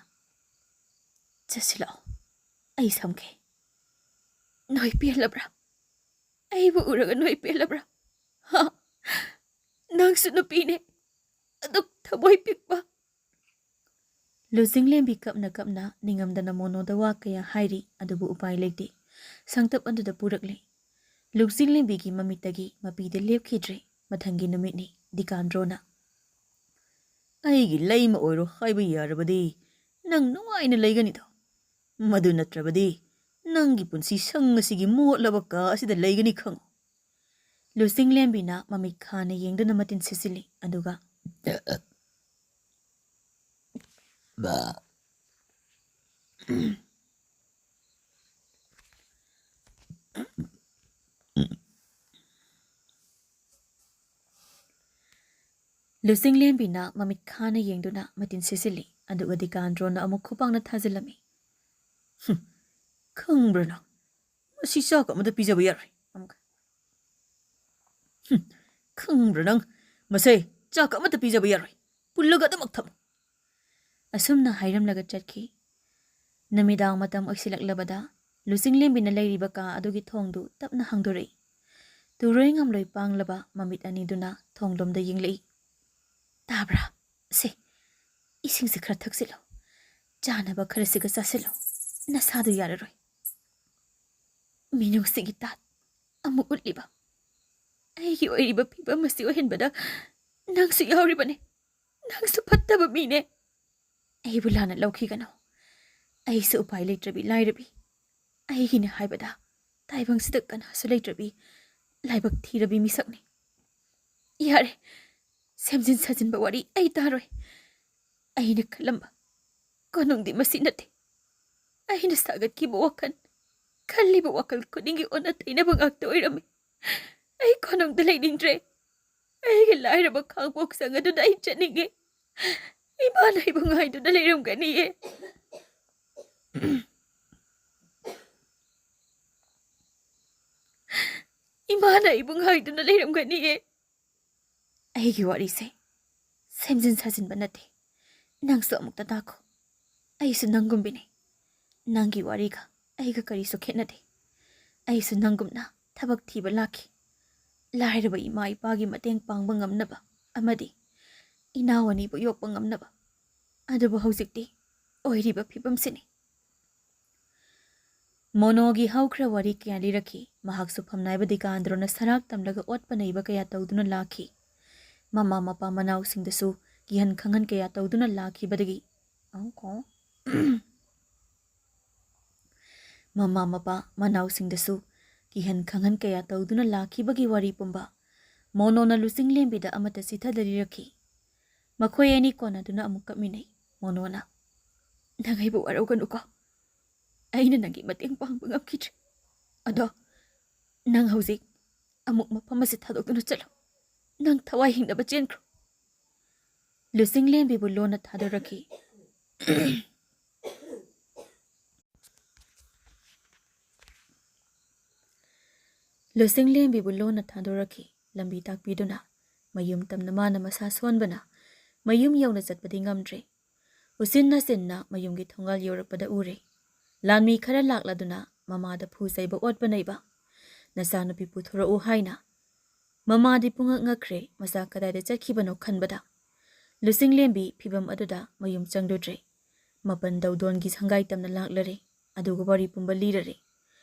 "ꯆꯠꯁꯤꯜꯂꯛꯑꯣ, ꯑꯩ ꯁꯝꯒꯦ꯫ ꯅꯣꯏ ꯄꯦꯜꯂꯕ꯭ꯔꯥ? ꯑꯩꯕꯨ ꯎꯔꯒ ꯅꯣꯏ ꯄꯦꯜꯂꯕ꯭ꯔꯥ? ꯍꯥ? ꯅꯪꯁꯨ ꯅꯨꯄꯤꯅꯦ, ꯑꯗꯨꯛ ꯊꯃꯣꯏ ꯄꯤꯛꯄ?" ꯂꯨꯆꯤꯡꯂꯦꯝꯕꯤ ꯀꯞꯅ ꯀꯞꯅ ꯅꯤꯡꯉꯝꯗꯅ ꯃꯣꯅꯣꯗ ꯋꯥ ꯀꯌꯥ ꯍꯥꯏꯔꯤ, ꯑꯗꯨꯕꯨ ꯎꯄꯥꯏ ꯂꯩꯇꯦ꯫ ꯁꯪꯇꯞ ꯑꯗꯨꯗ ꯄꯨꯔꯛꯂꯦ꯫ ꯂꯨꯆꯤꯡꯂꯦꯝꯕꯤꯒꯤ ꯃꯃꯤꯠꯇꯒꯤ ꯃꯄꯤꯗꯤ ꯂꯦꯞꯈꯤꯗ꯭ꯔꯦ꯫ ꯃꯊꯪꯒꯤ ꯅꯨꯃꯤꯠꯅꯤ꯫ ꯗꯤꯀꯥꯟꯗ꯭ꯔꯣꯅ, "ꯑꯩꯒꯤ ꯂꯩꯃ ꯑꯣꯏꯔꯣ ꯍꯥꯏꯕ ꯌꯥꯔꯕꯗꯤ ꯅꯪ ꯅꯨꯡꯉꯥꯏꯅ ꯂꯩꯒꯅꯤꯗꯣ꯫ ꯃꯗꯨ ꯅꯠꯇ꯭ꯔꯕꯗꯤ ꯅꯪꯒꯤ ꯄꯨꯟꯁꯤ ꯁꯪ ꯑꯁꯤꯒꯤ ꯃꯣꯠꯂꯕ ꯀꯥ ꯑꯁꯤꯗ ꯂꯩꯒꯅꯤ ꯈꯪꯉꯨ꯫" ꯂꯨꯆꯤꯡꯂꯦꯝꯕꯤꯅ ꯃꯃꯤꯠ ꯈꯥꯅ ꯌꯦꯡꯗꯨꯅ ꯃꯇꯤꯟ ꯁꯤꯠꯆꯤꯜꯂꯤ, ꯑꯗꯨꯒ, "ꯕꯥ, ꯂꯨꯆꯤꯡꯂꯦꯝꯕꯤꯅ ꯃꯃꯤꯠ ꯈꯥꯅ ꯌꯦꯡꯗꯨꯅ ꯃꯇꯤꯟ ꯁꯤꯠꯆꯤꯜꯂꯤ, ꯑꯗꯨꯒ ꯗꯤꯀꯥꯟꯗ꯭ꯔꯣꯅ ꯑꯃꯨꯛ ꯈꯨꯄꯥꯛꯅ ꯊꯥꯖꯤꯜꯂꯝꯃꯤ꯫ "ꯍꯨꯝ, ꯈꯪꯕ꯭ꯔꯥ ꯅꯪ? ꯃꯁꯤ ꯆꯥꯛ ꯑꯃꯗ ꯄꯤꯖꯕ ꯌꯥꯔꯣꯏ꯫ ꯑꯃꯨꯛ, ꯍꯨꯝ, ꯈꯪꯕ꯭ꯔꯥ ꯅꯪ? ꯃꯁꯦ ꯆꯥꯛ ꯑꯃꯠꯇ ꯄꯤꯖꯕ ꯌꯥꯔꯣꯏ꯫ ꯄꯨꯜꯂꯒ ꯑꯗꯨꯃꯛ ꯊꯝꯃꯨ꯫" ꯑꯁꯨꯝꯅ ꯍꯥꯏꯔꯝꯂꯒ ꯆꯠꯈꯤ꯫ ꯅꯨꯃꯤꯗꯥꯡ ꯃꯇꯝ ꯑꯣꯏꯁꯤꯜꯂꯛꯂꯕꯗ ꯂꯨꯆꯤꯡꯂꯦꯝꯕꯤꯅ ꯂꯩꯔꯤꯕ ꯀꯥ ꯑꯗꯨꯒꯤ ꯊꯣꯡꯗꯨ ꯇꯞꯅ ꯍꯥꯡꯗꯣꯔꯛꯏ꯫ ꯇꯨꯔꯣꯏ ꯉꯝꯂꯣꯏ ꯄꯥꯡꯂꯕ ꯃꯃꯤꯠ ꯑꯅꯤꯗꯨꯅ ꯊꯣꯡꯂꯣꯝꯗ ꯌꯦꯡꯂꯛꯏ꯫ "ꯇꯥꯕ꯭ꯔꯥ? ꯁꯦ, ꯏꯁꯤꯡꯁꯦ ꯈꯔ ꯊꯛꯆꯤꯜꯂꯣ꯫ ꯆꯥꯅꯕ ꯈꯔꯁꯤꯒ ꯆꯥꯁꯤꯜꯂꯣ꯫ ꯅꯁꯥꯗꯨ ꯌꯥꯔꯔꯣꯏ꯫" ꯃꯤꯅꯨꯡꯁꯤꯒꯤ ꯇꯥꯠ ꯑꯃꯨꯛ ꯎꯠꯂꯤꯕ꯫ ꯑꯩꯒꯤ ꯑꯣꯏꯔꯤꯕ ꯐꯤꯕꯝ ꯑꯁꯤ ꯑꯣꯏꯍꯟꯕꯗ ꯅꯪꯁꯨ ꯌꯥꯎꯔꯤꯕꯅꯦ꯫ ꯅꯪꯁꯨ ꯐꯠꯇꯕ ꯃꯤꯅꯦ꯫ ꯑꯩꯕꯨ ꯂꯥꯟꯅ ꯂꯧꯈꯤꯒꯅꯨ꯫ ꯑꯩꯁꯨ ꯎꯄꯥꯏ ꯂꯩꯇ꯭ꯔꯕꯤ ꯂꯥꯏꯔꯕꯤ꯫ ꯑꯩꯒꯤꯅꯦ ꯍꯥꯏꯕꯗ ꯇꯥꯏꯕꯪꯁꯤꯗ ꯀꯅꯥꯁꯨ ꯂꯩꯇ꯭ꯔꯕꯤ ꯂꯥꯏꯕꯛ ꯊꯤꯔꯕꯤ ꯃꯤꯁꯛꯅꯤ꯫ ꯌꯥꯔꯦ, ꯁꯦꯝꯖꯤꯟ ꯁꯥꯖꯤꯟꯕ ꯋꯥꯔꯤ ꯑꯩ ꯇꯥꯔꯣꯏ꯫ ꯑꯩꯅ ꯈꯜꯂꯝꯕ ꯀꯣꯅꯨꯡꯗꯤ ꯃꯁꯤ ꯅꯠꯇꯦ꯫ ꯑꯩꯅ ꯁꯥꯒꯠꯈꯤꯕ ꯋꯥꯈꯜ, ꯈꯜꯂꯤꯕ ꯋꯥꯈꯜ ꯈꯨꯗꯤꯡꯒꯤ ꯑꯣꯟꯅ ꯇꯩꯅꯕ ꯉꯥꯛꯇ ꯑꯣꯏꯔꯝꯃꯤ꯫ ꯑꯩ ꯀꯣꯅꯨꯡꯗ ꯂꯩꯅꯤꯡꯗ꯭ꯔꯦ꯫ ꯑꯩꯒꯤ ꯂꯥꯏꯔꯕ ꯈꯥꯡꯄꯣꯛ ꯁꯪ ꯑꯗꯨꯗ ꯑꯩ ꯆꯠꯅꯤꯡꯉꯦ꯫ ꯏꯃꯥꯅ ꯑꯩꯕꯨ ꯉꯥꯏꯗꯨꯅ ꯂꯩꯔꯝꯒꯅꯤꯌꯦ꯫ ꯏꯃꯥꯅ ꯑꯩꯕꯨ ꯉꯥꯏꯗꯨꯅ ꯂꯩꯔꯝꯒꯅꯤꯌꯦ꯫ ꯑꯩꯒꯤ ꯋꯥꯔꯤꯁꯦ ꯁꯦꯝꯖꯤꯟ ꯁꯥꯖꯤꯟꯕ ꯅꯠꯇꯦ꯫ ꯅꯪꯁꯨ ꯑꯃꯨꯛꯇ ꯇꯥꯈꯣ꯫ ꯑꯩꯁꯨ ꯅꯪꯒꯨꯝꯕꯤꯅꯤ꯫ ꯅꯪꯒꯤ ꯋꯥꯔꯤꯒ ꯑꯩꯒ ꯀꯔꯤꯁꯨ ꯈꯦꯠꯅꯗꯦ꯫ ꯑꯩꯁꯨ ꯅꯪꯒꯨꯝꯅ ꯊꯕꯛ ꯊꯤꯕ ꯂꯥꯛꯈꯤ꯫ ꯂꯥꯏꯔꯕ ꯏꯃꯥ ꯏꯄꯥꯒꯤ ꯃꯇꯦꯡ ꯄꯥꯡꯕ ꯉꯝꯅꯕ ꯑꯃꯗꯤ ꯏꯅꯥꯎ ꯑꯅꯤꯕꯨ ꯌꯣꯛꯄ ꯉꯝꯅꯕ꯫ ꯑꯗꯨꯕꯨ ꯍꯧꯖꯤꯛꯇꯤ ꯑꯣꯏꯔꯤꯕ ꯐꯤꯕꯝꯁꯤꯅꯤ꯫ ꯃꯣꯅꯣꯒꯤ ꯍꯧꯈ꯭ꯔ ꯋꯥꯔꯤ ꯀꯌꯥ ꯂꯤꯔꯛꯈꯤ꯫ ꯃꯍꯥꯛꯁꯨ ꯐꯝꯅꯥꯏꯕ ꯗꯤꯀꯥꯟꯗ꯭ꯔꯣꯅ ꯁꯔꯥꯛ ꯇꯝꯂꯒ ꯑꯣꯠꯄ ꯅꯩꯕ ꯀꯌꯥ ꯇꯧꯗꯨꯅ ꯂꯥꯛꯈꯤ꯫ ꯃꯃꯥ ꯃꯄꯥ ꯃꯅꯥꯎꯁꯤꯡꯗꯁꯨ ꯀꯤꯍꯟ ꯈꯪꯍꯟ ꯀꯌꯥ ꯇꯧꯗꯨꯅ ꯂꯥꯛꯈꯤꯕꯗꯒꯤ, ꯃꯃꯥ ꯃꯄꯥ ꯃꯅꯥꯎꯁꯤꯡꯗꯁꯨ ꯀꯤꯍꯟ ꯈꯪꯍꯟ ꯀꯌꯥ ꯇꯧꯗꯨꯅ ꯂꯥꯛꯈꯤꯕꯒꯤ ꯋꯥꯔꯤ ꯄꯨꯝꯕ ꯃꯣꯅꯣꯅ ꯂꯨꯆꯤꯡꯂꯦꯝꯕꯤꯗ ꯑꯃꯠꯇ ꯆꯤꯊꯗ ꯂꯤꯔꯛꯈꯤ꯫ ꯃꯈꯣꯏ ꯑꯅꯤ ꯀꯣꯟꯅꯗꯨꯅ ꯑꯃꯨꯛ ꯀꯞꯃꯤꯟꯅꯩ꯫ ꯃꯣꯅꯣꯅ, "ꯅꯪ ꯑꯩꯕꯨ ꯋꯥꯔꯧꯒꯅꯨꯀꯣ꯫ ꯑꯩꯅ ꯅꯪꯒꯤ ꯃꯇꯦꯡ ꯄꯥꯡꯕ ꯉꯝꯈꯤꯗ꯭ꯔꯦ꯫ ꯑꯗꯣ ꯅꯪ ꯍꯧꯖꯤꯛ ꯑꯃꯨꯛ ꯃꯐꯝ ꯑꯁꯤ ꯊꯥꯗꯣꯛꯇꯨꯅ ꯆꯠꯂꯣ꯫ ꯅꯪ ꯊꯋꯥꯏ ꯍꯤꯡꯅꯕ ꯆꯦꯟꯈ꯭ꯔꯣ꯫" ꯂꯨꯆꯤꯡꯂꯦꯝꯕꯤꯕꯨ ꯂꯣꯟꯅ ꯊꯥꯗꯣꯔꯛꯈꯤ꯫ ꯂꯨꯆꯤꯡꯂꯦꯝꯕꯤꯕꯨ ꯂꯣꯟꯅ ꯊꯥꯗꯣꯔꯛꯈꯤ, ꯂꯝꯕꯤ ꯇꯥꯛꯄꯤꯗꯨꯅ꯫ ꯃꯌꯨꯝ ꯇꯝꯅ ꯃꯥꯅ ꯃꯁꯥ ꯁꯣꯟꯕꯅ ꯃꯌꯨꯝ ꯌꯧꯅ ꯆꯠꯄꯗꯤ ꯉꯝꯗ꯭ꯔꯦ꯫ ꯎꯆꯤꯟ ꯅꯥꯆꯤꯟꯅ ꯃꯌꯨꯝꯒꯤ ꯊꯣꯡꯒꯥꯜ ꯌꯧꯔꯛꯄꯗ ꯎꯔꯦ꯫ ꯂꯥꯟꯃꯤ ꯈꯔ ꯂꯥꯛꯂꯗꯨꯅ ꯃꯃꯥꯗ ꯐꯨ ꯆꯩꯕ ꯑꯣꯠꯄ ꯅꯩꯕ꯫ "ꯅꯆꯥꯅꯨꯄꯤ ꯄꯨꯊꯣꯔꯛꯎ" ꯍꯥꯏꯅ꯫ ꯃꯃꯥꯗꯤ ꯄꯨꯡꯉꯛ ꯉꯛꯈ꯭ꯔꯦ, ꯃꯆꯥ ꯀꯗꯥꯏꯗ ꯆꯠꯈꯤꯕꯅꯣ ꯈꯟꯕꯗ꯫ ꯂꯨꯆꯤꯡꯂꯦꯝꯕꯤ ꯐꯤꯚꯝ ꯑꯗꯨꯗ ꯃꯌꯨꯝ ꯆꯪꯂꯨꯗ꯭ꯔꯦ꯫ ꯃꯄꯟ ꯗꯧꯗꯣꯟꯒꯤ ꯁꯪꯒꯥꯏ ꯇꯝꯅ ꯂꯥꯛꯂꯔꯦ, ꯑꯗꯨꯒ ꯋꯥꯔꯤ ꯄꯨꯝꯕ ꯂꯤꯔꯔꯦ꯫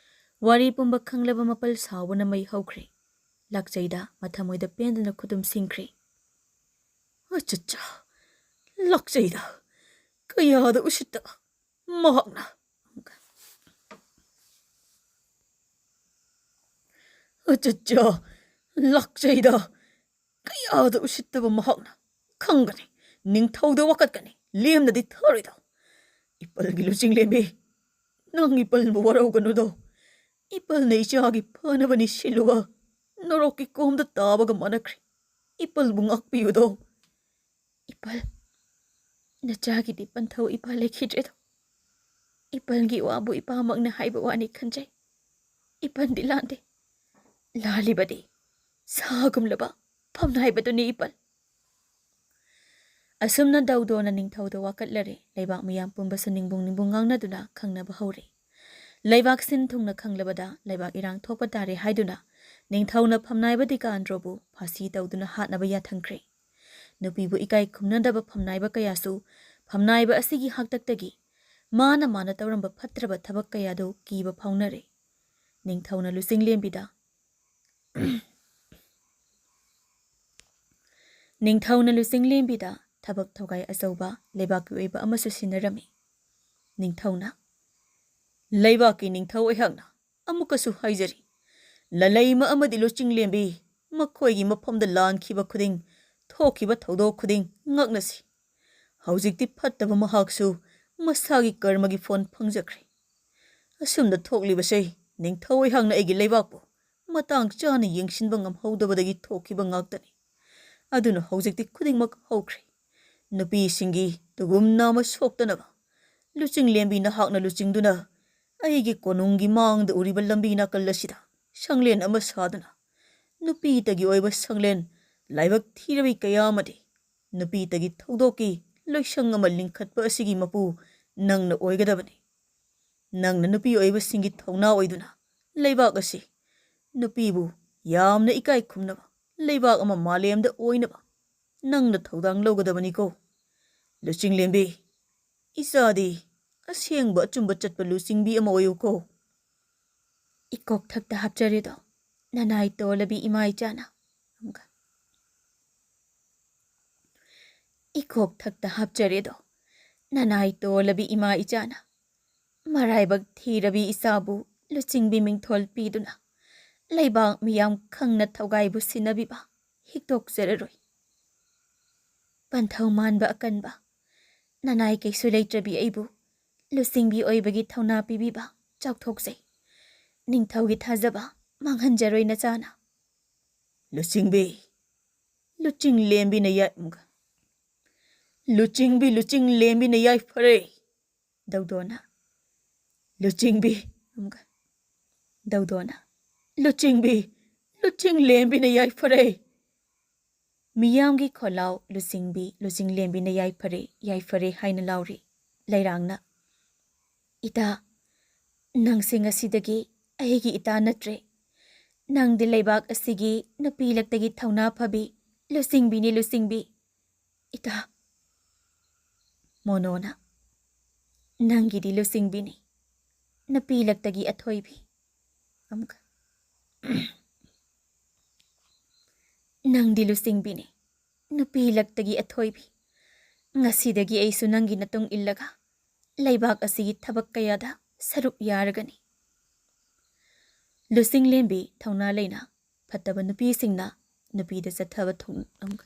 ꯋꯥꯔꯤ ꯄꯨꯝꯕ ꯈꯪꯂꯕ ꯃꯄꯜ ꯁꯥꯎꯕꯅ ꯃꯩ ꯍꯧꯈ꯭ꯔꯦ꯫ ꯂꯥꯛꯆꯩꯗ ꯃꯊꯃꯣꯏꯗ ꯄꯦꯟꯗꯅ ꯈꯨꯗꯨꯝ ꯁꯤꯡꯈ꯭ꯔꯦ꯫ "ꯑꯆꯠꯆꯥ, ꯂꯥꯛꯆꯩꯗ, ꯀꯌꯥꯗ ꯎꯁꯤꯠꯇ ꯃꯍꯥꯛꯅ!" "ꯑꯆꯠꯆꯥ, ꯂꯥꯛꯆꯩꯗ, ꯀꯌꯥꯗ ꯎꯁꯤꯠꯇꯕ ꯃꯍꯥꯛꯅ! ꯈꯪꯒꯅꯤ, ꯅꯤꯡꯊꯧꯗ ꯋꯥꯀꯠꯀꯅꯤ, ꯂꯦꯝꯅꯗꯤ ꯊꯥꯔꯣꯏꯗꯣ꯫ ꯏꯄꯜꯒꯤ ꯂꯨꯆꯤꯡꯂꯦꯝꯕꯤ, ꯅꯪ ꯏꯄꯜꯕꯨ ꯋꯥꯔꯧꯒꯅꯨꯗꯣ꯫ ꯏꯄꯜꯅ ꯏꯆꯥꯒꯤ ꯐꯅꯕꯅꯤ ꯁꯤꯜꯂꯨꯕ ꯅꯣꯔꯣꯛꯀꯤ ꯀꯣꯝꯗ ꯇꯥꯕꯒ ꯃꯥꯟꯅꯈ꯭ꯔꯦ꯫ ꯏꯄꯜꯕꯨ ꯉꯥꯛꯄꯤꯌꯨꯗꯣ꯫" "ꯏꯄꯜ, ꯅꯆꯥꯒꯤꯗꯤ ꯄꯟꯊꯧ ꯏꯄꯥ ꯂꯩꯈꯤꯗ꯭ꯔꯦꯗꯣ꯫ ꯏꯄꯜꯒꯤ ꯋꯥꯕꯨ ꯏꯄꯥꯃꯛꯅ ꯍꯥꯏꯕ ꯋꯥꯅꯤ ꯈꯟꯖꯩ꯫ ꯏꯄꯜꯗꯤ ꯂꯥꯟꯗꯦ꯫ ꯂꯥꯜꯂꯤꯕꯗꯤ ꯁꯥꯒꯨꯝꯂꯕ ꯐꯝꯅꯥꯏꯕꯗꯨꯅꯤ ꯏꯄꯜ꯫" ꯑꯁꯨꯝꯅ ꯗꯧꯗꯣꯅ ꯅꯤꯡꯊꯧꯗ ꯋꯥꯀꯠꯂꯔꯦ꯫ ꯂꯩꯕꯥꯛ ꯃꯤꯌꯥꯝ ꯄꯨꯝꯕꯁꯨ ꯅꯤꯡꯕꯨꯡ ꯅꯤꯡꯕꯨꯡ ꯉꯥꯡꯅꯗꯨꯅ ꯈꯪꯅꯕ ꯍꯧꯔꯦ꯫ ꯂꯩꯕꯥꯛ ꯁꯤꯟ ꯊꯨꯡꯅ ꯈꯪꯂꯕꯗ ꯂꯩꯕꯥꯛ ꯏꯔꯥꯡ ꯊꯣꯛꯄ ꯇꯥꯔꯦ ꯍꯥꯏꯗꯨꯅ ꯅꯤꯡꯊꯧꯅ ꯐꯝꯅꯥꯏꯕ ꯗꯤꯀꯥꯟꯗ꯭ꯔꯣꯕꯨ ꯐꯥꯁꯤ ꯇꯧꯗꯨꯅ ꯍꯥꯠꯅꯕ ꯌꯥꯊꯪꯈ꯭ꯔꯦ꯫ ꯅꯨꯄꯤꯕꯨ ꯏꯀꯥꯏ ꯈꯨꯝꯅꯗꯕ ꯐꯝꯅꯥꯏꯕ ꯀꯌꯥꯁꯨ ꯐꯝꯅꯥꯏꯕ ꯑꯁꯤꯒꯤ ꯍꯥꯛꯇꯛꯇꯒꯤ ꯃꯥꯅ ꯃꯥꯅ ꯇꯧꯔꯝꯕ ꯐꯠꯇ꯭ꯔꯕ ꯊꯕꯛ ꯀꯌꯥꯗꯨ ꯀꯤꯕ ꯐꯥꯎꯅꯔꯦ꯫ ꯅꯤꯡꯊꯧꯅ ꯂꯨꯆꯤꯡꯂꯦꯝꯕꯤꯗ ꯅꯤꯡꯊꯧꯅ ꯂꯨꯆꯤꯡꯂꯦꯝꯕꯤꯗ ꯊꯕꯛ ꯊꯧꯒꯥꯏ ꯑꯆꯧꯕ ꯂꯩꯕꯥꯛꯀꯤ ꯑꯣꯏꯕ ꯑꯃꯁꯨ ꯁꯤꯟꯅꯔꯝꯃꯤ꯫ ꯅꯤꯡꯊꯧꯅ, "ꯂꯩꯕꯥꯛꯀꯤ ꯅꯤꯡꯊꯧ ꯑꯩꯍꯥꯛꯅ ꯑꯃꯨꯛꯀꯁꯨ ꯍꯥꯏꯖꯔꯤ, ꯂꯂꯩꯃ ꯑꯃꯗꯤ ꯂꯨꯆꯤꯡꯂꯦꯝꯕꯤ ꯃꯈꯣꯏꯒꯤ ꯃꯐꯝꯗ ꯂꯥꯟꯈꯤꯕ ꯈꯨꯗꯤꯡ, ꯊꯣꯛꯈꯤꯕ ꯊꯧꯗꯣꯛ ꯈꯨꯗꯤꯡ ꯉꯛꯅꯁꯤ꯫ ꯍꯧꯖꯤꯛꯇꯤ ꯐꯠꯇꯕ ꯃꯍꯥꯛꯁꯨ ꯃꯁꯥꯒꯤ ꯀꯔꯃꯒꯤ ꯐꯣꯟ ꯐꯪꯖꯈ꯭ꯔꯦ꯫ ꯑꯁꯨꯝꯅ ꯊꯣꯛꯂꯤꯕꯁꯦ ꯅꯤꯡꯊꯧ ꯑꯩꯍꯥꯛꯅ ꯑꯩꯒꯤ ꯂꯩꯕꯥꯛꯄꯨ ꯃꯇꯥꯡ ꯆꯥꯅ ꯌꯦꯡꯁꯤꯟꯕ ꯉꯝꯍꯧꯗꯕꯗꯒꯤ ꯊꯣꯛꯈꯤꯕ ꯉꯥꯛꯇꯅꯤ꯫ ꯑꯗꯨꯅ ꯍꯧꯖꯤꯛꯇꯤ ꯈꯨꯗꯤꯡꯃꯛ ꯍꯧꯈ꯭ꯔꯦ꯫ ꯅꯨꯄꯤꯁꯤꯡꯒꯤ ꯇꯨꯒꯨꯝ ꯅꯥꯝꯃ ꯁꯣꯛꯇꯅꯕ ꯂꯨꯆꯤꯡꯂꯦꯝꯕꯤ ꯅꯍꯥꯛꯅ ꯂꯨꯆꯤꯡꯗꯨꯅ ꯑꯩꯒꯤ ꯀꯣꯅꯨꯡꯒꯤ ꯃꯥꯡꯗ ꯎꯔꯤꯕ ꯂꯝꯕꯤ ꯅꯥꯀꯜ ꯑꯁꯤꯗ ꯁꯪꯂꯦꯟ ꯑꯃ ꯁꯥꯗꯨꯅ ꯅꯨꯄꯤꯇꯒꯤ ꯑꯣꯏꯕ ꯁꯪꯂꯦꯟ ꯂꯥꯏꯕꯛ ꯊꯤꯔꯕꯤ ꯀꯌꯥ ꯑꯃꯗꯤ ꯅꯨꯄꯤꯇꯒꯤ ꯊꯧꯗꯣꯛꯀꯤ ꯂꯣꯏꯁꯪ ꯑꯃ ꯂꯤꯡꯈꯠꯄ ꯑꯁꯤꯒꯤ ꯃꯄꯨ ꯅꯪꯅ ꯑꯣꯏꯒꯗꯕꯅꯤ꯫ ꯅꯪꯅ ꯅꯨꯄꯤ ꯑꯣꯏꯕꯁꯤꯡꯒꯤ ꯊꯧꯅꯥ ꯑꯣꯏꯗꯨꯅ ꯂꯩꯕꯥꯛ ꯑꯁꯤ ꯅꯨꯄꯤꯕꯨ ꯌꯥꯝꯅ ꯏꯀꯥꯏ ꯈꯨꯝꯅꯕ ꯂꯩꯕꯥꯛ ꯑꯃ ꯃꯥꯂꯦꯝꯗ ꯑꯣꯏꯅꯕ ꯅꯪꯅ ꯊꯧꯗꯥꯡ ꯂꯧꯒꯗꯕꯅꯤꯀꯣ꯫ ꯂꯨꯆꯤꯡꯂꯦꯝꯕꯤ, ꯏꯆꯥꯗꯤ ꯑꯁꯦꯡꯕ ꯑꯆꯨꯝꯕ ꯆꯠꯄ ꯂꯨꯆꯤꯡꯕꯤ ꯑꯃ ꯑꯣꯏꯌꯨꯀꯣ꯫ ꯏꯀꯣꯛꯊꯛꯇ ꯍꯥꯞꯆꯔꯦꯗꯣ ꯅꯅꯥꯏ ꯇꯣꯜꯂꯕꯤ ꯏꯃꯥ ꯏꯆꯥꯅ꯫ ꯑꯃꯨꯛꯀ꯫ ꯏꯀꯣꯛꯊꯛꯇ ꯍꯥꯞꯆꯔꯦꯗꯣ ꯅꯅꯥꯏ ꯇꯣꯜꯂꯕꯤ ꯏꯃꯥ ꯏꯆꯥꯅ꯫ ꯃꯔꯥꯏꯕꯛ ꯊꯤꯔꯕꯤ ꯏꯆꯥꯕꯨ ꯂꯨꯆꯤꯡꯕꯤ ꯃꯤꯡꯊꯣꯜ ꯄꯤꯗꯨꯅ ꯂꯩꯕꯥꯛ ꯃꯤꯌꯥꯝ ꯈꯪꯅ ꯊꯧꯒꯥꯏꯕꯨ ꯁꯤꯟꯅꯕꯤꯕ ꯍꯤꯛꯇꯣꯛꯆꯔꯔꯣꯏ꯫ ꯄꯟꯊꯧ ꯃꯥꯟꯕ ꯑꯀꯟꯕ ꯅꯅꯥꯏ ꯀꯩꯁꯨ ꯂꯩꯇ꯭ꯔꯕꯤ ꯑꯩꯕꯨ ꯂꯨꯆꯤꯡꯕꯤ ꯑꯣꯏꯕꯒꯤ ꯊꯧꯅꯥ ꯄꯤꯕꯤꯕ ꯆꯥꯎꯊꯣꯛꯆꯩ꯫ ꯅꯤꯡꯊꯧꯒꯤ ꯊꯥꯖꯕ ꯃꯥꯡꯍꯟꯖꯔꯣꯏ ꯅꯆꯥꯅ꯫ ꯂꯨꯆꯤꯡꯕꯤ, ꯂꯨꯆꯤꯡꯂꯦꯝꯕꯤꯅ ꯌꯥꯏ-, ꯂꯨꯆꯤꯡꯕꯤ, ꯂꯨꯆꯤꯡꯂꯦꯝꯕꯤꯅ ꯌꯥꯏꯐꯔꯦ꯫ ꯗꯧꯗꯣꯅ꯫ ꯂꯨꯆꯤꯡꯕꯤ꯫ ꯑꯃꯨꯛꯀ꯫ ꯗꯧꯗꯣꯅ꯫ ꯂꯨꯆꯤꯡꯕꯤ, ꯂꯨꯆꯤꯡꯂꯦꯝꯕꯤꯅ ꯌꯥꯏꯐꯔꯦ꯫ ꯃꯤꯌꯥꯝꯒꯤ ꯈꯣꯜꯂꯥꯎ ꯂꯨꯆꯤꯡꯕꯤ, ꯂꯨꯆꯤꯡꯂꯦꯝꯕꯤꯅ ꯌꯥꯏꯐꯔꯦ, ꯌꯥꯏꯐꯔꯦ ꯍꯥꯏꯅ ꯂꯥꯎꯔꯤ꯫ ꯂꯩꯔꯥꯡꯅ꯫ ꯏꯇꯥ, ꯅꯪꯁꯦ ꯉꯁꯤꯗꯒꯤ ꯑꯩꯒꯤ ꯏꯇꯥ ꯅꯠꯇ꯭ꯔꯦ꯫ ꯅꯪꯗꯤ ꯂꯩꯕꯥꯛ ꯑꯁꯤꯒꯤ ꯅꯨꯄꯤ ꯂꯛꯇꯒꯤ ꯊꯧꯅꯥ ꯐꯕꯤ ꯂꯨꯆꯤꯡꯕꯤꯅꯤ, ꯂꯨꯆꯤꯡꯕꯤ꯫ ꯏꯇꯥ꯫ ꯃꯣꯅꯣꯅ꯫ ꯅꯪꯒꯤꯗꯤ ꯂꯨꯆꯤꯡꯕꯤꯅꯤ꯫ ꯅꯨꯄꯤ ꯂꯛꯇꯒꯤ ꯑꯊꯣꯏꯕꯤ꯫ ꯑꯃꯨꯛꯀ꯫ ꯅꯪꯗꯤ ꯂꯨꯆꯤꯡꯕꯤꯅꯤ꯫ ꯅꯨꯄꯤ ꯂꯛꯇꯒꯤ ꯑꯊꯣꯏꯕꯤ꯫ ꯉꯁꯤꯗꯒꯤ ꯑꯩꯁꯨ ꯅꯪꯒꯤ ꯅꯇꯨꯡ ꯏꯜꯂꯒ ꯂꯩꯕꯥꯛ ꯑꯁꯤꯒꯤ ꯊꯕꯛ ꯀꯌꯥꯗ ꯁꯔꯨꯛ ꯌꯥꯔꯒꯅꯤ꯫ ꯂꯨꯆꯤꯡꯂꯦꯝꯕꯤ ꯊꯧꯅꯥ ꯂꯩꯅ ꯐꯠꯇꯕ ꯅꯨꯄꯤꯁꯤꯡꯅ ꯅꯨꯄꯤꯗ ꯆꯠꯊꯕ ꯊꯣꯡ-, ꯑꯃꯨꯛꯀ꯫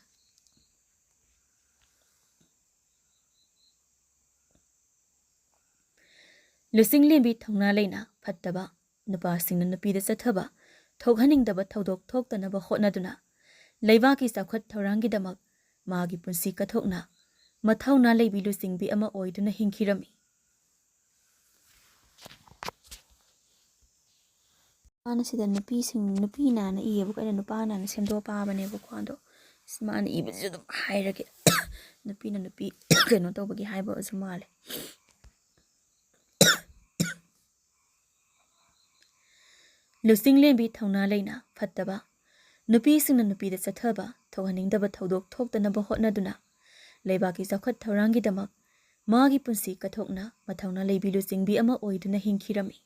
ꯂꯨꯆꯤꯡꯂꯦꯝꯕꯤ ꯊꯧꯅꯥ ꯂꯩꯅ ꯐꯠꯇꯕ, ꯅꯨꯄꯥꯁꯤꯡꯅ ꯅꯨꯄꯤꯗ ꯆꯠꯊꯕ ꯊꯣꯛꯍꯟꯅꯤꯡꯗꯕ ꯊꯧꯗꯣꯛ ꯊꯣꯛꯇꯅꯕ ꯍꯣꯠꯅꯗꯨꯅ ꯂꯩꯕꯥꯛꯀꯤ ꯆꯥꯎꯈꯠ ꯊꯧꯔꯥꯡꯒꯤꯗꯃꯛ ꯃꯥꯒꯤ ꯄꯨꯟꯁꯤ ꯀꯠꯊꯣꯛꯅ ꯃꯊꯧꯅꯥ ꯂꯩꯕꯤ ꯂꯨꯆꯤꯡꯕꯤ ꯑꯃ ꯑꯣꯏꯗꯨꯅ ꯍꯤꯡꯈꯤꯔꯝꯃꯤ꯫ ꯃꯥꯅ ꯁꯤꯗ ꯅꯨꯄꯤꯁꯤꯡ, ꯅꯨꯄꯤ ꯅꯥꯅ ꯏꯌꯦꯕꯀꯣ, ꯑꯩꯅ ꯅꯨꯄꯥ ꯅꯥꯅ ꯁꯦꯝꯗꯣꯛꯑ ꯄꯥꯕꯅꯦꯕꯀꯣ꯫ ꯑꯗꯣ ꯃꯥꯅ ꯏꯕꯁꯤꯁꯨ ꯑꯗꯨꯝ ꯍꯥꯏꯔꯒꯦ꯫ ꯅꯨꯄꯤꯅ ꯅꯨꯄꯤ ꯀꯩꯅꯣ ꯇꯧꯕꯒꯤ ꯍꯥꯏꯕꯁꯨ ꯃꯥꯜꯂꯦ꯫ ꯂꯨꯆꯤꯡꯂꯦꯝꯕꯤ ꯊꯧꯅꯥ ꯂꯩꯅ ꯐꯠꯇꯕ, ꯅꯨꯄꯤꯁꯤꯡꯅ ꯅꯨꯄꯤꯗ ꯆꯠꯊꯕ ꯊꯣꯛꯍꯟꯅꯤꯡꯗꯕ ꯊꯧꯗꯣꯛ ꯊꯣꯛꯇꯅꯕ ꯍꯣꯠꯅꯗꯨꯅ ꯂꯩꯕꯥꯛꯀꯤ ꯆꯥꯎꯈꯠ ꯊꯧꯔꯥꯡꯒꯤꯗꯃꯛ ꯃꯥꯒꯤ ꯄꯨꯟꯁꯤ ꯀꯠꯊꯣꯛꯅ ꯃꯊꯧꯅꯥ ꯂꯩꯕꯤ ꯂꯨꯆꯤꯡꯕꯤ ꯑꯃ ꯑꯣꯏꯗꯨꯅ ꯍꯤꯡꯈꯤꯔꯝꯃꯤ꯫